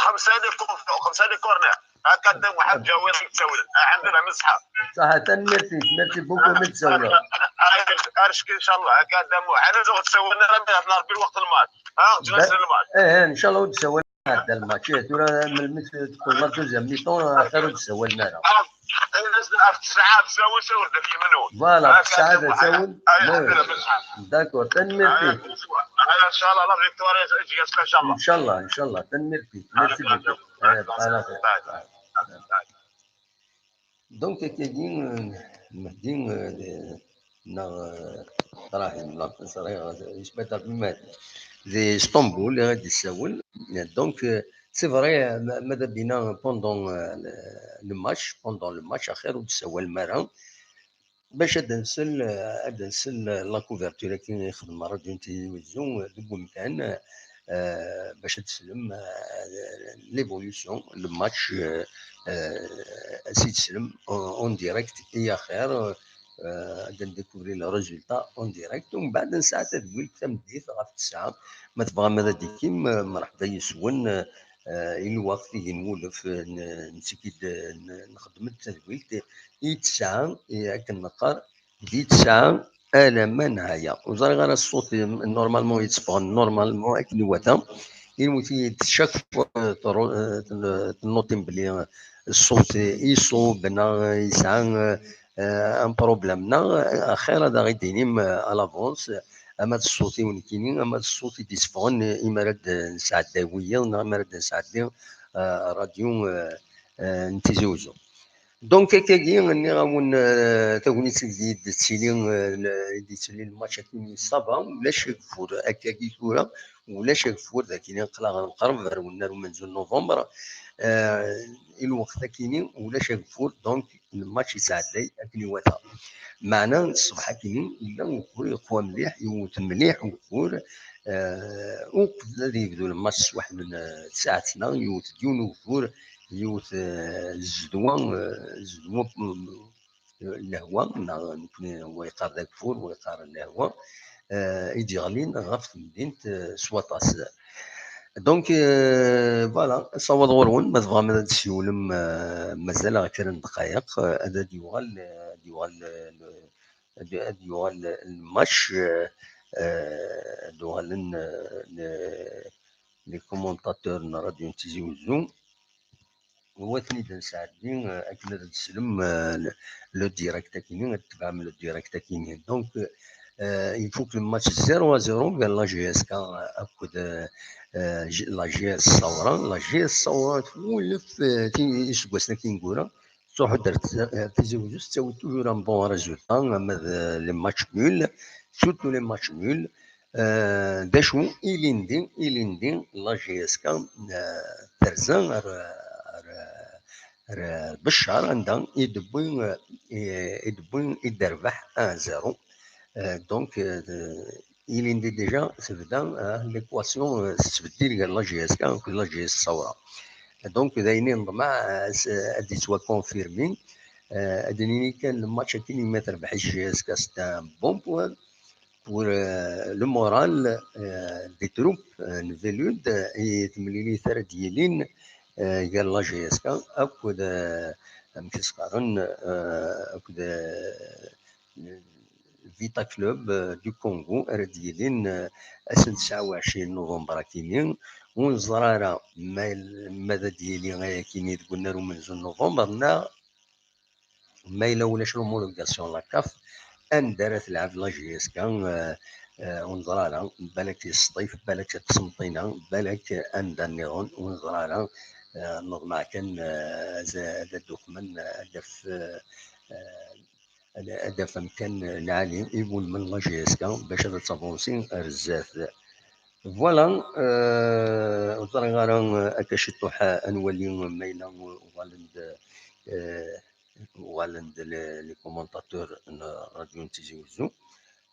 خمسه لي كور، خمسه لي كورنر. هكا دا محمد جاوي راك تسول. الحمد لله، مصحة. صح، تنميرتي، merci beaucoup، متسولة. ارشك ان شاء الله. هكا دا مو انا زوج تسولنا، راه من ربي الوقت الماضي. ها، جلس الماضي. ايه، ان شاء الله وتسولنا هذا الماتش. إيه، ترى من المثل تقول la deuxième mi-temps، اخر وتسولنا راه. الساعة تساوي ساوي داك المنون. Voilà، الساعة تساول. D'accord، تنميرتي. ان شاء الله la victoire تجي ان شاء الله. ان شاء الله، ان شاء الله، تنميرتي. Merci beaucoup. Donc, كاين مهدي، آه، ناغ، آه، راهي، لا، صراحة، يشبه دار المال. دي اسطنبول اللي غادي يساول. Donc, آه، c'est vrai، آه، ما-، ماذا بينا pendant، آه، le match، pendant le match، اخر وتساول مرة. باش هاد نسل، آه، هاد نسل la couverture كي يخدم راديو تيليفزيون، آه، ديك المكان، آه، باش تسلم، آه، l'évolution، le match، آه، آه، سي تسلم en direct، يا خير، آه، غادي نديكوفري le résultat en direct، ومن بعد نسعى تدويل تمديت غا في الساعة، ما تبغى ماذا ديكيم، آه، مرحبا يسون، آه، الوقت ينولف، آه، ن-، نسكيد، آه، ن-، نخدم التدويل، ت-، يتسعى، ياك النقر، دي تسعة، أنا ما نهاية. وزرغ أنا الصوت normalement يتصفغ normalement أكن وثا. يموتي تشك، تنوتي بلي الصوت يصوب، نا يسعى، آه، un problème، نا خير هذا غيديني à l'avance. أما الصوت يونكيني، أما الصوت يتصفغن، إما رد نسعداوية، نا إما رد نسعدي، آه، راديو، آه، آه، نتيزي وزو. Donc، akkagi, nniɣ-awen, euh, tagnit i d-tettili, euh, le, i d-yettili lmatch akkin, ça va, ulac ageffur. Akkagi tura, ulac ageffur, d akkin aql-aɣ nqerreb ar wennar umenzu n novembre. Euh, i lweqt akkin, ulac ageffur, donc, lmatch yesɛedday akken iwata. Meɛna, ṣṣbeḥ akkin, yella ugeffur yeqwa mliḥ, yewwet mliḥ ugeffur, euh, uqbel ad yebdu lmatch s waḥed n, euh, tsaɛet-nna, yewwet-d yiwen ugeffur, yiwet, eh, zzedwa, eh, zzedwa, mm, lehwa, neɣ nekni wa yeqqar d ageffur, wa yeqqar lehwa, eh, i d-yeɣlin ɣef temdint, eh, s waṭas. Donc, eh, voilà, sawaḍ ɣur-wen, ma tebɣam ad d-tsiwlem, eh, mazal-aɣ kra n ddqayeq, eh, ad, ad yuɣal, eh, ad yuɣal, eh, le-, ad, ad yuɣal lmatch, eh, eh, ad uɣalen, eh, le-, les commentateurs n rradyu n Tizi Uzzu. Watni d nesɛeddi, eh, akken ad d-teslem, eh, le, le direct akini, ad tebɛem le direct akini. Donc, eh, il faut que le match zéro à zéro بين la J S K akked, eh, eh, la J S Saoura. La J S Saoura twulef, eh, ti-, iseggasen akin gura. Tettruḥu-d ar Tizi Uzzu, tettawi toujours un bon résultat, ama d les matchs nuls, surtout les matchs nuls. Eh, d acu, ilindi, ilindi, la J S K, eh, terza ar, ar, ar Beccar, anda i d-tewwi, eh, i d-tewwi, i d-terbeḥ un zéro. Eh, donc, eh, ilindi déjà tebda, eh, l'équation, eh, tettbeddil gar la J S K akked la J S Saoura. Donc, d ayen i neḍmeɛ, eh, s-, ad yettwakonfirmi. Eh, ad d-nini kan, lmatch akken imi terbeḥ J S K, c'est un bon point pour, eh, le moral, eh, des troupes, eh, n Belud, eh, i temlilit ara d-yilin, eh, gar la J S K akked, eh, amek i s-qqaren, eh, akked, eh, Vita Club, eh, du Congo, ara d-yilin, eh, ass n tesɛa u ɛecrin november akini. Ur neẓri ara ma, ma ad d-yili ayakini deg unnar umenzu n november, neɣ ma yella ulac l'homologation n la CAF, anda ara telɛeb la J S K, eh, eh, ur neẓri ara, balak yesṭif, balak ad tsemṭina, balak anda nniḍen, ur neẓri ara, eh, neḍmeɛ kan, eh, ad, ad d-ukmen, eh, ad d-af, eh, eh, ad, ad d-af amkan lɛali i wulmen la J S K bac ad tavansi ar zdat. Voilà, eh, ur ẓriɣ ara, eh, akka ciṭuḥ, eh, ad nwali ma yella uɣalen-d, eh, uɣalen-d les, les commentateurs n rradyu n Tizi Uzzu.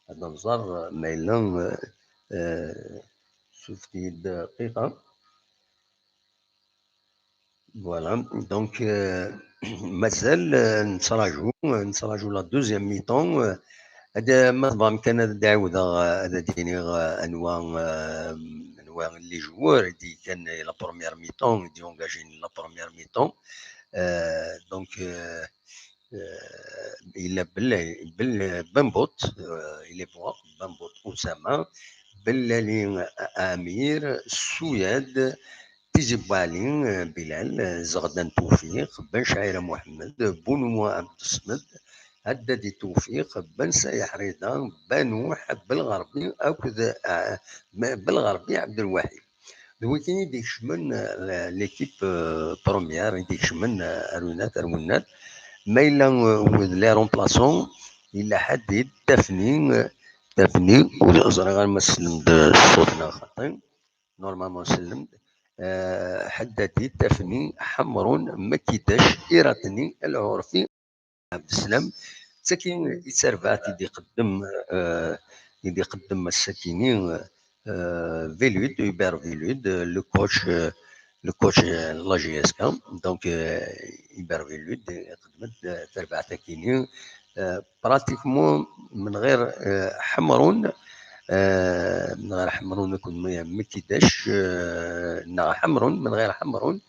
Ad nẓer ma yella, eh, eh, sufti-d dqiqa. Voilà, donc, eh, mazal, eh, nettraǧu, nettraǧu la deuxième mi-temps, eh, Ad, ma tebɣam kan ad d-ɛiwdeɣ, ad d-iniɣ, euh, anwa, euh, anwa les joueurs i d-yekkan la première mi-temps, i d-yungajen la première mi-temps. Euh, donc, euh, euh, il a Bel-, Bel-, Bembout, euh, il est bon, Bembout Oussama, Belali Amir, Souyad, Tizi Bouali, euh, Bilal, euh, Zordan Toufiq, Ben Chaira Mohamed, Bounoua Abdesmed, Haddadi Toufiq, Ben Saïh Rida, Banouh Belgharbi akked, euh, Belgharbi Abdelwahid. D wigi i d-ikecmen, euh, l'équipe, euh, première, i d-ikecmen, euh, ar winat, ar winat. Ma yella, euh, d les remplaçants, yella Hadid, Tafni, euh, Tafni, ur ẓriɣ ara ma sellem-d ṣṣut neɣ xaṭi. Normalement sellem-d. Euh, Haddadi, Tafni, Ḥemrun, Makidac, Iratni, Lɛurfi, Abdeslam. D tagi i d tarbaɛt i d-iqeddem, euh, i d-iqeddem ass-akini, euh, Velud, Hubert Velud, euh, le coach, euh, le coach, euh, n la J S K. Donc, euh, Hubert Velud, euh, iqeddem-d, euh, tarbaɛt-akini, euh, pratiquement من غير, euh, Ḥemrun, euh, من غير Ḥemrun akked Makidac, euh, neɣ Ḥemrun, من غير Ḥemrun,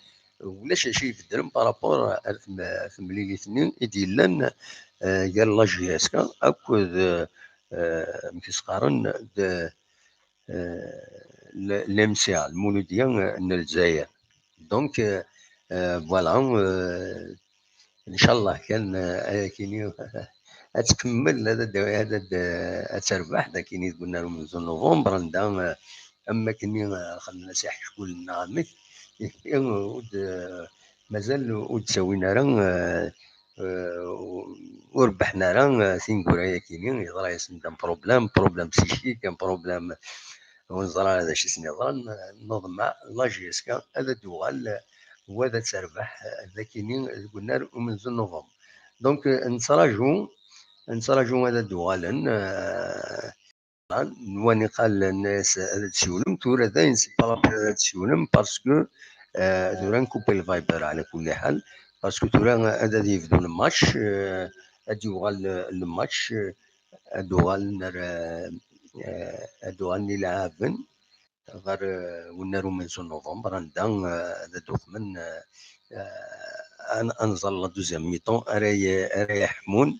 ulac acu ibeddlen par rapport ar tem-, temlilit-nni i d-yellan, euh, gar la J S K akked, euh, euh, amek i s-qqaren, d, euh, l-, l'M C A, Lmuludiya n Lezzayer. Donc, euh, euh, voilà, euh, ncallah kan, euh, ayakini ad tkemmel, ad, ad, ad, ad terbeḥ, d akini deg unnar umenzu n novembre, anda, euh, am wakkenni, euh, xedmen-as iḥeckulen neɣ amek, ur d-, mazal ur d-ttawin ara, euh, euh, ur rebḥen ara, euh, tineggura-yakini, yeḍra-yasen-d un problème, problème psychique, un problème, ur neẓri ara d acu i sen-yeḍran, euh, neḍmeɛ la J S K ad d-tuɣal, euh, u ad terbeḥ, euh, d akini deg unnar umenzu n novembre. Donc, euh, nettraǧu, nettraǧu ad d-uɣalen, euh, nwan iqal nna-yas ad d-siwlem, tura dayen c'est pas la peine ad d-siwlem, parce que, euh, tura nkupi le Viber ɛla kulli ḥal, parce que tura ad, ad yebdu le match, euh, ad yuɣal le, le match, euh, ad uɣalen ar, euh, ad uɣalen ileɛɛaben ɣer, euh, unnar umenzu n novembre, anda, euh, ad d-uqmen, euh, euh, ad, ad nẓer la deuxième mi-temps ara y-, ara yeḥmun.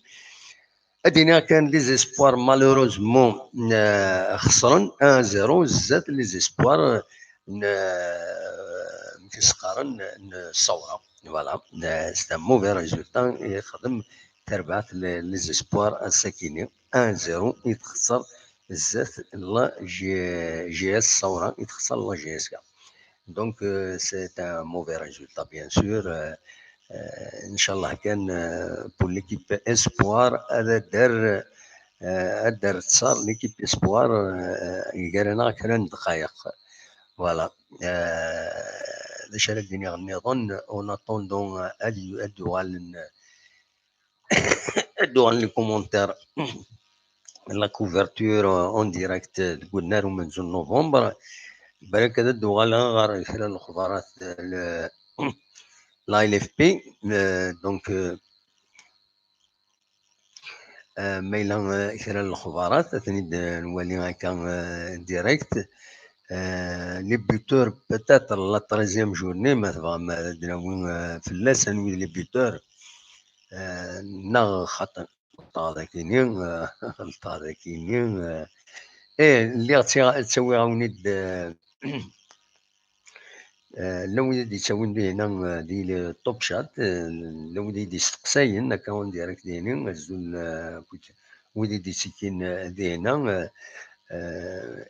Ad iniɣ kan les espoirs, malheureusement, euh, xesren un zéro zdat les espoirs n, euh, amek i s-qqaren, n Ṣṣawra. Voilà, euh, c'est un mauvais résultat i yexdem tarbaɛt n les espoirs ass-akini, un zéro i texser zdat la J-, J S Ṣṣawra, i texser la J S K. Donc, euh, c'est un mauvais résultat, bien sûr. Euh, euh, ncallah kan, euh, pour l'équipe espoir, ad d-terr, euh, ad d-terr ntṣar l'équipe espoir, euh, gar-aneɣ kra n ddqayeq. Voilà. Euh, d acu ara d-iniɣ nniḍen? En attendant, euh, ad, ad d-uɣalen, ad d-uɣalen les commentaires, la couverture, euh, en direct, euh, deg unnar umenzu n novembre. Balak ad d-uɣaleɣ ɣer kra n lexbarat, euh, le, la L F P, euh, donc, euh, euh, ma yella, euh, kra n lexbarat, ad ten-id, euh, nwali akka, euh, direct. Euh, les buteurs, peut-être la treizième journée, ma tebɣam ad d-nawi, euh, fell-as, anwi d les buteurs, euh, neɣ xaṭi. Ɣelṭeɣ dagini, euh, ɣelṭeɣ dagini, euh, eh, lliɣ ttawiɣ-awen-id, euh, euh, llan wid i d-yettawin dihina, euh, di le Top Chat, euh, llan wid i d-yesteqsayen, akka en direct dihini, azul, euh, akked wid i d-yettekkin, euh, dihina, euh, euh,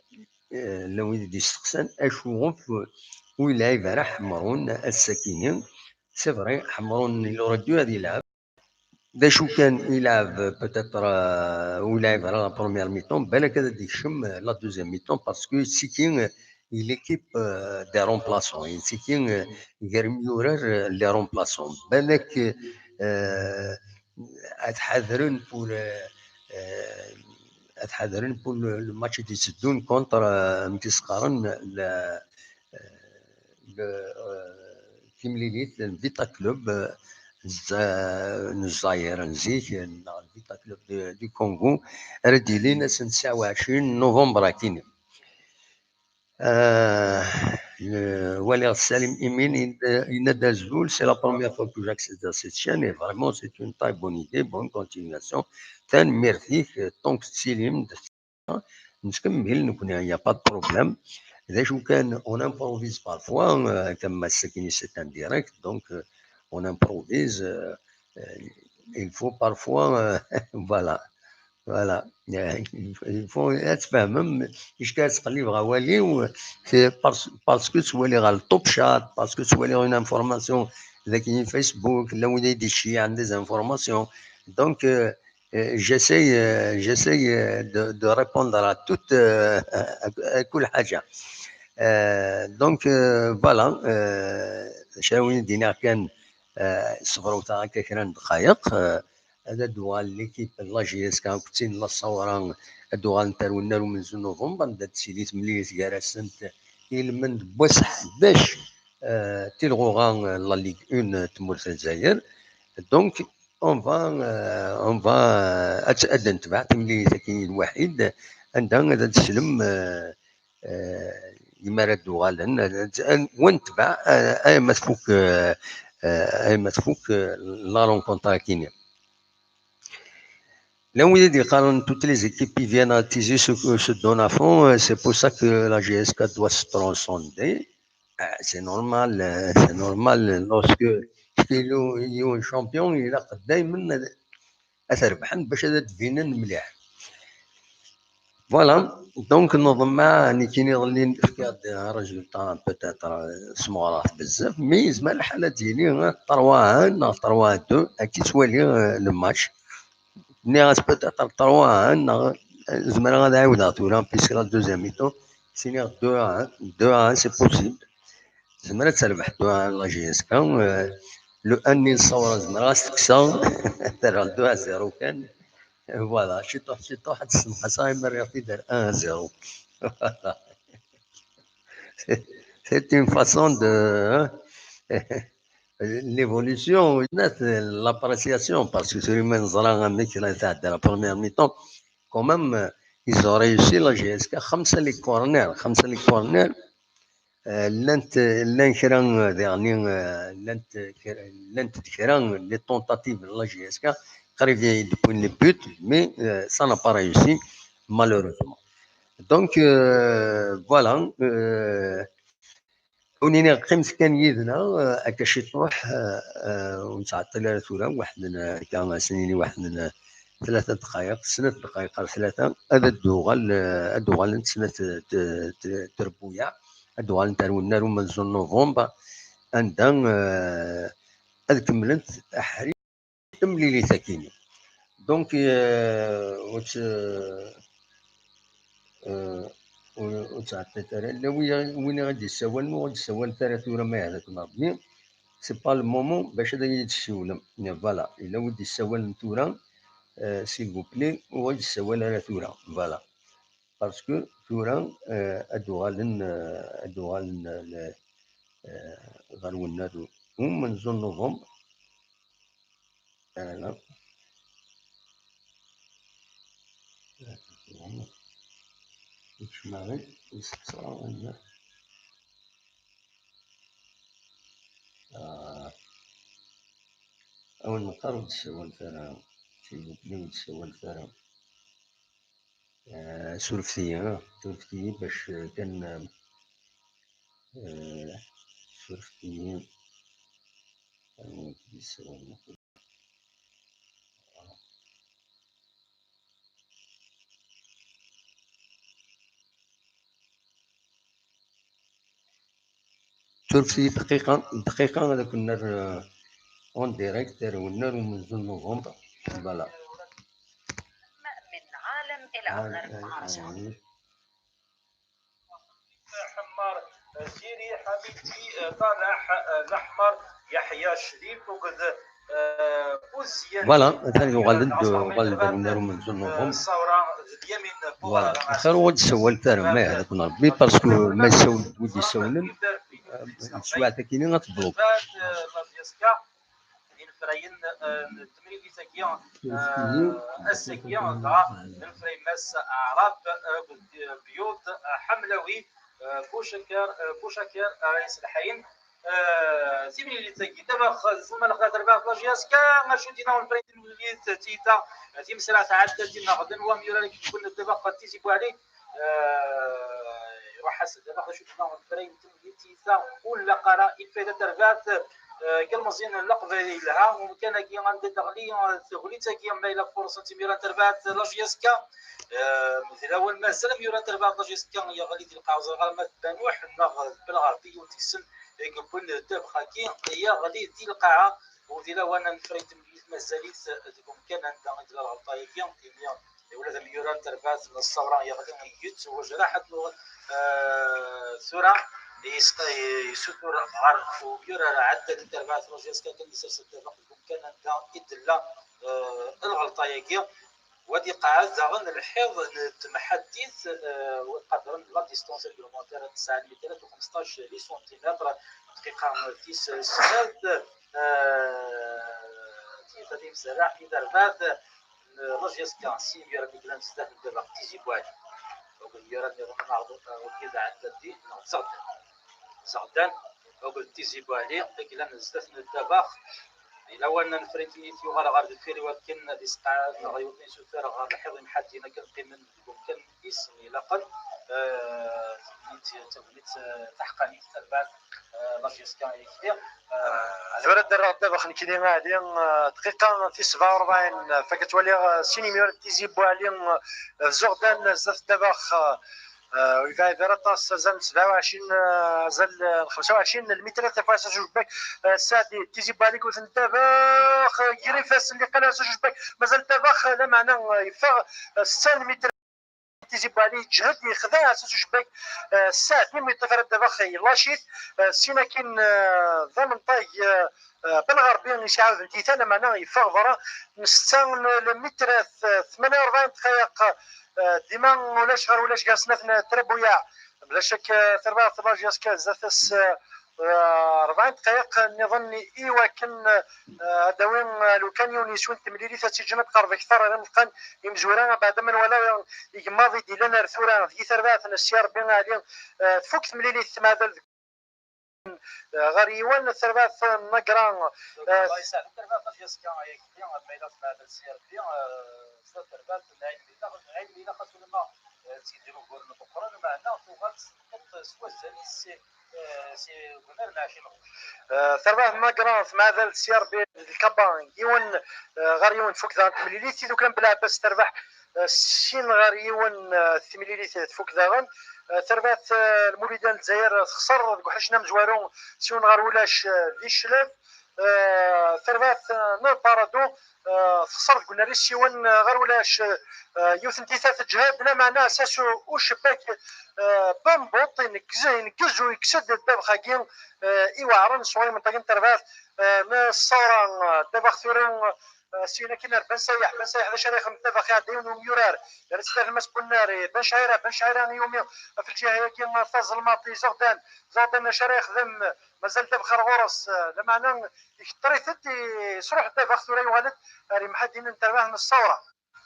euh, llan wid i d-yesteqsan, acu ɣef ur yelɛib ara Ḥemrun ass-akini? C'est vrai, Ḥemrun, il aurait dû ad yelɛeb. D acu kan, ilɛeb peut-être, euh, ur yelɛib ara la première mi-temps, balak ad d-yekcem, euh, la deuxième mi-temps, parce que yettiki, euh, i l'équipe, euh, des remplaçants, yettiki, euh, gar imyurar, euh, les remplaçants. Balak, euh, ad ḥadren pour, euh, euh, ad ḥadren pour le, le match i d-yetteddun contre, euh, amek i s-qqaren, le, euh, le, euh, timlilit n Vita Club, euh, Zza-, n Zzayer n zik, neɣ n Vita Club du Congo, ara d-yilin ass n tesɛa u ɛecrin november akkin. Waliɣ Salim Emin yenna-d: azul, c'est la première fois que j'accède à cette chaîne et vraiment c'est une très bonne idée, bonne continuation. Tanemmirt-ik. Donc tettili-d, nettkemmil nekkni, il n'y a pas de problème. D acu kan, on improvise parfois, comme ass-agi c'est un direct, donc on improvise. Il faut parfois, voilà. Voilà. Il faut, ad tfehmem, icka ad ttqellibeɣ awal-iw, c'est parce, parce que ttwaliɣ ɣer le top chat, parce que ttwaliɣ une information daki Facebook, la wid ay d-iceyɛen des informations. Donc j'essaye, j'essaye de, de répondre à toute, à, à كل حاجة. Donc voilà. Cawin d-iniɣ kan, ṣebret akka kra n ddqayeq. Ad d-tuɣal l'équipe n la J S K akked tin n la Sawra, ad d-uɣalent ar wennar umenzu n november, anda d-tili temlilit gar-asent i lmend n wass ḥdac, tilɣuɣa n la Ligue un n tmurt n Lezzayer. Donc on va, on va, ad, ad d-netbeɛ timlilit-agi lwaḥid, anda ad d-teslem imi ara d-uɣalen, wa netbeɛ, ay ma tfuk, ay ma tfuk la rencontre-agi-nni. Llan wid i d-yeqqaren toutes les équipes qui viennent à Tizi se, se donnent à fond, c'est pour ça que la J S K doit se transcender. C'est normal, c'est normal, lorsque il y a un champion, il a daymen ad t-rebḥen bac ad d-binen mliḥ. Voilà, donc neḍmeɛ nekkini iḍelli fkiɣ-d un résultat peut-être, smeɣreɣ-t bezzaf, mais yezmer lḥal ad d-yili trois un neɣ trois deux, akka i ttwaliɣ le match. Nniɣ-as peut-être trois un, neɣ zemreɣ ad ɛiwdeɣ tura, puisque la deuxième mi-temps, s-iniɣ deux un, deux un, c'est possible. Zemreɣ ad terbeḥ deux un la J S K. Le un-nni n Sawra zemreɣ ad s-t-kkseɣ, terreɣ deux à zéro kan. Voilà, ciṭuḥ ciṭuḥ ad t-ssenqaseɣ imi rriɣ-t-id ar un à zéro. Voilà. C'est une façon de, hein, l'évolution, l'appréciation, parce que tura ma neẓra amek la tɛedda la première mi-temps, quand même, ils ont réussi la J S K, xemsa les corners, xemsa les corners, llant, llan kra, daɣen, llant, llant kra les tentatives de la J S K, qrib i d-wwin les buts, mais ça n'a pas réussi, malheureusement. Donc voilà. Ur nini qqimet kan yid-neɣ, akka ciṭuḥ, ur nettɛeṭṭil ara tura, waḥed n, akka, ad s-nini waḥed n tlata ddqayeq, snat ddqayeq ar tlata, ad d-uɣal, ad d-uɣalent snat trebbuyaɛ, ad d-uɣalent ar wennar umenzu n november, anda ad kemmlent aḥri. Timlilit-agi-nni. Donc ur tt-, ur ttɛeṭṭilt ara. Yella win i ɣ-d-yessawalen, ur ɣ-d-yessawal ara tura, ma yehda-ken Rebbi. C'est pas le moment bac ad iyi-d-tessiwlem. Voilà, yella wi d-yessawalen tura, s'il vous plaît, ur ɣ-d-yessawal ara tura. Voilà. Parce que tura ad d-uɣalen, ad d-uɣalen ɣer wennar umenzu n november. Ala. Ikcem-aɣ-d, iseqsa, yenna. Ah. Awen neqqar ur d-ssawal ara, ur d-ssawal ara. Surfet-iyi, surfet-iyi bac kan, surfet-iyi. Surfet-iyi dqiqa, dqiqa ad ken-nerr en direct ar wennar umenzu n november. Voilà. من عالم إلى آخر. Voilà, atan yuɣal-d, uɣal-d ar wennar umenzu n november. Voilà, axir ur d-ssawal ara, ma yehda-ken Rebbi, parce que ma yessawel-d wi d-yessawlen, teswiɛt-agi-nni ad tebluq. Ayen, eh, n temlilit-agi, eh, ass-agi, dɣa d Nefraymas Aɛrab, eh, akked Byuḍ, eh, Ḥemlawi, eh, Bucakar, eh, Bucakar, eh, ara yesselḥayen, eh, timlilit-agi. Dabex, zumalex, terbaɛt la J S K, acu d-yenna Nefray timlilit, tiyita, eh, timesraɛt ɛadda dinna ɣden wa myurar i yekwen dabex Tizi Buɛli, eh, iruḥ-as dabex acu d-yenna Nefray timlilit, tiyita, ur nlaq ara i lfayda terbaɛt, eh, Galmeẓyen n Leqbayel yelha, umkan-agi anda d-teɣli, eh, tegnit-agi ma yella furṣa n timyura n terbaɛt la J S K, eh, d lawan mazal amyura n terbaɛt la J S K yeɣli di lqaɛa, ẓriɣ arma d Banuḥ neɣ d Belɣerbi, yiwen deg-sen i yewwin ddabex-agi yeɣli di lqaɛa, u di lawan Nefray timlilit mazal-it deg umkan anda i d-tella lɣelṭa-agi, imi ula d amyurar n terbaɛt n Ṣṣawra yeɣli yettwejraḥ ad nuɣ, eh, tura yesqa-, yessutur ɣer umyurar ɛeddan n terbaɛt la J S K kan yessers ddabex deg umkan anda i d-tella, eh, lɣelṭa-agi. Wa d-iqeɛɛed daɣen lḥiḍ n temḥaddit, eh, wa iqadren la distance réglementaire n tesɛa lmitrat u xmesṭac les centimètres, dqiqa tis snat, eh, tiyita timserraḥt i terbaɛt, eh, la J S K, sin imyura mi yellan sdat n ddabex Tizi Buɛli. Akked imyura nniḍen neɣ wagi d Ɛeddadi neɣ d Zeɣdan. Zeɣdan akked Tizi Buɛli i yellan sdat n ddabex. Yella wanna n Fritini yuɣal ɣer deffir i wakken ad isqeɛɛed neɣ i wakken isuter ɣer lḥiḍ imḥaddin akken qqimen deg umkan-is ilaqen, eh, tagnit, tagnit, eh, taḥqanit, tarbaɛt, eh, la J S K i kdi. Eh, tura ad d-rreɣ ddabex nekkini, a Ɛli, eh, dqiqa tis sebɛa u rebɛin, eh, fakk ad twaliɣ, eh, sin imyura n Tizi Buɛli, eh, d Zuɣdan, eh, zdat ddabex, eh, eh, ur yebɛid ara aṭas, azal n sebɛa u ɛecrin, eh, azal, eh, n xemsa u ɛecrin n lmitrat, ɣef wass Ajugbak, eh, Saɛdi, Tizi Buɛli, wten ddabex, eh, ger ifassen, iqqal Ajugbak, mazal ddabex, eh, lameɛna, eh, yeffeɣ, eh, setta n lmitrat. Tizi Buɛli yeǧhed, yexdeɛ Asasu Jbak, eh, Saɛdi mi yeṭṭef ara ddabex yelacit, eh, sin akin, eh, d amenṭag, eh, eh, Belɣerbi yesɛawden tiyita, lameɛna yeffeɣ berra n setta n lmitrat, eh, tmanya u rebɛin dqayeq, eh, dima ulac ɣer ulac gar snat n Trabuyaɛ. Bla ccek, eh, tarbaɛt n la J S K zdat-s, eh, eh, rebɛa dqayeq nniḍen i wakken, eh, ad d-awin, eh, lukan yiwen yeswi n temlilit ad tt-ǧǧen ad tqerreb kter ara meqqan imezwura, abeɛda ma nwala, eh, igemmaḍ i d-illan ar tura deg tarbaɛt n Ssi Rebbi Ɛli, eh, tfuk temlilit tmeɛdal deg, eh, ɣer yiwen, tarbaɛt n Nagra, eh, Allah yesɛed, tarbaɛt n J S K ayagi, ma yella tmeɛdal Ssi Rebbi, eh, zdat tarbaɛt n Ɛin Mila, Ɛin Mila xas ulamma, eh, d tigi uguren meqqren, meɛna tuɣal s wazal-is, eh, si ugar n ɛecrin ɣef. Eh, tarbaɛt n Nagra tmeɛdal Ssi Rebbi d Lkaba, yiwen, eh, ɣer yiwen tfuk daɣen temlilit, Tidukla n Belɛebbas terbeḥ, eh, sin ɣer yiwen, eh, timlilit tfuk daɣen. Eh, tarbaɛt, eh, Lmulida n Lezzayer texṣer deg uḥric n amezwaru, s yiwen ɣer ulac, eh, di Cclab. Eh, tarbaɛt, eh, n Parado, eh, texṣer deg unnar-is s yiwen, eh, ɣer ulac, eh, yiwet n tiyita teǧhed, lameɛna Asasu Ucebbak, eh, Bambuṭ ineggez, ineggez u yekkes-d ddabex-agi, eh, iweɛren sɣur imenṭagen n terbaɛt, eh, n Ṣṣawra, eh, ddabex tura, eh, syin akin ar Ben Sayaḥ. Ben Sayaḥ d acu ara yexdem ddabex, iɛedda yiwen n umyurar, yerra-tt-id ar Mass Bunnar, eh, Ben Cɛira, Ben Cɛira i umi ɣef lǧiha-agi, eh, tazelmaṭ i Zeɣdan, Zeɣdan d acu ara yexdem, mazal ddabex ar ɣur-s, eh, lameɛna ikeṭṭer-it-id, yesruḥ ddabex, tura yuɣal-d ar imḥaddiyen n terbaɛt n Ṣṣawra.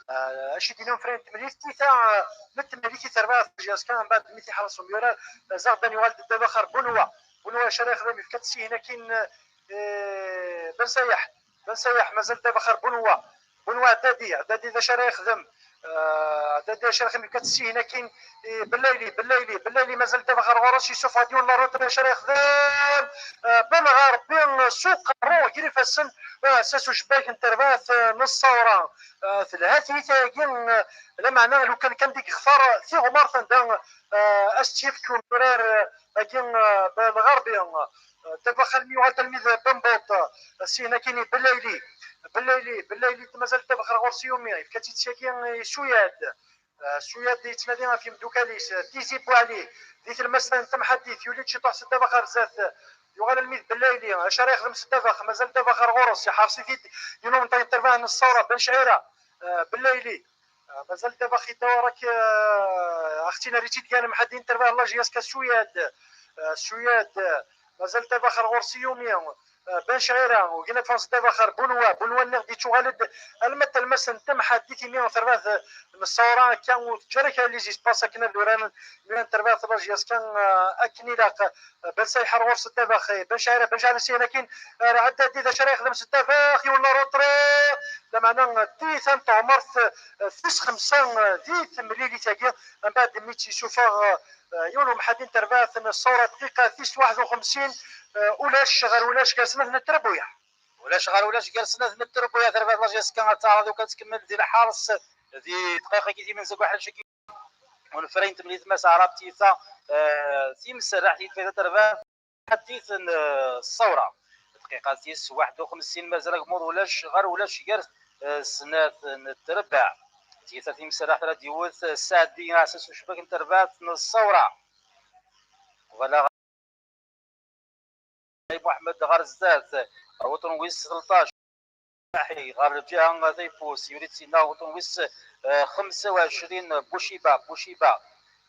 Eh, acu d-yenna ufran n temlilit, tiyita, eh, n temlilit i terbaɛt n J S K, mbeɛd mi t-iḥreṣ umyurar, eh, Zeɣdan yuɣal-d ddabex ar Bunwa. Bunwa acu ara yexdem, yefka-t syin akin, eh, Ben Sayaḥ. Ben Sayaḥ, mazal ddabex ar Bunwa. Bunwa Ɛeddadi, Ɛeddadi d acu ara yexdem? Eh, Ɛeddadi acu ara yexdem? Yefka-t syin akin i Bellayli, Bellayli, Bellayli mazal ddabex ar ɣur-s, yessufeɣ-d yiwen n la route, d acu ara yexdem? Eh, Ben Ɣerbi s uqerru, ger ifassen, eh, Asasu Jbak n terbaɛt, eh, n Ṣṣawra. Eh, telha tiyita-agi, eh, lameɛna lukan kan d i yextar tiɣmert anda, eh, as-tt-yefk umyurar, eh, agi, eh, Belɣerbi, eh, ddabex almi yuɣal d almid Bambuṭ, eh, syin akin i Bellayli. Bellayli, Bellayli mazal ddabex ar ɣur-s i umi, yefka-tt-id syagi i Suyad. Eh, Suyad yettnadi ɣef yimdukal-is, eh, Tizi Buɛli, di tlemmast n temḥaddit, yuli-d ciṭuḥ s ddabex ar zdat, eh, yuɣal almid Bellayli, acu ara yexdem s ddabex, mazal ddabex ar ɣur-s, iḥreṣ-it-id yiwen umenṭag n terbaɛt n Ṣṣawra, Ben Cɛira, eh, Bellayli, eh, mazal ddabex yedda ɣur-k, eh, axtin ar itt-id-gan mḥaddin terbaɛt n la J S K Suyad, eh, Suyad, eh, mazal ddabex ar ɣur-s i yumi, Ben Cɛira, ugin ad ffɣen s ddabex ɣer Bunwa. Bunwa nniɣ-d yettuɣal-d alma d talmast n temḥaddit imi terbaɛt n Ṣṣawra akka ur teǧǧa ara kra n les espaces akken ad uraren imir-a n terbaɛt la J S K akken ilaq. Ben Sayeḥ ar ɣur-s ddabex, Ben Cɛira, Ben Cɛira syin akin ar Ɛeddadi, d acu ara yexdem s ddabex, yiwen la retrait, lameɛna tiyita n teɣmert tis xemsa di temlilit-agi, mbeɛd mi tt-yessufeɣ yiwen umḥaddi n terbaɛt n Ṣṣawra dqiqa tis waḥed u xemsin, ulac ɣer ulac gar snat n trebbuyaɛ. Ulac ɣer ulac gar snat n trebbuyaɛ, terbaɛt la J S K ad teɛreḍ ukan tkemmel di lḥers di dqiqa-agi timenza deg uḥric-agi. Unefray n temlilit Mass Aɛrab tiyita timserraḥt i tfayda terbaɛt ḥaddit n Ṣṣawra. Dqiqa tis waḥed u xemsin mazal agmuḍ ulac ɣer ulac gar snat n trebbaɛ. Tiyita timserraḥt ara d-iwet Saɛdi aɛessas ucbak n terbaɛt n Ṣṣawra. Wala Muḥemmed ɣer zdat, uṭun wis tleṭṭac. Maḥi ɣer lǧiha tayeffust, yuli-d sinna uṭun wis xemsa u ɛecrin, Buciba, Buciba.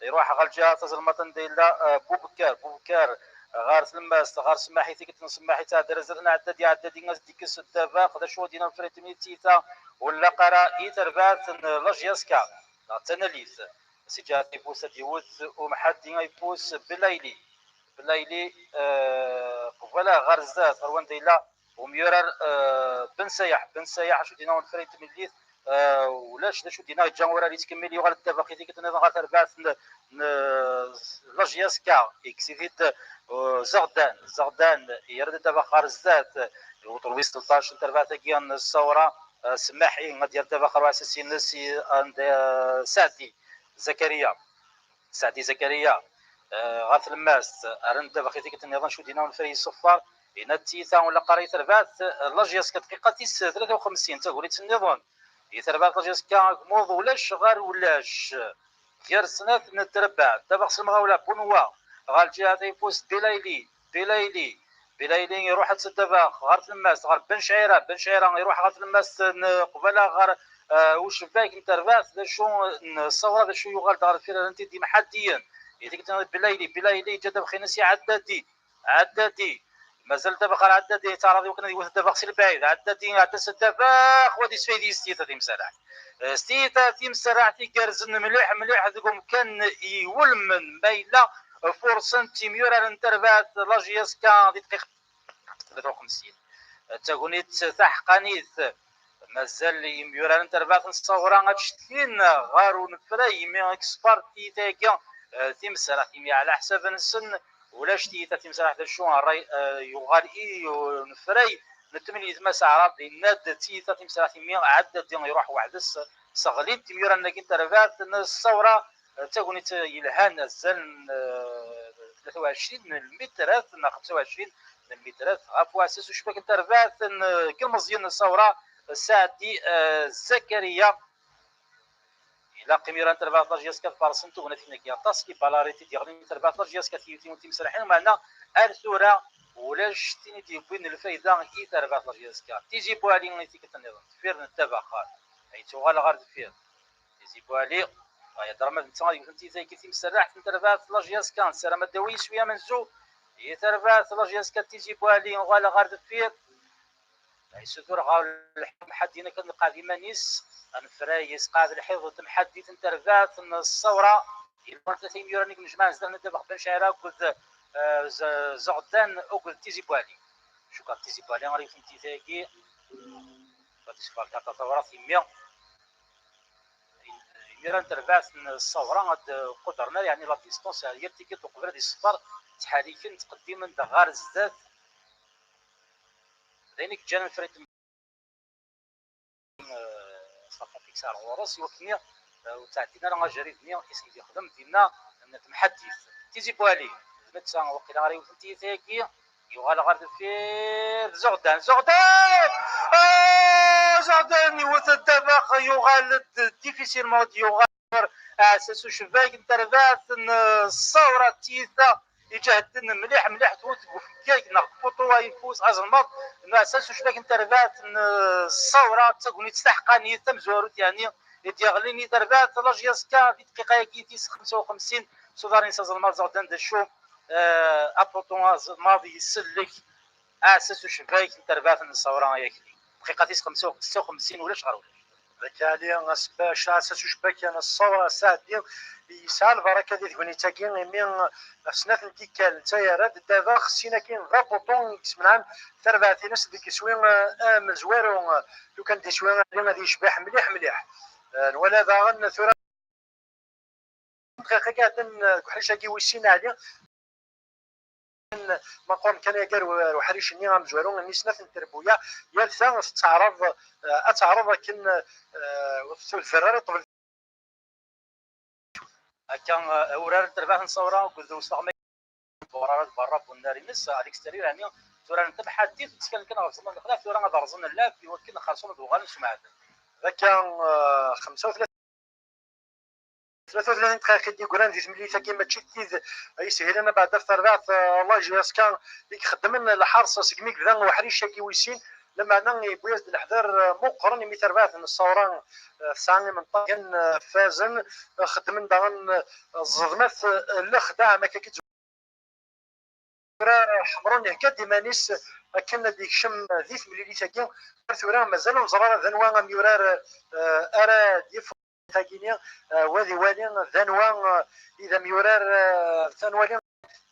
Iruḥ ɣer lǧiha tazelmaṭ anda yella Bubekar, Bubekar ɣer tlemmast, ɣer Smaḥi, tikkelt n Smaḥi tɛedda ar zdat n Ɛeddadi, Ɛeddadi ad s-d-ikkes ddabex, d acu d-yenna ufrag n tmidit tiyita, ur nlaq ara i terbaɛt n la J S K neɣ d tanalit. S lǧiha tayeffust ad d-iwet umḥaddi ayeffus Belayli. Belayli, qbala ɣer zdat, ɣer wanda yella umyurar Ben Sayaḥ. Ben Sayaḥ, acu d-yenna unefray n temlilit? Ulac d acu d-yenna, yeǧǧa urar yettkemmil, yuɣal ddabex i tikkelt nniḍen ɣer terbaɛt n, n la J S K, yekkes-it-id Zeɣdan. Zeɣdan yerra-d ddabex ɣer zdat, uṭun wis tleṭṭac n terbaɛt-agi n Ṣṣawra, Smaḥi ad yerr ddabex ɣer uɛessas-ines, Saɛdi Zakariya. Saɛdi Zakariya, ɣer tlemmast, rran ddabex i tikkelt nniḍen, acu d-yenna unefray yesṣeffer, yenna-d tiyita ur nlaq ara i terbaɛt la J S K, dqiqa tis tlata u xemsin, tagnit nniḍen i terbaɛt la J S K, agmuḍ ulac ɣer ulac gar snat n trebbaɛ, ddabex s lemɣawla Bunwa, ɣer lǧiha tayeffust Bilayli, Bilayli, Bilayli iruḥ-d s ddabex ɣer tlemmast, ɣer Ben Cɛira, Ben Cɛira iruḥ ɣer tlemmast n qbala ɣer ucebbak n terbaɛt, d acu n Ṣṣawra, d acu yuɣal-d ɣer deffir, rran-t-id imḥaddiyen. I tikkelt Bilayli, Bilayli yeǧǧa ddabex-ines i Ɛeddadi, Ɛeddadi, mazal ddabex ɣer Ɛeddadi, yettɛaraḍ i wakken ad iwet ddabex si lebɛid, Ɛeddadi iɛedda s ddabex, wa d isfaydi s tiyita timserraḥt. S tiyita timserraḥt igerrzen mliḥ mliḥ deg umkan iwulmen, ma yella furṣen-t imyurar n terbaɛt la J S K di dqiqa tlata u xemsin. D tagnit taḥeqqanit. Mazal imyurar n terbaɛt n Ṣṣawra ad cetkin ɣer unefray imi expert tiyita-agi timserraḥt, imi ɛla ḥsab-nsen ulac tiyita timserraḥt d acu ṛṛay, yuɣal i unefray n temlilit Mass Aɛrab, yenna-d tiyita timserraḥt imi Ɛeddadi iruḥ weḥd-s, sseɣlin-t imyurar-agi n terbaɛt n Ṣṣawra. D tagnit yelhan, azal n tlata u ɛecrin n lmitrat neɣ xemsa u ɛecrin n lmitrat ɣef uɛessas ucbak n terbaɛt n yilmeẓyen n Ṣṣawra, Saɛdi Zakariya. Ilaq imir-a n terbaɛt la J S K ad farṣen tugnatin-agi aṭas, les balles arrêtées i d-yeɣlin i terbaɛt la J S K, tiwtin timserraḥin, meɛna ar tura ulac tin i d-yewwin lfayda i terbaɛt la J S K. Tizi Bouali i tikkelt nniḍen, deffir n ddabex, yettuɣal ɣer deffir. Tizi Bouali, yeḍra ma d netta ad yewten tiyita-agi timserraḥt n terbaɛt la J S K, nessaram ad d-tawi iswi amenzu i terbaɛt la J S K. Tizi Bouali uɣal ɣer deffir, yessutur ɣer lḥukum ḥaddin akken lqaɛed iman-is, anefray yesqaɛed lḥiḍ n temḥaddit n terbaɛt n Ṣṣawra. Yella tlata imyuran i yennejmaɛen zdaxel n ddabex, Ben Cɛira akked Zeɣdan akked Tizi Bouali. Cukkeɣ Tizi Bouali ara yewten tiyita-agi. Ad yesberka tawrat immi. Imir-a n terbaɛt n Ṣṣawra ad qudren ar yeɛni la distance ar yir tikkelt uqbel ad yesfeḍ, ttḥerriken, ttqeddimen-d ɣer zdat. D ayen i yeǧǧan anefray n Ṣafa Pixar ɣur-s i wakken ur ttɛeddin ara ajerrid-nni i sen-d-yexdem dinna n temḥaddit. Tizi Bouali, d netta waqila ara yewten tiyita-agi. Yuɣal ɣer deffir Zeɣdan, Zeɣdan! Ah, Zeɣdan iwet ddabex, yuɣal-d difficilement, yuɣal aɛessas ucebbak n terbaɛt n Ṣṣawra, d tiyita iǧehden mliḥ mliḥ, twet deg ufeggag neɣ deg puṭu ayeffus azelmaḍ n uɛessas ucebbak n terbaɛt n Ṣṣawra. D tagnit taḥeqqanit tamezwarut yeɛni i d-yeɣlin i terbaɛt la J S K di dqiqa-agi tis xemsa u xemsin s uḍar-ines azelmaḍ Zeɣdan d acu, apuṭu azelmaḍ isellek Aɛessas ucebbak n terbaɛt n Ṣṣawra ay akli. Dqiqa tis xemsa u xemsin ulac ɣer ulac. Dagi Ali Asbac, aɛessas ucebbak n Ṣṣawra Saɛdi, yesɛa lbaraka di tegnit-agi, imi ɣef snat n tikkal netta yerra-d ddabex, sin-agi d abuṭu i yesmenɛen tarbaɛt-ines deg iswi, eh, amezwaru, eh, lukan d iswi Ali ad yecbeḥ mliḥ mliḥ. Eh, nwala daɣen tura dqiqa iɛeddan, eh, deg uḥric-agi wis sin Ali. Ma qqaren kan agar uḥric-nni amezwaru-nni snat n trebbuyaɛ, yal ta tettaɛraḍ, eh, ad teɛreḍ akken, eh, ur tberrer i ṭṭbel. Akka, eh, urar n terbaɛt n Ṣṣawra akked usleɣmay n Buɣrara d berra n unnar-ines, à l'extérieur, ɛni tturaren tamḥaddit, ttekkan kan ɣef ẓẓman lexlaf, tura ad rẓen llɛeb i wakken xerṣum ad uɣalen s umɛadel. Akka, eh, xemsa u tlatin tlata u tlatin dqayeq i d-yeggran di temlilit-agi, mačči d tid ay yeshilen abeɛda ɣef terbaɛt, eh, la J S K i ixeddmen lḥerṣ segmi yebda uḥric-agi wis sin, lameɛna yewwi-as-d leḥder, eh, meqqren, imi tarbaɛt n Ṣṣawra, eh, tesɛa imenṭagen, eh, fazen, eh, xeddmen daɣen, eh, ẓẓedmat, eh, lexdeɛ, am akka i tura Ḥemrun ihegga-d iman-is akken ad yekcem di temlilit-agi. Ar tura mazal ur neẓri ara d anwa amyurar, eh, ara d-yeffɣen tagini, eh, wa d iwali d anwa, eh, i d amyurar, eh, tanwali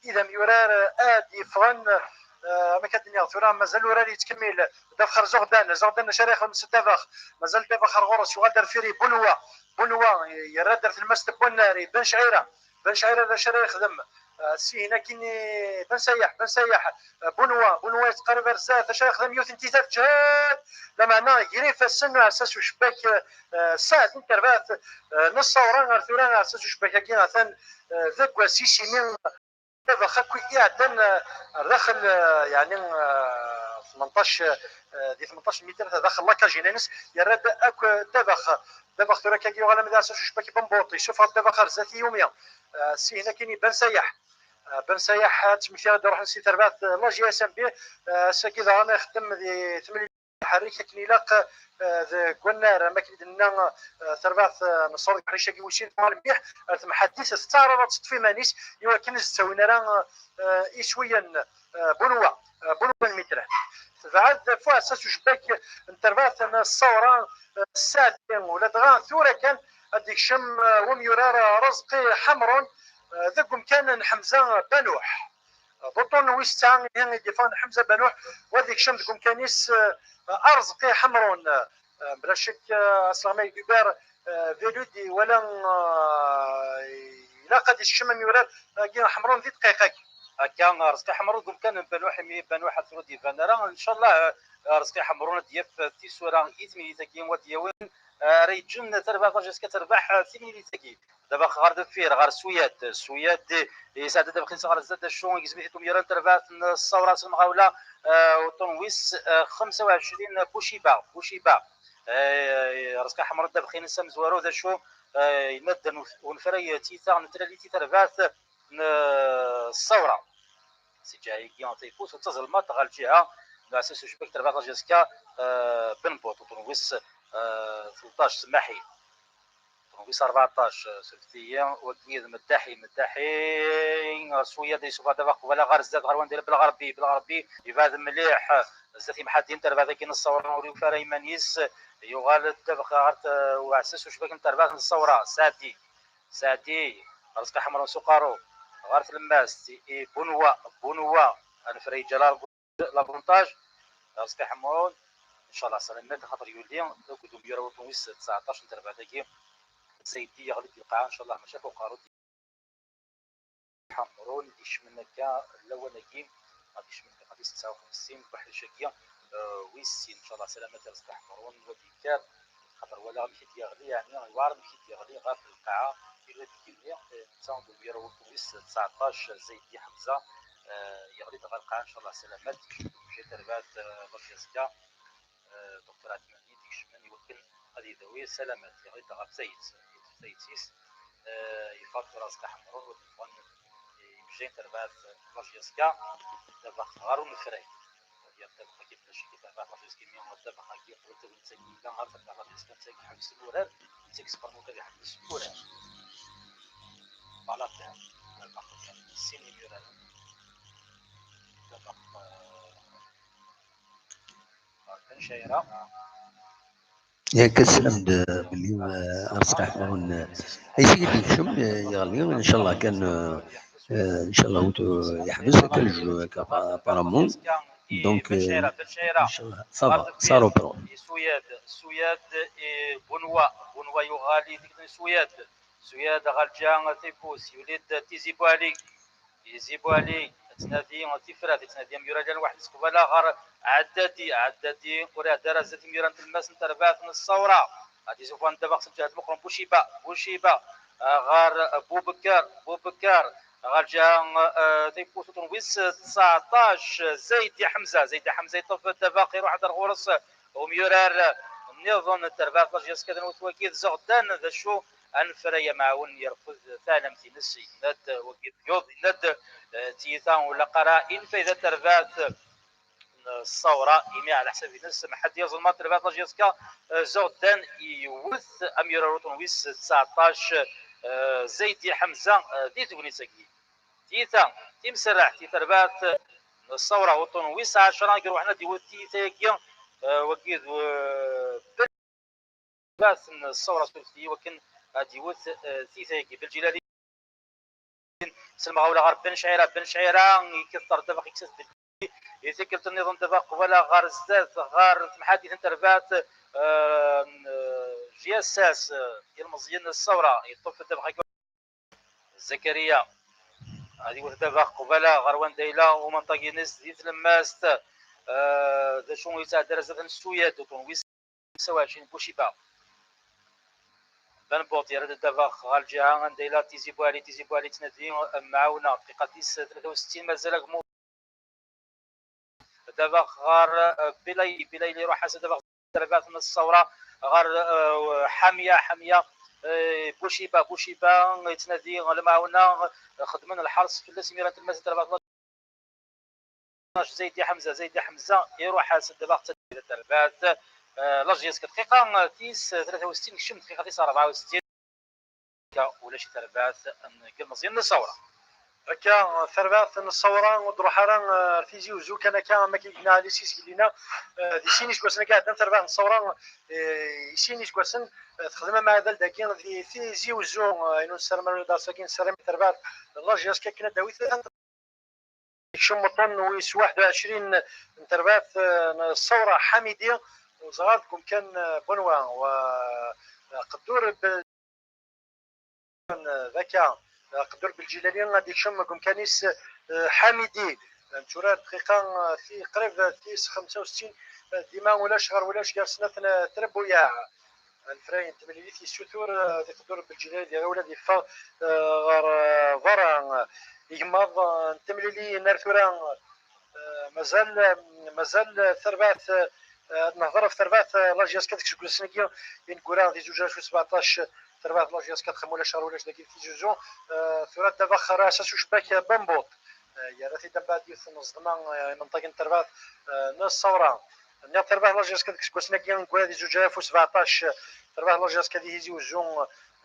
i d amyurar, eh, ad d-yeffɣen, eh, am akka d-nniɣ, tura mazal urar yettkemmil. Ddabex ar Zuɣdan, Zuɣdan acu ara yexdem s ddabex? Mazal ddabex ar ɣur-s, yuɣal-d ar deffir i Bunwa. Bunwa yerra-d ar tlemmast n Bunnar i Ben Cɛira. Ben Cɛira d acu ara yexdem? Eh, syin akkin i Ben Sayaḥ, Ben Sayaḥ, eh, Bunwa, Bunwa yettqarib ar zdat, acu ara yexdem? Yiwet n tita teǧhed, lameɛna gar ifassen n uɛessas ucebbak, eh, Saɛdi n terbaɛt, eh, n Ṣṣawra. Ar tura uɛessas ucebbak-agi atan, eh, deg wass-is, imi ddabex akk i iɛeddan, eh, ar daxel, eh, yeɛni, eh, tmenṭac, eh, di tmenṭac n mitrat daxel la cage-ines, yerra-d akk ddabex. Ddabex tura akka yuɣal am d aɛessas ucebbak i Bembuṭ, yessufeɣ-d ddabex ar zdat i Yumi. Eh, syin akkin i Ben Sayaḥ. Eh, Ben Sayaḥ, eh, ttmektiɣ-d ruḥen si terbaɛt, eh, la J S M B. Eh, ass-agi daɣen ixeddem di temlilit iḥerrik akken ilaq, eh, deg wannar, am akken i d-nenna, eh, tarbaɛt, eh, n Ṣṣawra deg uḥric-agi wis sin, tuɣal mliḥ ar temḥaddit, tettaɛraḍ ad teṭṭef iman-is i wakken ur s-ttawin ara, eh, iswiyen, eh, Bunwa, eh, Bunwa n Mitran. Tebɛed ɣef uɛessas ucebbak n terbaɛt n Ṣṣawra, eh, Saɛdi, ula dɣa tura kan ad d-yekcem, eh, wemyurar, eh, Rezqi Ḥemrun, eh, deg umkan n Ḥemza Banuḥ. Buṭun wis tesɛa ihi i d-yeffɣen Ḥemza Banuḥ, wa ad yekcem deg umkan-is, eh, Arezqi Ḥemrun. Eh, bla ccek, eh, asleɣmay Hubert, eh, Velud iwala, eh, ilaq ad yekcem amyurar-agi Ḥemrun di dqiqa-agi. Akka, Arezqi Ḥemrun deg umkan n Banuḥ, imi Banuḥ ad ur d-iban ara. Ncallah, eh, Arezqi Ḥemrun ad d-yaf tisura i temlilit-agi, wa d-yawin, eh, ara yeǧǧen tarbaɛt la J S K terbeḥ, eh, timlilit-agi. Ddabex ɣer deffir, ɣer Suyad. Suyad yesɛedda ddabex-ines ɣer zdat, d acu, igzem-it-id umyurar n terbaɛt n Ṣṣawra s lemɣawla, eh, uṭṭun wis, eh, xemsa u ɛecrin, Buciba, Buciba. Eh, Rezqi Ḥemrun ddabex-ines amezwaru, d acu, eh, yenna-d unef-, unefray tiyita n tlalit i terbaɛt n, eh, Ṣṣawra. Seg lǧiha-agi tayeffus, d tazelmaḍt ɣer lǧiha n uɛessas ucebbak terbaɛt la J S K, eh, Benbuṭ, uṭṭun wis, eh, tleṭṭac, semmaḥ-iyi. Wis rbeɛṭac, eh, suftiya, wagi d Meddaḥi, Meddaḥi, Suyad yessufeɣ ddabex qbala ɣer zdat, ɣer wanda yella Belɣerbi, Belɣerbi yebɛed mliḥ, zdat imḥaddin, terbaɛt-agi n Ṣṣawra ur yufi ara iman-is, yuɣal-d ddabex ɣer t-, uɛessas ucebbak n terbaɛt n Ṣṣawra, Saɛdi, Saɛdi, Rezqi Ḥemrun s uqerru, ɣer tlemmast, i Bunwa, Bunwa, anefray yeǧǧa largu l'avantage. Rezqi Ḥemrun, ncallah salamat, axaṭer yuli akked umyurar uṭṭun wis tseɛṭac n terbaɛt-agi. Zaydi yeɣli-d di lqaɛa, ncallah, maca ɣef uqerru Ḥemrun i d-ikecmen akka lawan-agi, ɣad ikecmen akka ɣad yesɛa xemsin deg uḥric-agi, eh, wis sin, ncallah salamat a Rezqi Ḥemrun, wa d-yekker, xaṭer walaɣ amek i d-yeɣli, yeɛni yewɛer amek i d-yeɣli ɣef lqaɛa, yerra-d igenni, eh, netta d umyurar uṭṭun wis tseɛṭac, Zaydi Ḥemza, eh, yeɣli-d ɣer lqaɛa, ncallah salamat, yemjel tarbaɛt, eh, la J S K, eh, Docteur Ɛetmani d-ikecmen i wakken ad idawi salamat, yeɣli-d ɣef tayet, tayet-is, eh, yeffeɣ-d tura Rezqi Ḥemrun, wa d-yeffɣen yemjel tarbaɛt, eh, la J S K, ddabex ɣer unefray. Yerra ddabex-agi fell-as, icekki terbaɛt la J S K, imi ddabex-agi qbel tagnit-agi yella ɣer terbaɛt la J S K, netta i iḥebsen urar, netta i yesfeṛnen akk ad iḥebbes urar. Voilà, ddabex, sin imyuraren. Ddabex, eh, Yak teslam-d belli, eh, Arsenal ḥemmlen, eh, ayes i d-yekcem, eh, yeɣli, ncallah kan, eh, eh, ncallah wtu yeḥbes akka le jeu akka apparemment. Donc, eh, ncallah ça va, ça reprend. Suyad, Suyad et Benoît. Benoît yuɣal i tikkelt n Suyad. Suyad ɣer lǧiha tayeffust, yuli-d Tizi Bouali. Tizi Bouali, yettnadi tifrat, yettnadi amyurar llan waḥed-is qbala ɣer Ɛeddadi. Ɛeddadi ur iɛedda ara zdat imyura n tlemmast n terbaɛt n Ṣṣawra. Ad izufa anda baɣ s lǧehd meqqren Buciba, Buciba, ah, ɣer Bubekar, Bubekar, ɣer lǧiha, ah, tayeffust uṭṭun wis tseɛṭac, Zaydi Ḥemza, Zaydi Ḥemza yeṭṭef ddabaq, iruḥ-d ar ɣur-s umyurar nniḍen n terbaɛt la J S K, d anwa-t wagi? D Zeɣdan, d acu anefray amɛawen yerfed taɛlamt-ines, yenna-d wagi d yuḍ, yenna-d, eh, tiyita ur laq ara i lfayda n terbaɛt n Ṣṣawra, imi ɛla ḥsab-ines Mḥaddi aẓelmaḍ n terbaɛt la J S K, eh, Zeɣdan iwet amyurar uṭṭun wis tseɛṭac, eh, Zaydi Ḥemza, eh, di tegnit-agi. Tiyita timserraḥt i terbaɛt n Ṣṣawra uṭṭun wis ɛecra i iruḥen ad iwet tiyita-agi, eh, wagi d, eh, terbaɛt n Ṣṣawra s uyefki, wakken ad iwet, eh, tiyita-agi. Belǧilali s lemɣawla ɣer Ben Cɛira, Ben Cɛira yekket ddabaq, yekkes-as-d i tikkelt nniḍen ddabaq qbala ɣer zdat, ɣer temḥaddit n terbaɛt, eh, n, eh, G S S, eh, ilmeẓyen n Ṣṣawra, yeṭṭef ddabaq. Zakariya ad iwet ddabaq qbala ɣer wanda yella umenṭag-ines di tlemmast. Eh, d acu ur yettɛeddi ara zdat n Suyad, uṭṭun wis xemsa u ɛecrin, Buciba. Ben Bot yerra-d ddabaq ɣer lǧiha anda yella Tizi Bouali, Tizi Bouali yettnadi amɛawna, dqiqa tis tlata u settin, mazal agmu. Ddabaq ɣer, eh, Bilayli, Bilayli iruḥ-as ddabaq terbaɛt n Ṣṣawra ɣer, eh, Ḥamya, Ḥamya, eh, Buciba, Buciba yettnadi lemɛawna, xedmen lḥers fell-as imir n tlemmast terbaɛt Zaydi Ḥemza, Zaydi Ḥemza iruḥ-as ddabaq terbaɛt, eh, la J S K. Dqiqa tis tlata u settin, kcem dqiqa tis rebɛa u settin. Akka ulac tarbaɛt n yilmeẓyen n Ṣṣawra. Akka tarbaɛt n Ṣṣawra ur d-ruḥ ara, eh, ar Tizi Uzzu kan akka, am akken i yenna Ɛli Sisgelina, eh, di sin iseggasen-agi iɛeddan tarbaɛt n Ṣṣawra, eh, i sin iseggasen, eh, texdem amɛadal dagi di Tizi Uzzu, eh, ayen ur nessaram ara d ass-agi, nessaram i terbaɛt n la J S K akken ad d-tawi tlata Ikcem uṭṭun wis waḥed u ɛecrin n terbaɛt, eh, n Ṣṣawra Ḥamidi, uẓɣal deg umkan, eh, Bunwa, wa, eh, qeddur daka, eh, qeddur Belǧilali ad ikcem deg umkan-is, eh, Ḥamidi. Netturar dqiqa, eh, ti qrib tis xemsa u settin, eh, dima ulac ɣer ulac gar snat n, eh, trebbuyaɛ. Anefray n temlilit yessutur, eh, ad iqeddur Belǧilali di ɣiwel ad yeffeɣ, eh, ɣer, eh, berra. Igemmaḍ, eh, n temlilin ar tura, eh, mazal, eh, mazal, eh, tarbaɛt, eh, ad nehḍer ɣef terbaɛt, eh, la J S K deg iseggasen-agi ineggura di zuǧ alaf u sbeɛṭac, terbaɛt la J S K txem ulac ɣer ulac dagi di Tizi Uzzu. Eh, tura ddabaq ɣer asas ucebbak, eh, Bambuṭ. Eh, yerra-t-id mbeɛd yiwet n ẓḍma, eh, imenṭagen n terbaɛt, eh, n Ṣṣawra. Nniɣ terbaɛt la J S K deg iseggasen-agi ineggura di zuǧ alaf u sbeɛṭac, terbaɛt la J S K di Tizi Uzzu,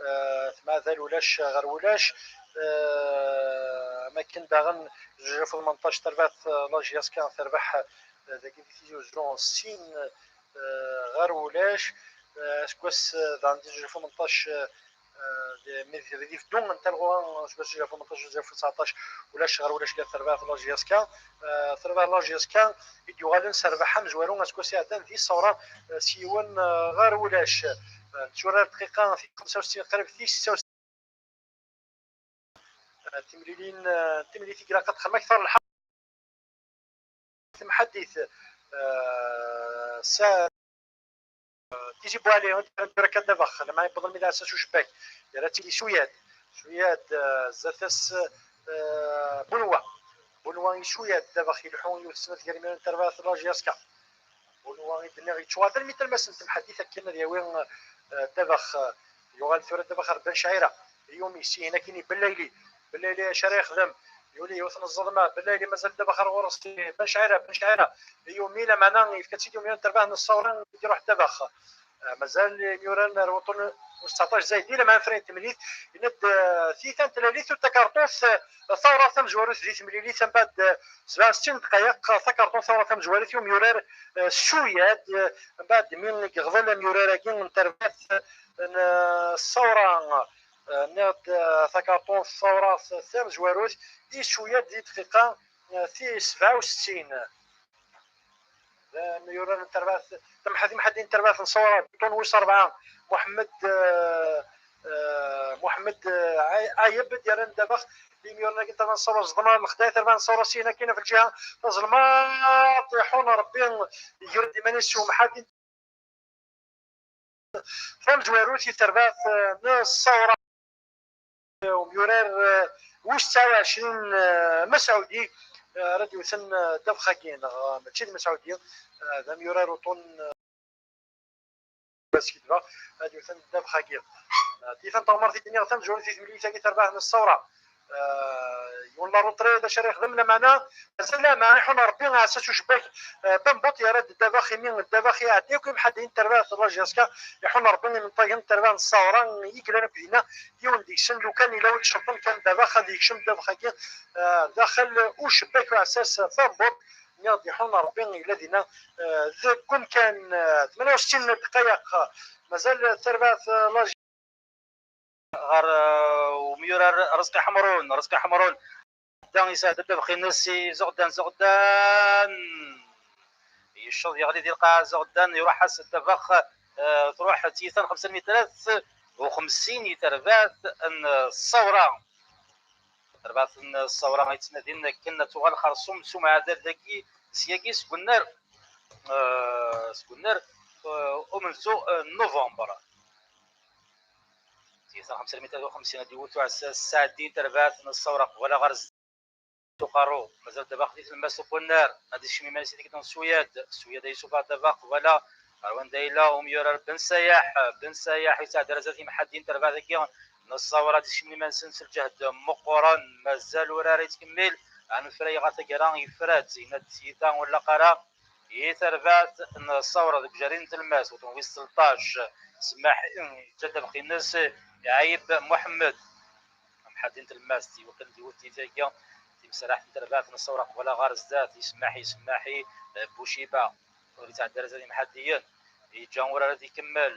eh, temɛadal ulac ɣer ulac. Eh, am akken daɣen zuǧ alaf u tmenṭac terbaɛt, eh, la J S K terbeḥ, eh, dagi di Tizi Uzzu sin, eh, ɣer ulac. Eh, aseggas, eh, daɣen di zuǧ alaf u tmenṭac, eh, eh, di, mi d, di teddu n talɣa, aseggas zuǧ alaf u tmenṭac, zuǧ alaf u tseɛṭac, ulac ɣer ulac gar terbaɛt la J S K. Eh, terbaɛt la J S K i d-yuɣalen s rrbeḥ amezwaru aseggas iɛeddan di Ṣṣawra, eh, s yiwen, eh, ɣer ulac. Eh, netturar dqiqa tis xemsa u settin qrib tis setta u settin. Eh, timlilin, eh, timlilit i ilaq ad texdem akteṛ lḥeqq. Temḥaddit, eh, sa Tizi Bouali, tura akka ddabaq, lama yewweḍ lmid aɛessas ucebbak, yerra-tt-id i Suyad. Suyad, eh, zdat-s, eh, Bunwa. Bunwa i Suyad, ddabaq ileḥḥu yiwet snat gar imiren n terbaɛt n la J S K. Bunwa i d-nniɣ yettwaɛdel mi talmas n temḥaddit akken ad yawi, eh, ddabaq, eh, yuɣal tura ddabaq ɣer Ben Cɛira. Yumi, sihin akin i Bellayli. Bellayli acu ara yexdem? Yuli yiwet n ẓẓelma. Bellayli mazal ddabaq ɣer ɣur-s. Ben Cɛira, Ben Cɛira. Yumi, lameɛna yefka-tt-id i umyun n terbaɛt n Ṣṣawra, i d-iruḥ ddabaq. Ah, mazal imyurar n uṭun n tseɛṭac zayed di laman fren temlilit, yenna-d, ah, tiyita n tlalit ur takarṭut, ah, tawraɣ tamezwarut di temlilit, mbeɛd, ah, sebɛa u settin dqayeq, takarṭut tawraɣ tamezwarut i umyurar, ah, Suyad, ah, mbeɛd mi yeɣḍel amyurar-agi n terbaɛt, ah, n, ah, ṣṣawra, ah, nniɣ-d, ah, takarṭut tawraɣ tamezwarut i Suyad di dqiqa, ah, tis sebɛa u settin. D amyurar n terbaɛt, tamḥaddit n terbaɛt n ṣṣawra, uṭṭun wis rebɛa, Muḥemmed, eh, eh, Muḥemmed, eh, Ay-, Ayeb, i d-yerran ddabex. Imyurar-agi n terbaɛt n ṣṣawra, ẓeḍmen ɣer lexdayt, terbaɛt n ṣṣawra syin akkin ɣef lǧiha tazelmaḍt, iḥun Rebbi, iger-d iman-is s umḥaddit tamezwarut i terbaɛt, eh, n ṣṣawra. Umyurar, eh, wis tesɛa u ɛecrin, eh, Masaudi, eh, ara d-yewten, eh, ddabex-agi, neɣ, eh, mačči d Masaudi, eh, d amyurar uṭun, eh, basketball, ad d-yewten ddabex-agi. Eh, tiyita n teɣmert i d-nniɣ tamezwarut i temlilit-agi tarbaɛt n ṣṣawra. Eh, yiwen la rentrée d acu ara yexdem, lameɛna, mazal lameɛna, iḥun Rebbi, ɛassa s ucebbak, eh, Bambuṭ yerra-d ddabex, imi ddabex iɛedda akk imḥaddiyen n terbaɛt n la J S K, iḥun Rebbi imenṭagen n terbaɛt n ṣṣawra i yellan akk dinna, yiwen deg-sen lukan yella wi d-icemṭen kan ddabex, ad yekcem ddabex-agi, eh, daxel ucebbak uɛessas Bambuṭ, nniɣ-d iḥun Rebbi yella dinna, eh, deg umkan, eh, tmanya u settin dqayeq, mazal tarbaɛt, eh, la ɣer, eh, umyurar Rezqi Ḥemrun. Rezqi Ḥemrun da yesɛedda ddabex-ines i Zeɣdan. Zeɣdan yecceḍ, yeɣli di lqaɛa. Zeɣdan iruḥ-as ddabex, eh, truḥ tiyita n xemsa lmitrat u xemsin i terbaɛt n ṣṣawra. Terbaɛt n ṣṣawra ay ttnadin akken ad tuɣal xerṣum s umɛadal dagi, syagi seg unnar, eh, seg unnar, eh, umenzu, eh, n Nuvember. Tiyita xemsa lmitrat u xemsin ad d-iwet uɛessas Saɛdi n terbaɛt n ṣṣawra qbala ɣer zdat uqerru. Mazal ddabex di tlemmast uqunnar. Ad isekcem iman-is i tikkelt n Suyad. Suyad ad yessufeɣ ddabex qbala ɣer wanda yella umyurar Ben Sayaḥ. Ben Sayaḥ yesɛedda arazal timḥaddin n terbaɛt-agi n ṣṣawra, ad isekcem iman-nsen s lǧehd meqqren. Mazal urar yettkemmil. Anefray ɣer taggara yefra-tt. Yenna-d tiyita ur nlaq ara i terbaɛt n ṣṣawra deg ujarin n tlemmast, uṭun wis tleṭṭac, Semmaḥ, yeǧǧa ddabex-ines i Ɛayib Muḥemmed. Amḥaddi n tlemmast, iwakken ad iwet tiyita-agi timserraḥt n terbaɛt n ṣṣawra qbala ɣer zdat, Semmaḥi, Semmaḥi, eh, Buciba. Ur yettɛeddi ara zdat imḥaddiyen. Yeǧǧa urar ad ikemmel.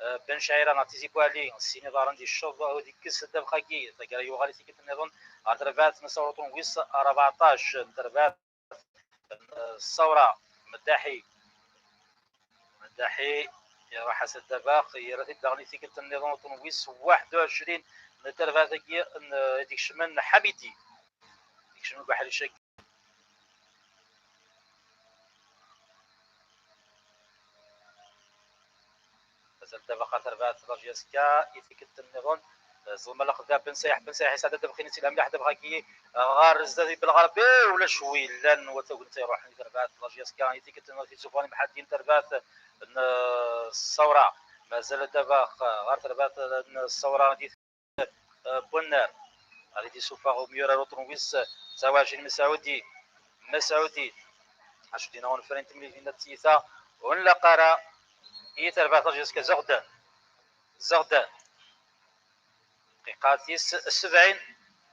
Eh, Ben Cɛira neɣ Tizi Bouali, sin iḍarren d-yecceḍ, ad ikkes ddabex-agi. Taggara yuɣal i tikkelt nniḍen ɣer terbaɛt n ṣṣawra, uṭun wis rbeɛṭac n terbaɛt. Ṣṣawra, Meddaḥi. Meddaḥi iruḥ-as ddabex, yerra-t-id daɣen i tikkelt nniḍen, uṭun wis waḥed u ɛecrin n terbaɛt-agi n, i d-ikecmen Ḥamidi. Ikecmen deg uḥric-agi. Mazal ddabex ɣer terbaɛt n la J S K i tikkelt nniḍen. Ẓelma lexda Ben Sayaḥ, Ben Sayaḥ yesɛedda ddabex-ines, yelha mliḥ ddabex-agi ɣer zdat i Belɣerbi, ulac wi yellan, wa tagent iruḥen i terbaɛt n la J S K i tikkelt nniḍen, tizufaɣ n imḥaddiyen n terbaɛt n ṣṣawra. Mazal ddabex ɣer terbaɛt n ṣṣawra di Bunnar. Ad d-isuffeɣ umyurar uṭun wis tesɛa u ɛecrin Mesɛudi. Mesɛudi. Acu d-yenna unefray n temlilit n tiyita? Ur nlaq ara i terbaɛt la J S K. Zeɣdan. Zeɣdan. Dqiqa tis sebɛin.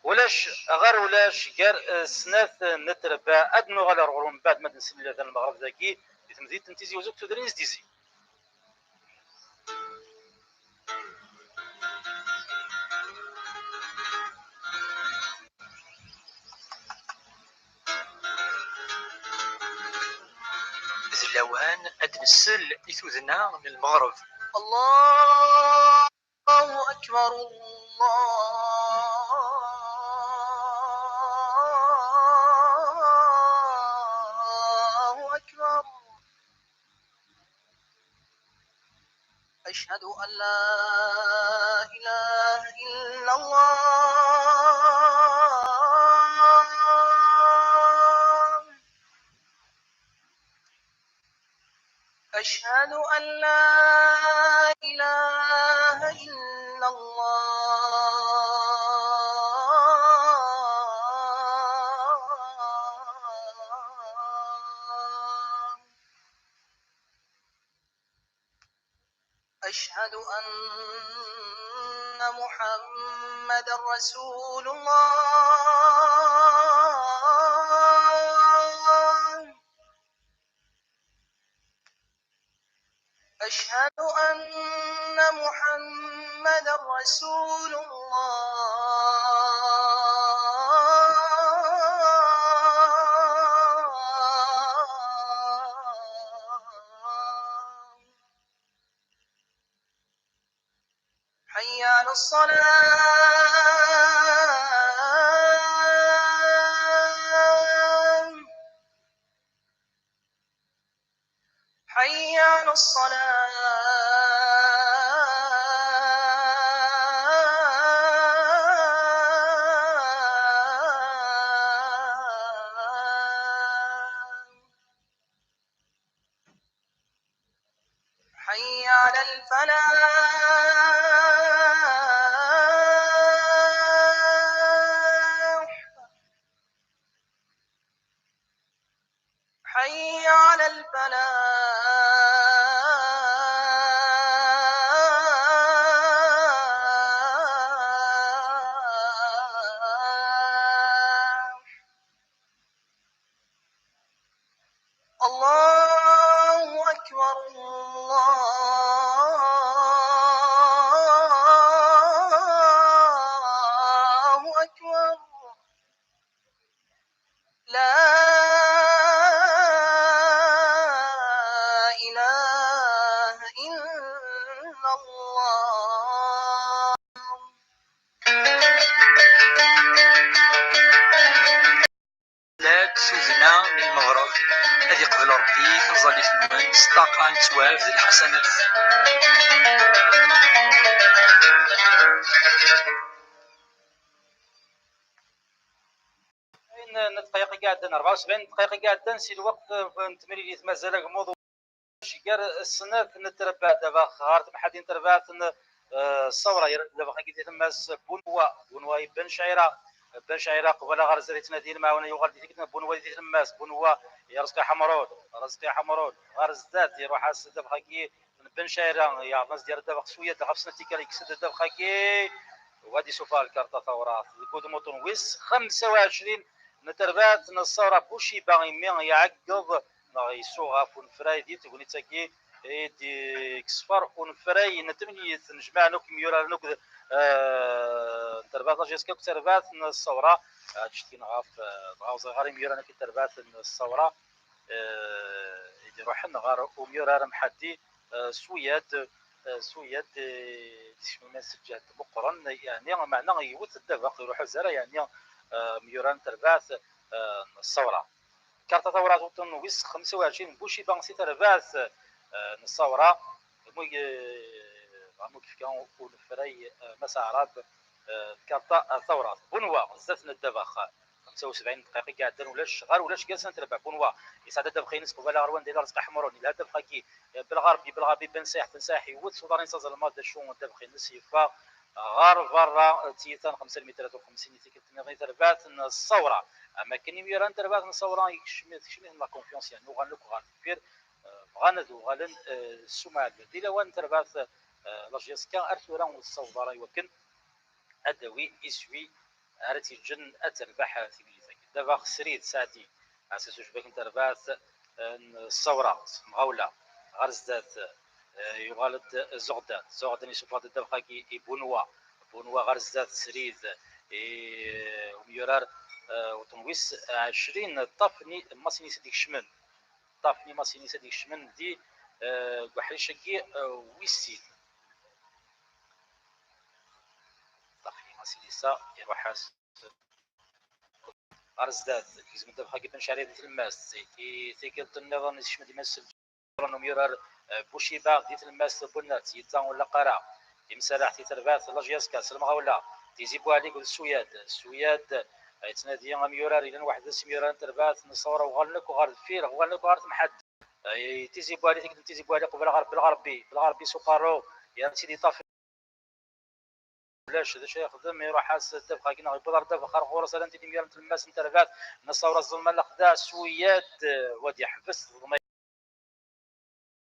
Ulac ɣer ulac gar, eh, snat n trebbaɛ. Ad nuɣal ar ɣur-wen mbeɛd ma d-nsemlil atan lmeɣreb dagi di temdint n Tizi Uzzu deg tudrin-is d Izi. D lawan ad nsel i tudna n lmeɣreb. Allahu akbar, Allahu akbar. أشهد أن لا إله إلا الله. أشهد أن لا إله إلا الله. أشهد أن محمدا رسول الله. أشهد أن محمدا رسول الله. حي على الصلاة. حي على الصلاة. حي على الفلاح. حي على الفلاح. الله أكبر، الله أكبر. لا إله إلا الله. Lak s ugna n lmeɣreb, ad iqbel Ṛebbi taẓallit-nwen s ṭṭaqa n ttwab d lḥasanat. Ayen n ddqayeq i iɛeddan, rebɛa u sebɛin ddqayeq i iɛeddan si lweqt n temlilit, mazal agmuḍ gar snat n terbaɛt, dabex ɣer temḥaddin terbaɛt n, eh, Ṣṣawra, yerra-d ddabex-agi di tlemmast Bunwa, Bunwa ibben Cɛira, ibben Cɛira qbala ɣer zdat yettnadi lemɛawna, yuɣal di tikkelt n Bunwa di tlemmast, Bunwa i Rezqi Ḥemrun, Rezqi Ḥemrun ɣer zdat, iruḥ-as ddabex-agi n Ben Cɛira, yeɛreḍ-as-d yerra ddabex s uyad ɣef snat tikkal, yekkes-d ddabex-agi, u ad d-isufeɣ lkarṭa tawraɣt deg udmuṭun wis xemsa u ɛecrin n terbaɛt n Ṣṣawra Buciba, imi iɛeggeḍ neɣ isuɣ ɣef unefray di tegnit-agi i d-yeksfer unefray n temlilit n jmaɛen akk imyuraren akk, eh, n terbaɛt la J S K akked terbaɛt n Ṣṣawra. Ad ttcetkin ɣef, eh, dɣa ur ẓriɣ ara imyuraren akk n terbaɛt n Ṣṣawra, eh, i d-iruḥen ɣer umyurar amḥaddi, eh, s uyad, eh, s uyad, eh, d isem-nnes lǧehd meqqren, yeɛni, meɛna yewwet ddabex, iruḥ uzara, yeɛni, eh, myurar n terbaɛt, eh, n Ṣṣawra. Karṭa tawraɣt uṭṭun wis xemsa u ɛecrin, Buciba si terbaɛt, eh, n Ṣṣawra, mu, eh, mu yefka unefray, eh, Mass Aɛrab, eh, karṭa, eh, tawraɣt. Bunwa, zdat n ddabex, xemsa u sebɛin ddqiqa i iɛeddan, ulac, ɣer ulac gar snat terbaɛt. Bunwa, yesɛa-d ddabex-ines qbala ɣer wanda yella Rezqi Ḥemrun, yelha ddabex-agi, eh, Belɣerbi, Belɣerbi Ben Sayeḥ, Ben Sayeḥ yewwet s uḍar-ines azelmaḍ, d acu ddabex-ines yeffeɣ ɣer berra, eh, tiyita n xemsa lmitrat u xemsin i tikkelt nniḍen i terbaɛt n Ṣṣawra. Am akken imyura n terbaɛt n Ṣṣawra yekcem, tekcem-iten la confiance, yeɛni uɣalen akk ɣer deffir, eh, bɣan ad uɣalen, eh, s umɛellel. Di lawan n terbaɛt, eh, la J S K ar tura ur tessaweḍ ara i wakken ad d-tawi iswi ara tt-yeǧǧen ad terbeḥ, eh, timlilit-agi. Ddabex srid Saɛdi, ɛsas ucbak n terbaɛt, eh, n Ṣṣawra s lemɣawla ɣer zdat, eh, yuɣal-d Zuɣdan. Zuɣdan yessufeɣ-d ddabex-agi i Bunwa. Bunwa ɣer zdat srid i, eh, umyurar, eh, uṭṭun wis ɛecrin, Ṭafni, Massinis i d-ikecmen. Ṭafni Massinis i d-ikecmen di, eh, deg uḥric-agi, eh, wis sin. Ṭafni Massinis-a iruḥ-as ɣer zdat, yegzem ddabex-agi Ben Cɛira di tlemmast, i tikkelt nniḍen yekcem-d Mass Lǧiran umyurar, eh, Buciba di tlemmast Bunnat, yedda ur laq ara. Timsaraḥt i terbaɛt la J S K s lemɣawla, Tizi Buɛli akked Suyad. Suyad, eh, yettnadi amyurar, yellan weḥd-s imyurar n terbaɛt n Ṣṣawra, uɣalen akk ɣer deffir, uɣalen akk ɣer temḥaddit. Eh, Tizi Buɛli, tikkelt n Tizi Buɛli qbel ɣer Belɣerbi, Belɣerbi s uqerru, yerra-tt-id iṭaf. Ulac d acu ara yexdem, iruḥ-as ddabex-agi neɣ yewweḍ ɣer ddabex ɣer ɣur-s, rran-t-id imyurar n tlemmast n terbaɛt n Ṣṣawra, ẓẓelma lexdeɛ Suyad, eh, wa d-yeḥbes ẓẓelma.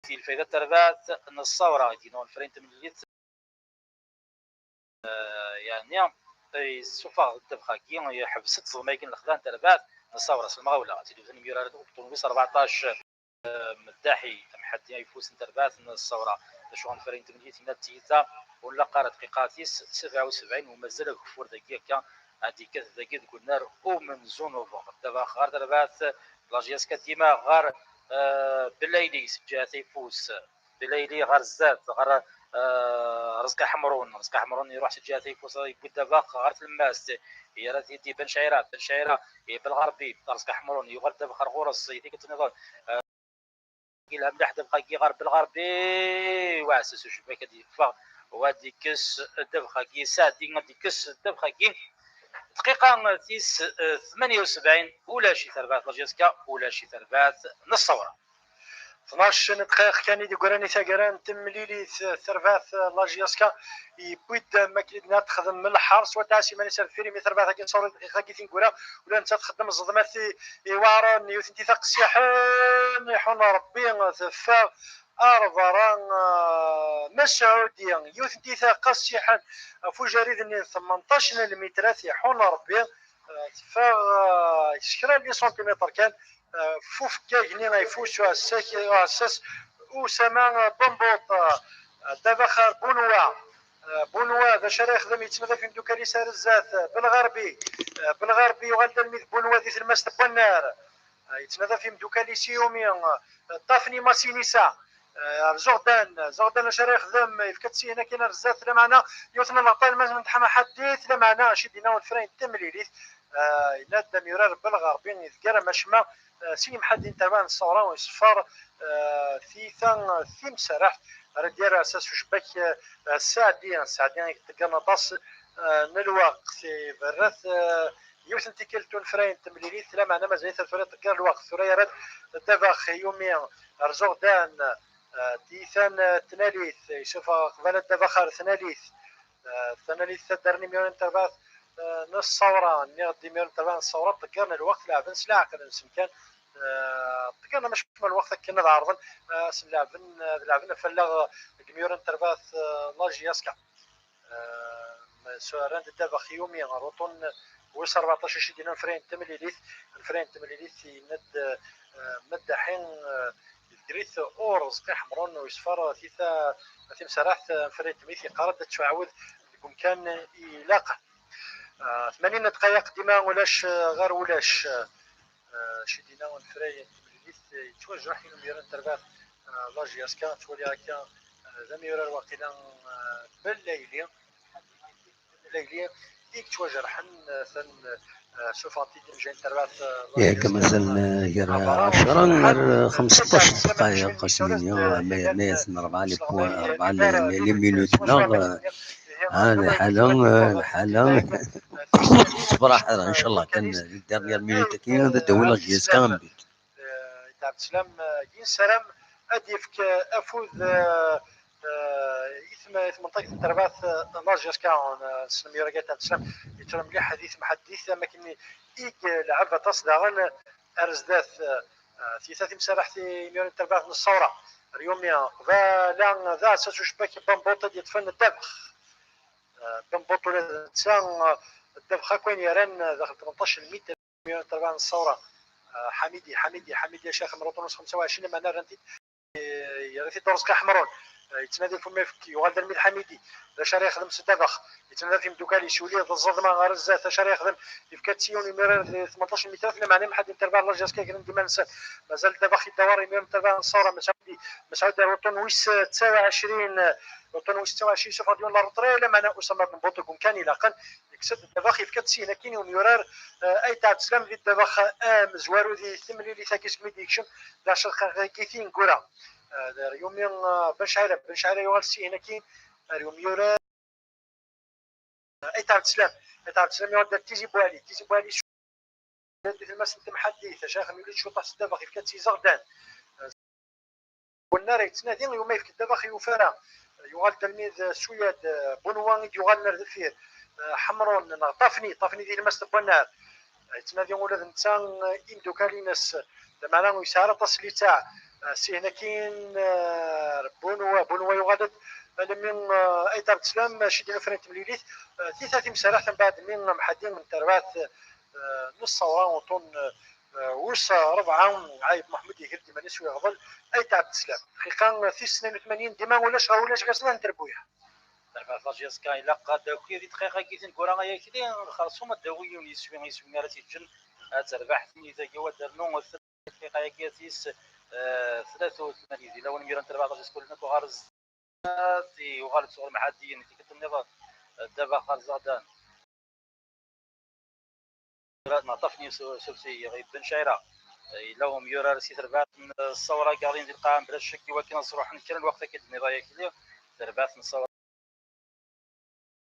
Di lfayda n terbaɛt n Ṣṣawra, i d-yenɣen fren n temlilit, eh, yeɛni, eh, yessufeɣ-d ddabex-agi, yeḥbes-d ẓẓlem-agi n lexdeɛ n terbaɛt n Ṣṣawra s lemɣawla. Ad tt-id-wten imyurar ubṭun wis rbeɛṭac, eh, Meddaḥi Amḥaddi ayeffus n terbaɛt n Ṣṣawra. D acu ɣen fren n temlilit, yenna-d tiyita ur nlaq ara dqiqa tis sebɛa u sebɛin u mazal ageffur dagi akka ad d-yekkat dagi deg unnar umenzu n November. Ddabex ɣer terbaɛt, la J S K dima ɣer, eh, Belayli, sǧaɛet ayeffus. Belayli ɣer zdat, ɣer, eh, Rezqi Ḥemrun. Rezqi Ḥemrun iruḥ sǧaɛet ayeffus, yewwi ddabex ɣer tlemmast. Yerra-t-id i Ben Cɛira, Ben Cɛira i Belɣerbi. Rezqi Ḥemrun yuɣal ddabex ɣer ɣur-s, i tikkelt nniḍen. Eh, yelha mliḥ ddabex-agi ɣer Belɣerbi, u ɛessas ucebbak ad yeffeɣ, u ad yekkes ddabex-agi. Saɛdi ad yekkes ddabex-agi. Dqiqa tis, eh, tmanya u sebɛin, ulac i terbaɛt la J S K, ulac i terbaɛt n Ṣṣawra. Tnac n dqayeq kan i d-yeggran i taggara n temlilit, eh, terbaɛt, eh, la J S K, yewwi-d, eh, am wakken i d-nenna, texdem lḥers, wa tɛas iman-is ar deffir, imi terbaɛt-agi n Ṣṣawra dqiqa-agi tineggura, ula nettat txeddem ẓẓedmat i, iweɛren, yiwet n tita qessiḥen, iḥun Ṛebbi, teffeɣ ar berra, eh, Masɛudi, yiwet n tita qessiḥen, ɣef ujarid-nni n tmenṭac n lmitrat, iḥun Ṛebbi, eh, teffeɣ, eh, s kra n les centimètres kan, eh, f ufeggag-nni ayeffus uɛessas, uɛessas Usama, eh, Bumbuṭ, eh, ddabex ar Bunwa. Eh, Bunwa, d acu ara yexdem? Yettnadi ɣef imeddukal-is ar zdat, eh, Belɣerbi. Eh, Belɣerbi yuɣal-d almi d Bunwa di tlemmast n wannar. Eh, yettnadi ɣef imeddukal-is iwumi, eh, Ṭafni Masinisa. Eh, ar Zuɣdan, Zuɣdan acu ara yexdem? Yefka-tt syin akin ar zdat, lameɛna yiwet n lɣelṭa, lmaz n Dḥa Maḥaddit, lameɛna acu i d-yenna unefray n temlilit? Eh, yenna-d amyurar Belɣerbi idegger amacemma, eh, s yimḥaddi n terbaɛt n Ṣṣawra u iṣeffer, eh, tiyita, eh, timsaraḥt ara d-yerr aɛessas ucebbak, eh, Saɛdi. Saɛdi i iṭeggren aṭas, eh, n lweqt, iberra-t, eh, yiwet n tikkelt unefray n temlilit, lameɛna mazal-it ar tura iṭegger lweqt. Tura yerra-d ddabex iwumi ar Zuɣdan, eh, tiyita n, eh, tnalit, isuffeɣ qbala ddabex ar tnalit. Eh, tanalit taddar n imyuran n terbaɛt, eh, n Ṣṣawra, nniɣ-d imyuran n terbaɛt n Ṣṣawra, ṭeggren lweqt, leɛben s leɛqel-nsen kan, eh, ṭeggren amac ma lweqt akken ad ɛerḍen, eh, ad sen-leɛben, eh, ad leɛben ɣef wallaɣ deg imyuran n terbaɛt, eh, la J S K. Eh, s-, rran-d ddabex iwumi, ar uṭun wis rbeɛṭac, acu i d-yenna unefray n temlilit, unefray n temlilit yenna-d, eh, Maddaḥi, eh, yedger-it Urezqi Ḥemrun u iṣeffer tiyita timsaraḥt, unefray n temlilit yeqqar-d ad tettɛawed deg umkan ilaqen. Ah, tmanyin n ddqayeq dima ulac, ah, ɣer ulac. Ah, acu i d-yenna unefray n temlilit, yettwajreḥ imyurar n terbaɛt, ah, la J S K, ttwaliɣ akka, ah, d amyurar waqila, ah, Bellayli. Bellayli i yettwajerḥen, ah, atan, ah, suffɣen-t-id imejjayen n terbaɛt, ah, la Yak J S K. Mazal, ah, gar ɛecra ar xemseṭṭac dqayeq, akken-nni, ah, ma yerna-yasen rebɛa les points, rebɛa les, les, les minutes, neɣ, ah, ah, lḥala, ah, lḥala. Ṣber aḥra, incallah, kan di dernière minute-agi, ad d-tawi la J S K un but. Eh, Dda Ɛebdeslam, eh, yessaram ad yefk, eh, afud, eh, eh, i tm-, i tmenṭact n terbaɛt, eh, n la J S K, eh, s lemyur-agi Dda Ɛebdeslam, yettura mliḥ di temḥaddit, am akken i yelɛeb aṭas daɣen ar zdat, eh, eh, tiyita timsaraḥt i imyuran n terbaɛt n Ṣṣawra. Ar yumi, qbala d aɛessas ucebbak n Bambuṭ i d-yeṭṭfen ddabex. Eh, Bambuṭ ula d netta, eh, ddabex akk ayen yerran, eh, daxel tmenṭac lmitr, imyuran n terbaɛt n Ṣṣawra. Eh, Ḥamidi, Ḥamidi, Ḥamidi, acix, amruṭun wis xemsa u ɛecrin, lameɛna rran-t-id, eh, yerra-t-id Urezqi Ḥemrun. Eh, yettnadi ɣef umayefk, yuɣal d almi d Ḥamidi. D acu ara yexdem s ddabex? Yettnadi ɣef imeddukal-is, yuli d ẓẓeḍma ɣer zdat. Acu ara yexdem? Yefka-tt i yiwen imyurar di tmenṭac n lmitrat, lameɛna imḥaddi n terbaɛt n la J S K gren-d iman-nsen. Mazal ddabex yeddawar imyurar n terbaɛt n Ṣṣawra, Mesɛudi. Mesɛudi ar uṭun wis tisa u ɛecrin, uṭun wis tisa u ɛecrin, yessufeɣ-d yiwen la retrait, lameɛna Usama Bambuṭ deg umkan ilaqen, yekkes-d ddabex, yefka-t syin akkin i umyurar, eh, Ayt Ɛebdeslam di ddabex, eh, amezwaru di temlilit-agi segmi d-yekcem d ɛecra dqayeq-agi tineggura. Eh, ar yumi, eh, Ben Cɛira, Ben Cɛira yuɣal syin akkin ar umyurar Ayt Ɛebdeslam. Ayt Ɛebdeslam yuɣal-d ar Tizi Bouali. Tizi Bouali di tlemmast n temḥaddit, acix, yuli-d ciṭuḥ s ddabex, yefka-tt i Zeɣdan. Wennar yettnadi, yuma yefk ddabex, yufa ara. Yuɣal-d almi d Suyad, Bunwa i d-yuɣalen ar deffir. Ḥemrun neɣ Ṭafni, Ṭafni di tlemmast n wannar. Yettnadi ula d netta, imeddukal-ines, lameɛna ur yesɛi ara aṭas n litteɛ. Sihna-kin, eh, Bunwa, Bunwa yuɣal-d almi, eh, Ayt Ɛebd Slam, eh, Ciddi Nufra n temlilit, eh, tita timsaraḥt mbeɛd mi mḥaddi n terbaɛt, eh, n ṣṣawra uṭun, eh, wis rebɛa, Ɛayeb Muḥemmed iger-d iman-is u iɣḍel Ayt Ɛebd Slam. Dqiqa tis tnayen u tmanyin, dima ulac ɣer ulac ɣer snat n terbuyaɛ. Terbaɛt la J S K ilaq ad d-taki di dqiqa-agi tineggura ay akli, xersum ad d-tawi yiwen yiswi, yiswi ara t-yeǧǧen ad terbeḥ tmidit-agi, wa d-ternu dqiqa-agi tis, eh, tlata u tmanyin. Di lawan mi yuran terbaɛt la J S K ur akk ɣer zdat, yuɣal-d sɣur Mḥaddiyen, tikkelt nniḍen, eh, ddabex ɣer Zeɣdan. Neɣ ṭṭaf-nni s, s, s, i Ben Cayra. Yella umyurar si terbaɛt n ṣṣawra i yeɣlin di lqaɛa, bla ccek, i wakken ad sruḥen kra n lweqt akka d-nniḍ ay akli. Terbaɛt n ṣṣawra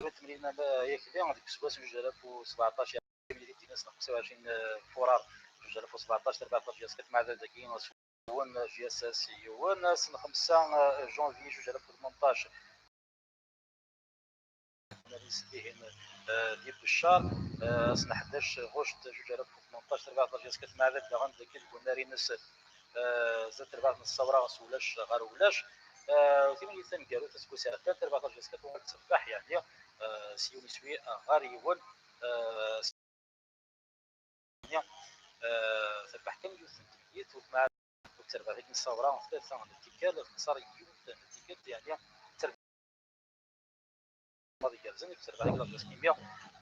n temlilit n ay akli deg useggas n zuǧ alaf u sbeɛṭac, i d-yenna s xemsa u ɛecrin furar zuǧ alaf u sbeɛṭac, terbaɛt n J S K tmeɛdal dagi s yiwen, J S S yiwen, ass n xemsa janvier zuǧ alaf u tmenṭac. Dihin, eh, di Beccar, eh, ass n ḥdac ɣuct zuǧ alaf u tmenṭac, terbaɛt la J S K tmeɛdal daɣen dagi deg unnar-ines, eh, zdat terbaɛt n ṣṣawra s ulac ɣer ulac. Eh, timlilit taneggarut aseggas iɛeddan, terbaɛt la J S K tuɣal terbeḥ, yeɛni, eh, s yiwen iswi ɣer yiwen, eh, s-, eh, terbeḥ kan yiwet n temlilit, u tmeɛdal ur terbeḥ deg ṣṣawra tlata n tikkal, texṣer yiwet n tikkelt, yeɛni terbeḥ maḍi gerrzen, ur terbeḥ deg la J S K imi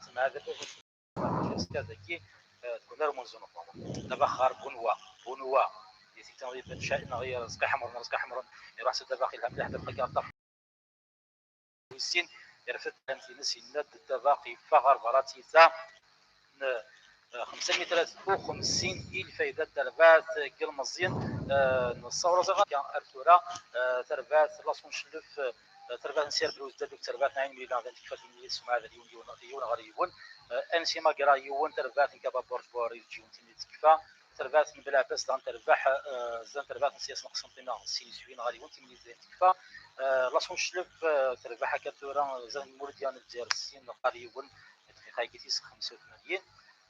temɛadal J S K dagi, eh, deg unnar umenzu n Uqbu. Ddabex ɣer Bunwa, Bunwa, di tikti n Iben Cayra neɣ i Rezqi Ḥemren, Rezqi Ḥemren, iruḥ s ddabex yelha mliḥ, ddabex agerṭax wis sin, irfed taḥlamt-ines, yenna-d ddabex yeffeɣ ɣer berra, tiyita n, eh, xemsa mitrat u xemsin i lfayda n terbaɛt n yilmeẓyen, eh, n ṣṣawra. Ẓiɣ akka ar tura, eh, terbaɛt n Laṣun Cellef, eh, terbaɛt n Sir Bruz Daduk, terbaɛt n Ɛin Mlilan, d tekfa timlilit s umɛadal yiwen, yiwen, yiwen ɣer yiwen. Eh, Ansi Magra yiwen, terbaɛt n Kaba Borj Buɛrij yiwen, timlilit tekfa. Terbaɛt n Belɛebbas daɣen terbeḥ, eh, zdan terbaɛt n Siyas n Qsenṭina, sin iswiyen ɣer yiwen, timlilit dayen tekfa. Eh, Laṣun Cellef, eh, terbeḥ akka tura, eh, zdan n Muludya n Lezzayer, sin ɣer yiwen, dqiqa-agi tis xemsa u tmanyin.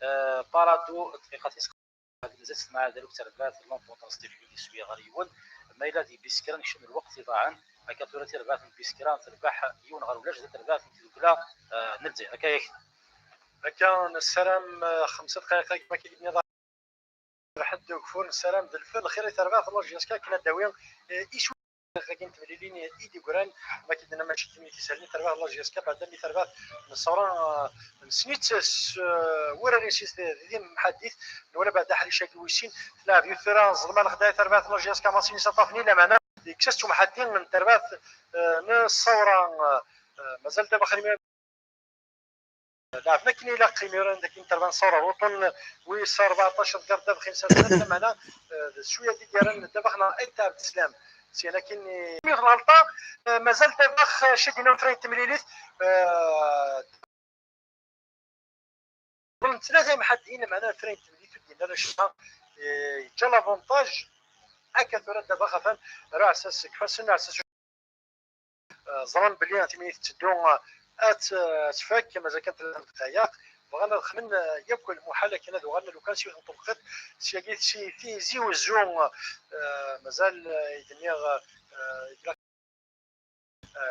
Eh, Parado, dqiqa tis, mazal s tmeɛdal ur terbaɛt, L'Enfant Stephen iswi ɣer yiwen. Ma yella di Biskra, nekcem lweqt iḍaɛen, akka tura tirbaɛt n Biskra terbeḥ yiwen ɣer ulac, d terbaɛt n tdukla, eh, n Lezzayer. Akka yak. Akka nessaram, eh, xemsa dqayeq, akka i d-nniḍ. Ḥedd ugeffur, nessaram d lfel, lxir i terbaɛt la J S K akken ad d-tawi, eh, iswi n temlilin i d-yeggran, ma k-id-nna mačči d timlilit isalen i terbaɛt la J S K, beɛda mi terbaɛt n ṣṣawra, eh, n snit s, eh, wurar-is di, di, di Mḥaddit, nwala beɛda aḥric-agi wis sin, tlaɛb yiwet tura ẓelma lexdeɛ i terbaɛt la J S K, Masin isaṭṭafen i lameɛna, yekkes-as-tt umḥaddi n terbaɛt, eh, n ṣṣawra, eh, mazal ddabex imir. Leɛben akken ilaq imiren dagi n terbaɛt n ṣṣawra, uṭṭun wis rbeɛṭac deg ddabex imsal, lameɛna, eh, d cwiya d-iggaran ddabex neɣ Ayt Ɛebd Slam. Syin akin i mi ɣelṭa, eh, mazal ddabex, eh, Ciddi Nufra n temlilit, eh, tlata imḥaddiyen, lameɛna Nufra n temlilit ur d-yenna ara acemma, eh, yeǧǧa l'avantage. Akka tura ddabex atan, Ɛeɛsas deg ifassen, Ɛeɛsas Eh, ẓran belli timlilit tetteddu, eh, ad t-, eh, tfak, mazal kan tlata dqayeq. Bɣan ad xedmen, eh, yakk lmuḥal akken ad uɣalen lukan s yiwet n tebqiṭ. Syagi si Tizi Wezzu, eh, mazal, eh, i d-nniɣ, eh, eh,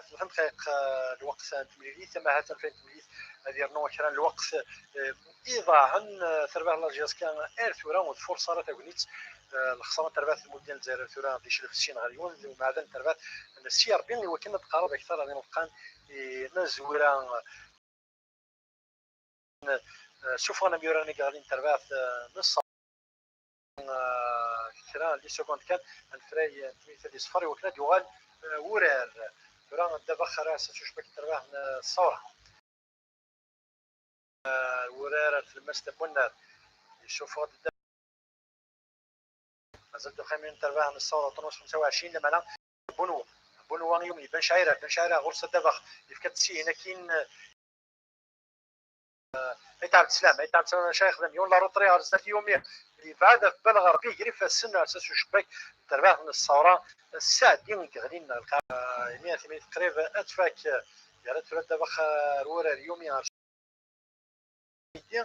tlata dqayeq, eh, lweqt n temlilit, ama ahat anef n temlilit ad yernu kra n lweqt, eh, iḍaɛen, eh, terbaɛt la J S K ar tura ur tfurṣ ara tagnit, eh, lexṣara n terbaɛt n Lmudya n Lezzayer ar tura d iclef sin ɣer yiwen, d umeɛdan n terbaɛt n C R B, i wakken ad d-qqareḍ akteṛ ad ineṭqan i Nazwira, eh, suffɣen amyurar i yeɣlin terbaɛt, eh, n ṣṣawra, eh, kra n les secondes kan, anefray n tmita di ṣṣfeṛ i wakken ad d-yuɣal, eh, wurar. Tura ddabex ara s ucbak n terbaɛt n ṣṣawra. Eh, wurar ar tlemmast n Bunnar. Yessufeɣ-d dda-, mazal d uxamin n terbaɛt n ṣṣawra, uṭṭun wis xemsa u ɛecrin, lameɛna Bunwa. Bunwa yumi Ben Cayra, Ben Cayra ɣur-s adabax, yefka-d sihin akin, eh, Ayt Ɛebd Slam, Ayt Ɛebd Slam acu yexdem, yiwen la retrait ɣer zdat yumi, yebɛed ɣef Bal Ɣerbi, ger ifassen ar sas ucebbak n terbaɛt n ṣṣawra, Sseɛdi i yeɣlin ɣer lqaɛa, imi timlilit qrib ad tfak, yerra tura ddabex ar wurar yumi ɣer Ḥamidi,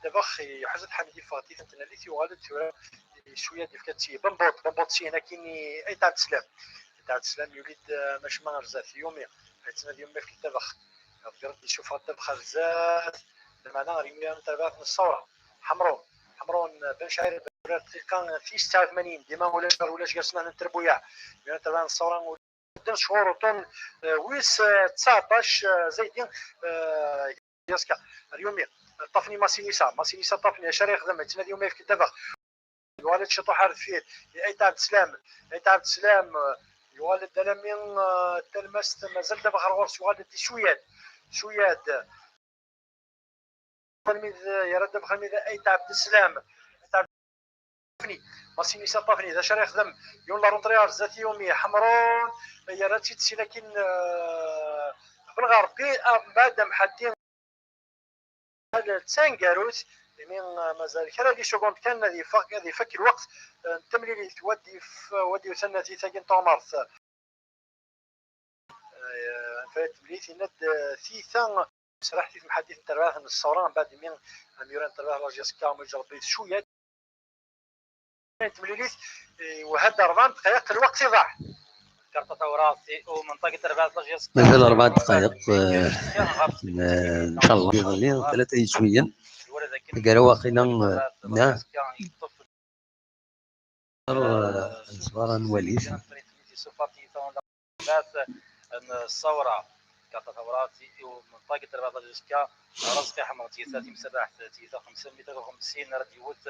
ddabex iḥuza-d Ḥamidi, yeffeɣ-d i tnalit, yuɣal-d tura i Cwiya d-yefka-tt i Bambuṭ, Bambuṭ syin akkin i Ayt Ɛebdeslam. Ayt Ɛebdeslam yuli-d, eh, amacma ar zdat, Yumi, yettnadi Yumi ɣef ddabex. Iḍegger-d, yessufeɣ ddabex ar zdat, lameɛna ar yimir n terbaɛt n Ṣṣawra. Ḥemrun, Ḥemrun Ben Cɛir, urar dqiqa tis tesɛa u tmanyin, dima ulac ɣer ulac gar snat n terbuyaɛ. Yimir n terbaɛt n Ṣṣawra, ddem cchur uṭun, eh, wis, eh, tseɛṭac, eh, Zaydi, eh, Yaska, ar Yumi, Ṭafni Masinisa, Masinisa Ṭafni, acu ara yexdem, yettnadi Yumi yefk ddabex. Yuɣal-d ciṭuḥ ar deffir, Ayt Ɛebdeslam, Ayt Ɛebdeslam, eh, yuɣal-d alami, eh, talmast, mazal ddabex ar ɣur-s, yuɣal-d i Cuyad, Cuyad. Almi d, yerra ddabex almi d Ayt Ɛebdeslam, Ayt Ɛebd-, Ṭafni, Masinisa Ṭafni, d acu ara yexdem? Yiwen la rentrée ar zdat Yumi, Ḥemrun, yerra-tt-id sin akin, eh, qbel ɣer Rebbi, ah, mbeɛd amḥaddi d taneggarut, imi, eh, mazal kra di seconde kan ad ifak, ad ifak lweqt, eh, n temlilit, wa d-yef-, wa d-yewten tiyita-agi n tuɣmert. Eh, anef ad temlilit, yenna-d, eh, tiyita, sraḥ tiyita mḥaddit n terbaɛt n Ṣṣawra, mbeɛd imi amyurar n terbaɛt la J S K, ma yeǧǧ Rebbi d Cuyad. Temlilit, eh, wehha-d rebɛa n ddqayeq, lweqt iḍaɛ. Karṭa tawraɣt i umenṭag n terbaɛt la J S K. Mazal rebɛa ddqayeq, eh, eh, ncallah. Iḍelli, tlata yiswiyen. Tagara waqila, eh, na. Neẓra ad nwali. N Ṣṣawra, karṭa tawraɣt i umenṭag n terbaɛt la J S K, Razqi Ḥemrun, tiyita timserraḥt, tiyita xemsa miṭer u xemsin, ara d-iwet.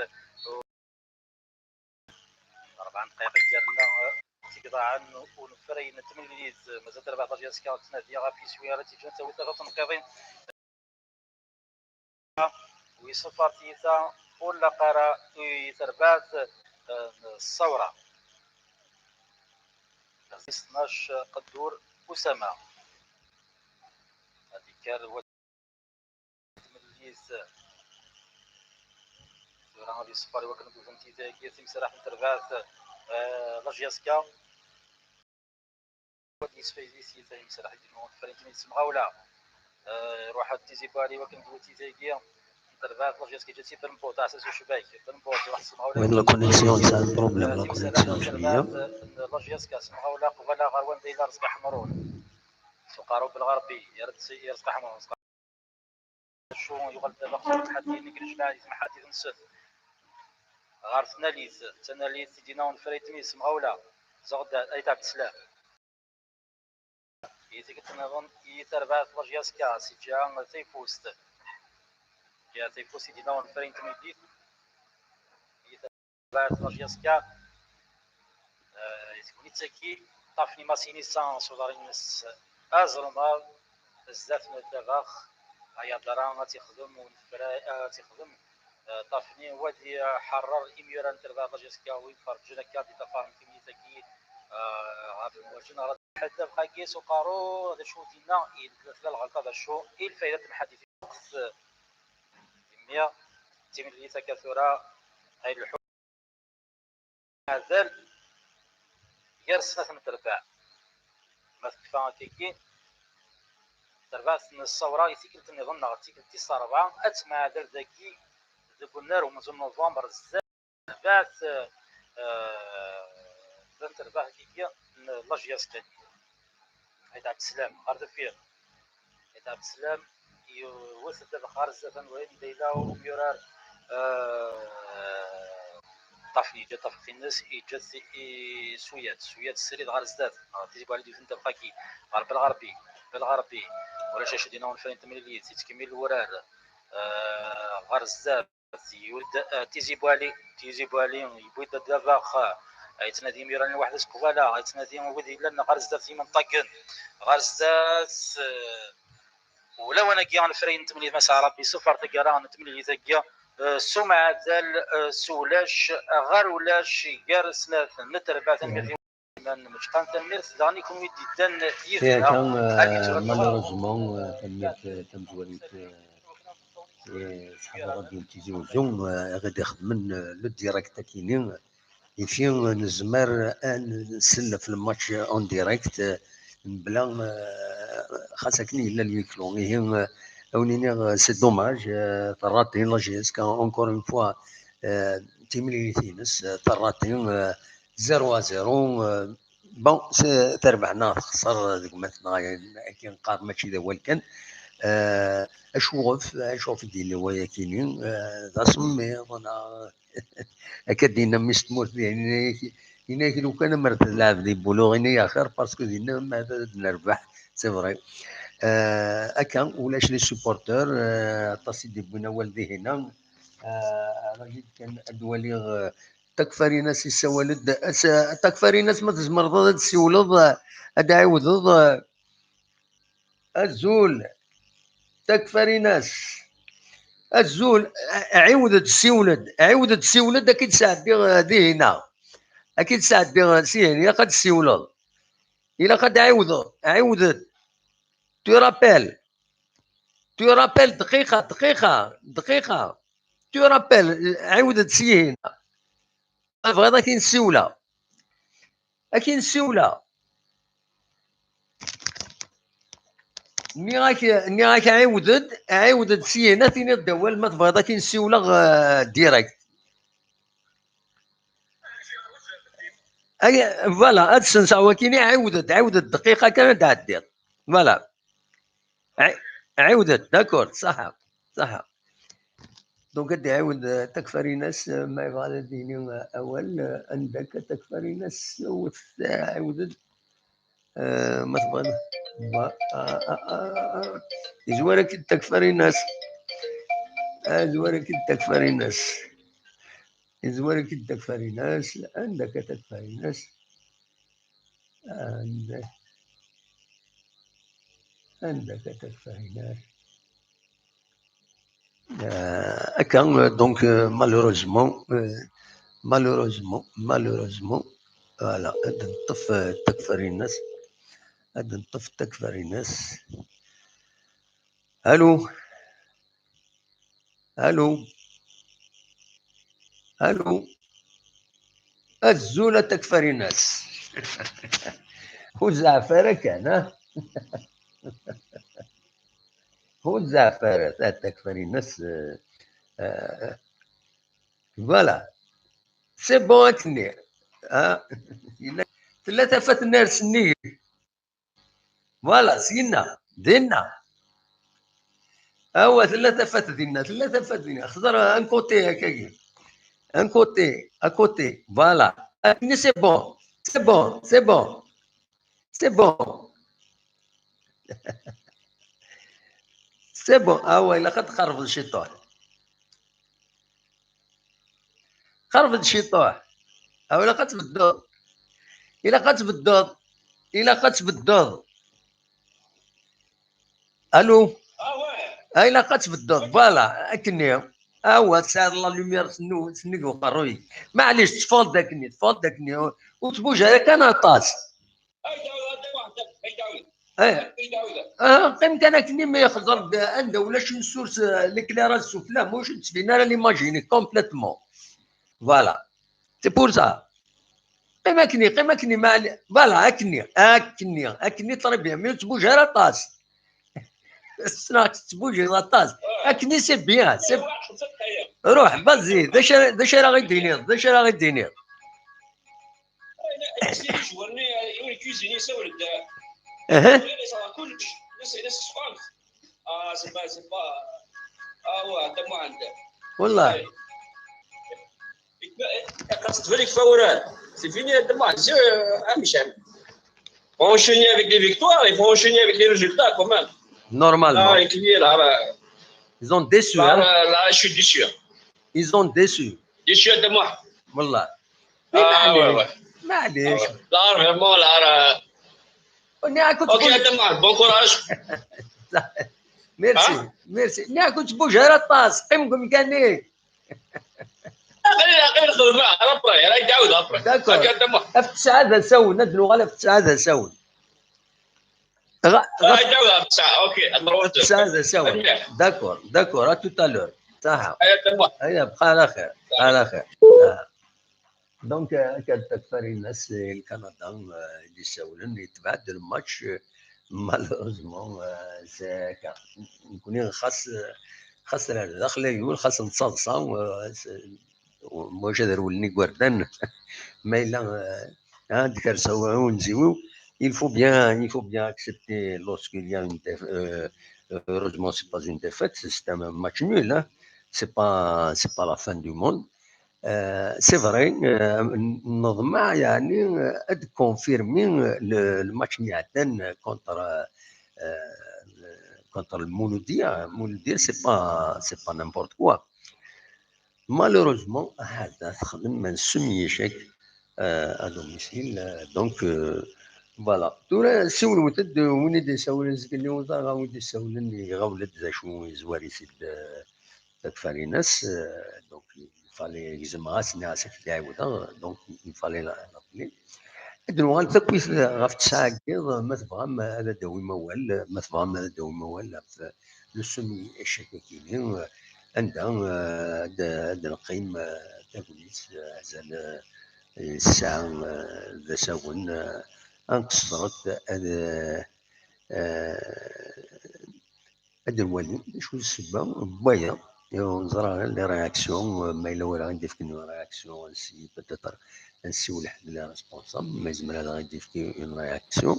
Rebɛa n ddqayeq i yerna, eh, tigḍaɛen unefray n temlilit, mazal terbaɛt la J S K tettnadi ɣef yiswi ara tt-yeǧǧen tawi tlata tenqiḍin. U yessufeɣ tiyita ur laq ara i terbaɛt, eh, n Ṣṣawra. Tis tnac Qeddur Usama. Ad ikker temlilit. Tura ad iṣeffer i wakken ad wten tiyita-agi, timserraḥt n terbaɛt, eh, la J S K. Ad yesfaydi tiyita, imserraḥ i d-inu, tefrint-nni s temɣawla. Eh, iruḥ-d Tizi Bali i wakken ad iwet tiyita-agi n terbaɛt, la J S K, yeǧǧa-tt i Benbut, aɛessas ucbak. Benbut, iruḥ s temɣawla. Oui, la connexion, c'est un problème, la connexion, n terbaɛt, la J S K, s temɣawla, qbala ɣer wanda yella Rezqi Ḥemrun. S uqerru n Belɣerbi, yerra-d s, i Rezqi Ḥemrun. Acu yuɣal d abaxṣur n tḥaddin i yennejmaɛ di temḥaddit-nsen. Ɣer tnalit, d tanalit i d-yenna unefray n tmes, s temɣawla, Zeɣda, Ayt Ɛebdeslam. I tikkelt nniḍen, i terbaɛt la J S K, s-yeǧǧa tayeffust. Yeǧǧa tayeffust i d-yenna unefray n tmidit. I terbaɛt la J S K, eh, i tegnit-agi, Ṭafni Masinisa s uḍar-ines azelmaḍ, zdat n ddabex, ayaḍra ad t-ixdem unefray, ad t-ixdem, eh, Ṭafni, wa ad iḥeṛṛer imyura n terbaɛt la J S K, wi iferrǧen akka ad d-iṭṭafaren timlilit-agi, eh, ɣef lwaǧen ara ddabex-agi s uqerru, d acu d-yenna, i tella lɣelṭa, d acu i lfayda n temḥaddit? Imi timlilit akka tura, ay lḥu-, azal gar snat n terbaɛ. Ma tekfa akkagi, terbaɛt n Ṣṣawra i tikkelt nniḍen neɣ d tikkelt tis rebɛa, ad temɛadal dagi deg unnar umenzu n Nuvember, zdat terbaɛt, eh, d terbaɛt akkagi n la J S K. Ayt Ɛebdeslam, ɣer deffir. Ayt Ɛebdeslam, yewwet ddabex ɣer zdat, anwa anda yella umyurar, eh, Ṭafni, yeǧǧa ṭṭafeɣt-ines, yeǧǧa-t i Suyat, Suyat srid ɣer zdat, ɣer Tizi Bali d-yewten ddabex-agi, ɣer Belɣerbi, Belɣerbi, ulac acu d-yenna unefray n temlilit, yettkemmil wurar, eh, ɣer zdat. Yewwi-d, eh, Tizi Bali, Tizi Bali yewwi-d ddabex, eh, yettnadi imyuran lweḥd-s qbala, yettnadi wid yellan ɣer zdat yimenṭagen, ɣer zdat, eh, ulawen-agi anefray n temlilit, ma yesɛa Rebbi ṣṣufeṛ taggara n temlilit-agi, eh, s umɛadal, eh, s ulac, ɣer ulac, gar snat n terbaɛt. Tanemmirt i Iman Mecqan, tanemmirt daɣen i kunwi d-yeddan yid-neɣ. Akka, eh, malheureusement, eh, tanemmirt, eh, tamezwarut, eh, eh, ṣṣeḥba Radyu n Tizi Uzzu, eh, i ɣ-id-ixedmen, eh, le direct akini. Ifi, eh, nezmer ad nsel ɣef lmatch en direct, eh, mebla, eh, xas akken yella le huis clos. Ihi, eh, ad wen-iniɣ, eh, c'est dommage, eh, terraṭi la J S K, encore une fois, eh, timlilit-ines, eh, terra-t-in, eh, zéro à zéro, eh, bon, s-, terbeḥ neɣ texṣer deg umatnaɣ, akken qqar mačči d awal kan. Eh, acuɣef, acuɣef i d-yella wayakini? Eh, d asemmiḍ, neɣ akka d-yenna mmi-s n tmurt, yenna-yak, yenna-yak lukan amer tleɛb di Boulogne, yenna-yak axir, parce que dinna ma ad nerbeḥ, c'est vrai. Eh, akka, ulac les supporters, eh, aṭas i d-yewwin awal dihin-a. Eh, rajit kan ad waliɣ, eh, Takfarinas yessawal-d. As-, Takfarinas, ma tzemreḍ ad d-tsiwleḍ, eh, ad d-ɛiwdeḍ, eh, azul. Takfarinas. Azul, eh, ɛiwed-d, siwel-d. Ɛiwed-d, siwel-d, ad k-id-sɛeddiɣ, eh, dihin-a. Ad k-id-sɛeddiɣ, eh, sihin, ilaq ad d-tsiwleḍ. Ilaq ad d-ɛiwdeḍ, ɛiwed-d. Tu rappelles. Tu rappelles, dqiqa, dqiqa, dqiqa. Tu rappelles, ɛiwed-d syin. Ma tebɣiḍ ad k-in-ssiwleɣ. Ad k-in-ssiwleɣ. Nniɣ-ak, nniɣ-ak ɛiwed-d, ɛiwed-d syin, ad tiniḍ-d awal, ma tebɣiḍ ad k-in-ssiwleɣ, euh, direct. Ay, voilà, ad senseɣ wakini, ɛiwed-d, ɛiwed-d dqiqa kan ad d-ɛeddiḍ. Voilà. Ɛi-, ɛiwed-d, d'accord, ṣaḥa, ṣaḥa. Donc, ad d-iɛiwed, euh, Takfarinas, euh, ma yebɣa ad d-yini, euh, awal, euh, anda akka Takfarinas, wet, euh, ɛiwed-d. Euh, ma tebɣiḍ, ba-, ah, ah, ah, ah. Yezwar-ak-id Takfarinas. Ah, yezwar-ak-id Takfarinas. Yezwar-ak-id Takfarinas. Anda akka Takfarinas? Anda, anda akka Takfarinas? Euh, akka, euh, donc, euh, malheureusement, euh, malheureusement, malheureusement, voilà, ad neṭṭef, euh, Takfarinas, ad neṭṭef Takfarinas. Allô? Allô? Allô? Azul a Takfarinas. Ur zeɛɛef ara kan, ha? Ur zeɛɛef ara, a Takfarinas, euh, euh, voilà. C'est bon, akken-nni. Ah, yella, tella tafat n ars nnig. Voilà, syenna, dinna. Awa, tella tafat dinna, tella tafat dinna. Xẓer un côté akkagi. Un côté, à côté. Voilà. Akken-nni, c'est bon. C'est bon, c'est bon. C'est bon. C'est bon. Awa, ilaq ad tqerrbeḍ ciṭuḥ. Qerreb-d ciṭuḥ. Aw, ilaq ad tbeddeḍ. Ilaq ad tbeddeḍ. Ilaq ad tbeddeḍ. Allô? Ah, ilaq ad tbeddeḍ. Voilà, akkenni. Awa, tesɛiḍ la lumière sennig uqerruy. Maɛlic, teffeɣ-d akkenni, teffeɣ-d akkenni. Ur, ur tbuj ara kan aṭas. Eh. Ah, qqim kan akkenni, mi xẓer-d anda ulac une source, euh, l'éclairage sufella, mhux ur d-tettbin ara l'image-inek complètement. Voilà. C'est pour ça. Qqim akkenni, qqim akkenni, ma, voilà, akkenni, akkenni, akkenni, très bien, mais ur tbuj ara aṭas. Ssneɣ-k tettbujiḍ aṭas. Akkenni, c'est bien, c'est, ruḥ, vas-y, d acu ara, d acu ara ɣ-id-tiniḍ, d acu ara ɣ-id-tiniḍ? Aha. Ah, c'est pas, c'est pas. Ah, ouais, t'as moins. Wallah. C'est fini, t'as moins. Faut enchaîner avec les victoires, il faut enchaîner avec les résultats quand même. Normalement. Ah, et puis, là, là, ils ont déçu, là, hein. Là, là, je suis déçu. Ils ont déçu. Déçu, t'as moins. Wallah. Ah, ouais, ouais. معليش. Ah, ouais. Là, vraiment, là, là. OK, t'as moins. Bon courage. Merci, merci. نياك تبوج غير الطاس، قم قم كاني. غير، غير خدمة، après، راهي تعاود après. D'accord. OK، t'as moins. في تسعة ذا سون، ندلو غير في تسعة ذا سون. غ-، غ-، راهي تعاود في تسعة، OK، نروح. تسعة ذا سون. D'accord، d'accord، à tout à l'heure. صحة. هيا، t'as moins. هيا، بقى على خير. بقى على خير. آه. Donc, euh, akka d Takfarinas, euh, n Kanada, euh, i d-isawlen, yetbeɛ-d lmatch, euh, malheureusement, euh, c'est akka. Nekkni xas, euh, xas rad daxel ayul, xas nettaḍsa, euh, c'est, Moi, j'ai roulé Guardan. Mais là, euh, hein, de faire ça, on dit oui. Il faut bien, il faut bien accepter lorsqu'il y a une déf- euh, heureusement, c'est pas une défaite, c'est un match nul, hein. C'est pas, c'est pas la fin du monde. Euh, c'est vrai, euh, نظمع يعني, euh, de confirmer, euh, le, le match نهائي contre, euh, euh, contre le Mouloudia. Mouloudia, c'est pas, c'est pas n'importe quoi. Malheureusement, هذا تخدم من سمي شيك, euh, à domicile. Euh, donc, euh, voilà. Tura siwlet-d win i d-isawlen, zgelli uẓar ɣer win d-isawlen, iɣawel-d d acu yezwar-it-id, euh, takfarinas. Euh, donc, il fallait, gzem ɣas nniɣ-as ak-d-ɛiwdeɣ, donc il fallait la- l'appeler. Ad nuɣal takwit ɣef tesɛa n yiḍ, ma tebɣam ad d-tawim awal, ma tebɣam ad d-tawim awal ɣef le semi-échec-agi, anda, euh, ad, ad neqqim, euh, tagnit, euh, azal, euh, ssaɛa, euh, d asawen, euh, ad nqeṣṣret, ad, euh, ad nwali d acu d ssebba n waya. Ur neẓri ara les réactions, euh, ma yella win ara ɣ-d-yefken une réaction, ansi peut-être ad nsiwel ḥedd les responsables, ma yezmer ad ɣ-d-yefk une réaction.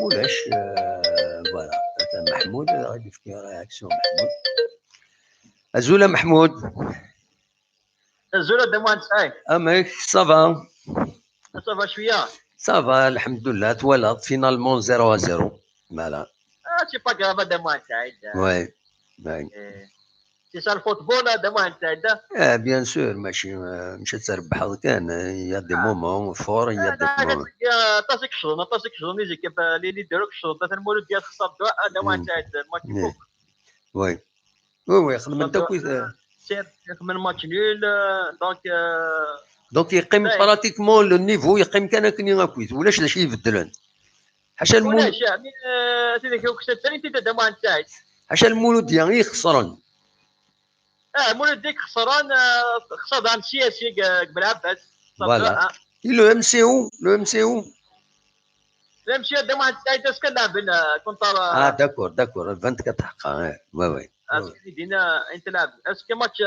Mulac, euh, voilà. Ata Mahmoud, ad ɣ-d-yefk une réaction, Mahmoud. Azul a Mahmoud. Azul a Dda Muḥend Saɛid. Amek, ça va? Ça va cwiya? Ça va, الحمد لله. Twalaḍ, finalement zéro à zéro. Voilà. Ah, c'est pas grave a Dda Muḥend Saɛid. Ouais, ouais. Eh, c'est ça le football a Dda Muḥend Saɛid. Eh, bien sûr, ماشي, euh, مش تربح كان. Il y a des moments forts, il y a des moments. Aṭas i kecḍen, aṭas i kecḍen, les équipes, euh, les leaders i kecḍen. Ata Lmuludya txeṣṣer dwa a Dda Muḥend Saɛid, le match. Oui. Oui, oui, xedmen takwit. Sir, xedmen match nul, euh, donc, euh, donc yeqqim pratiquement le niveau, yeqqim kan akken akkit, ulac d acu ibeddlen. Ḥaca Lmul- ulac, yeɛni, euh, tidak akk setta n tidda Muḥend Saɛid. Ḥaca Lmuludya i ixesren. Ah, Lmuludya i ixesren, euh, xesren Siyasi deg, deg Belɛebbas. Voilà. Et le M C O, le M C O. Le M C O a Dda Muḥend Saɛid, est-ce que laɛben, euh, contre, euh, ah, d'accord, d'accord, vingt-quatre حقا, ouais, ouais, ouais. Est-ce que din, euh, inti laɛben? Est-ce que match, euh,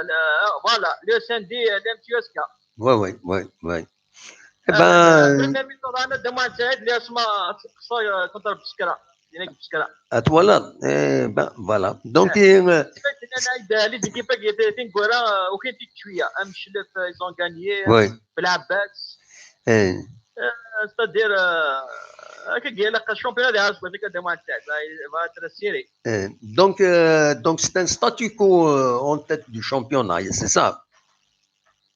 le, euh, voilà, le S N D, euh, le M C O est-ce que? Ouais, ouais, ouais, ouais. Eh ben, premier mi-temps, a Dda Muḥend Saɛid, li asma xesra, euh, contre Beskra. Din deg Beskra. Ah, twalaḍ? Eh ben, voilà. Donc, euh, les équipes, euh, ukin-t-id cwiya. Ameclef, euh, ils ont gagné. Oui. Belɛebbas. Eh. Euh, c'est-à-dire, euh, akka, le championnat de Hasbouh, c'est que Dda Muḥend Saɛid va, va être serré. Eh, donc, euh, donc c'est un statu quo, euh, en tête du championnat, c'est ça?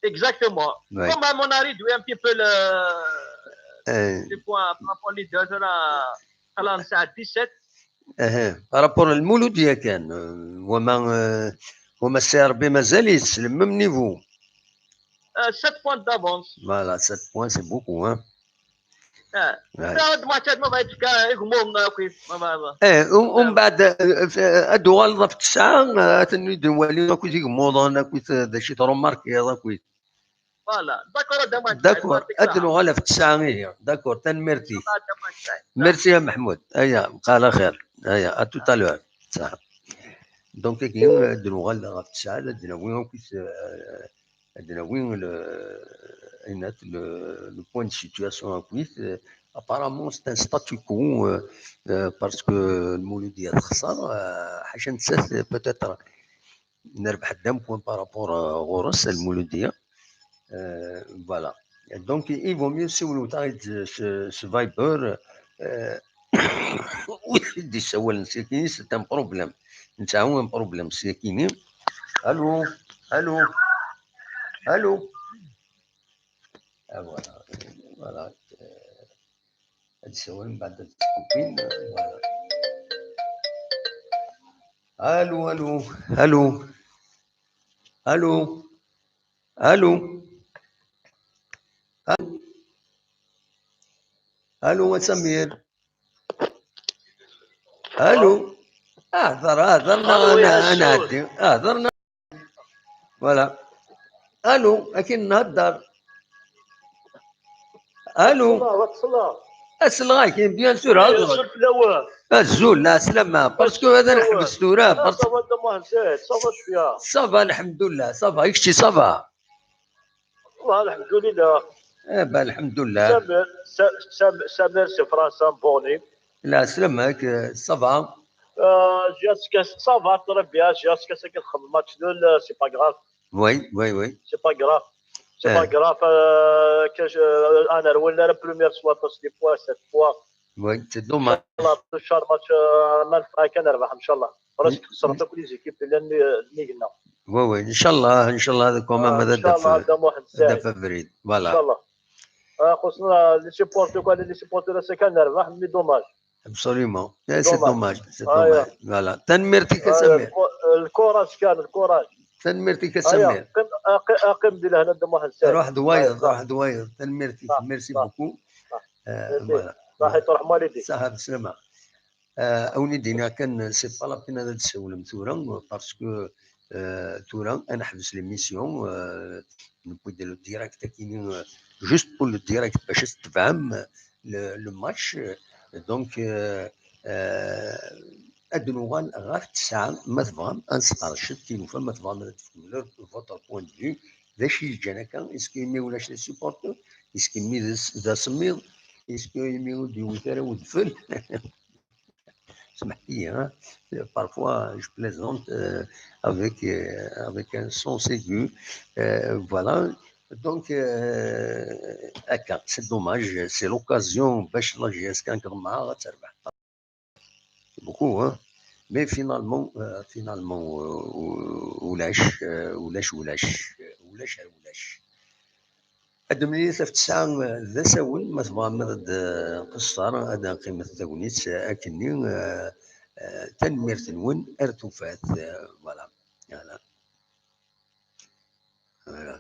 Exactement. Ouais. Comme à mon avis, il doit un petit peu le, les points par rapport aux leaders, là, à la dix-sept. Eh, par rapport à Lmouloudia kan, euh, wama, euh, wama C R B mazal-it, c'est le même niveau. Euh, sept points d'avance. Voilà, sept points, c'est beaucoup, hein. Eh, ouais. Tura d match-a ma bɣa yefka igmuḍen akkit, ma bɣa. Eh, um, umbeɛd, eh, ad d-uɣaleḍ ɣef tesɛa, eh, ad ten-id-nwali akkit igmuḍen, akkit, eh, d acu i trumarkiḍ, akkit. Voilà. D'accord, a Dda Muḥend Saɛid. D'accord. Ad d-nuɣal ɣef tesɛa, ihi. D'accord, tanemmirt-ik. Merci a Mahmoud. Aya, bqa ɛla xir. Aya, à tout à l'heure. Saɛa. Donc, agi, ad d-nuɣal ɣef tesɛa, ad d-nawi akkit, eh, ad d-nawi le, le, le point de situation akkit. Euh, apparemment, c'est un statu quo, euh, euh, parce que Lmouloudia texser, euh, ḥaca nettat, peut-être, nerbeḥ d'un point par rapport, euh, ɣur-s, Lmouloudia. Euh, voilà. Donc, il vaut mieux si vous voulez, ce, ce Viber, euh, wi d-issawalen sakkin, c'est un problème. Nesɛa un problème sakkin. Allô? Allô? Allô? Ah, voilà. Voilà. Euh, ad d-ssawalen, mbeɛd ad d-skukin. Voilà. Allô, allô, allô. Allô. Allô. Allô. Allô, a Samir. Allô. Ah, hder, ah, hder, neɣ, allô, ya, neɣ, ad nɛeddi. Ah, hder, neɣ. Voilà. Allô, akin nhedder. Allô. Asleɣ, asleɣ. Asleɣ-ak, bien sûr, hder. Asleɣ fell-awen. Azul, lɛeslama, parce que ad neḥbes tura. Ah, ça va, Dda Muḥend Saɛid, ça va cwiya. Ça va, lḥemdullah, ça va, i kečči ça va? Wallah, lḥemdulillah. Eh ben, lḥemdulillah. Samir, Sa- Sam- Samir, c'est França, Boni. Lɛeslama-k, ça va? Euh, jusqu'à ça va très bien, jusqu'à ce que le match nul, euh, c'est pas grave, Oui, oui, oui. C'est pas grave. C'est Eh. Pas grave. Euh, que je, euh, أنا رولنا la première fois, parce que fois, cette fois. Oui, c'est dommage. الله الشهر match, euh, ما نفعل كان نربح إن شاء الله. Parce que خسرت كل les équipes اللي اللي قلنا. Oui, oui, إن شاء الله، إن شاء الله هذا كومان آه، هذا إن شاء الله دفع هذا محمد هذا سعيد. فافريد. إن شاء Voilà. الله. آه، خصنا les supporters، كان les supporters هسه كان نربح، mais dommage. Absolument. Eh, c'est Dommage. Dommage. C'est آه، يا. Dommage. Voilà. تنميرتك يا آه، سمير. الكو- الكوراج كان الكوراج. تنميرتك يا آه، يا. سمير. قم أقم دي لهنا محمد سعيد. روح دوايض، آه، روح دوايض. تنميرتك. صح، Merci صح. beaucoup. صح. Euh, Merci. Voilà. صحيت روح والديك. صحة بسلامة. Euh, أوني دينا كان c'est pas la peine هذا تسولم ثورة parce que euh, ثورة أنا حبس l'émission euh, نبدا le direct كاينين euh, juste pour le direct باش تتفهم le, le match. Donc euh, euh, ad nuɣal ɣer tesɛa ma tebɣam ad nesqerced tilufa ma tebɣam ad tefkem votre point de vue. D acu yeǧǧan akka? Est-ce que imi ulac les supporters? Est-ce que imi d as- d asemmiḍ? Est-ce que imi ur d-yewwit ara udfel? Smeḥ-iyi, hein. Parfois je plaisante euh, avec, euh, avec un sens aigu. Euh, voilà. Donc, euh, akka, c'est dommage, c'est l'occasion باش la J S K ad terbeḥ. C'est beaucoup, hein. Mais finalement, euh, finalement, euh, ulac, euh, ulac, ulac, ulac, ulac. Ad nemlil ɣef tesɛa d asawen, ma tebɣam ad d-nqeṣṣer, ad nqimet tagnit akkenni, euh, euh, tanemmirt-nwen, ar tufat, euh, voilà. Voilà. Voilà.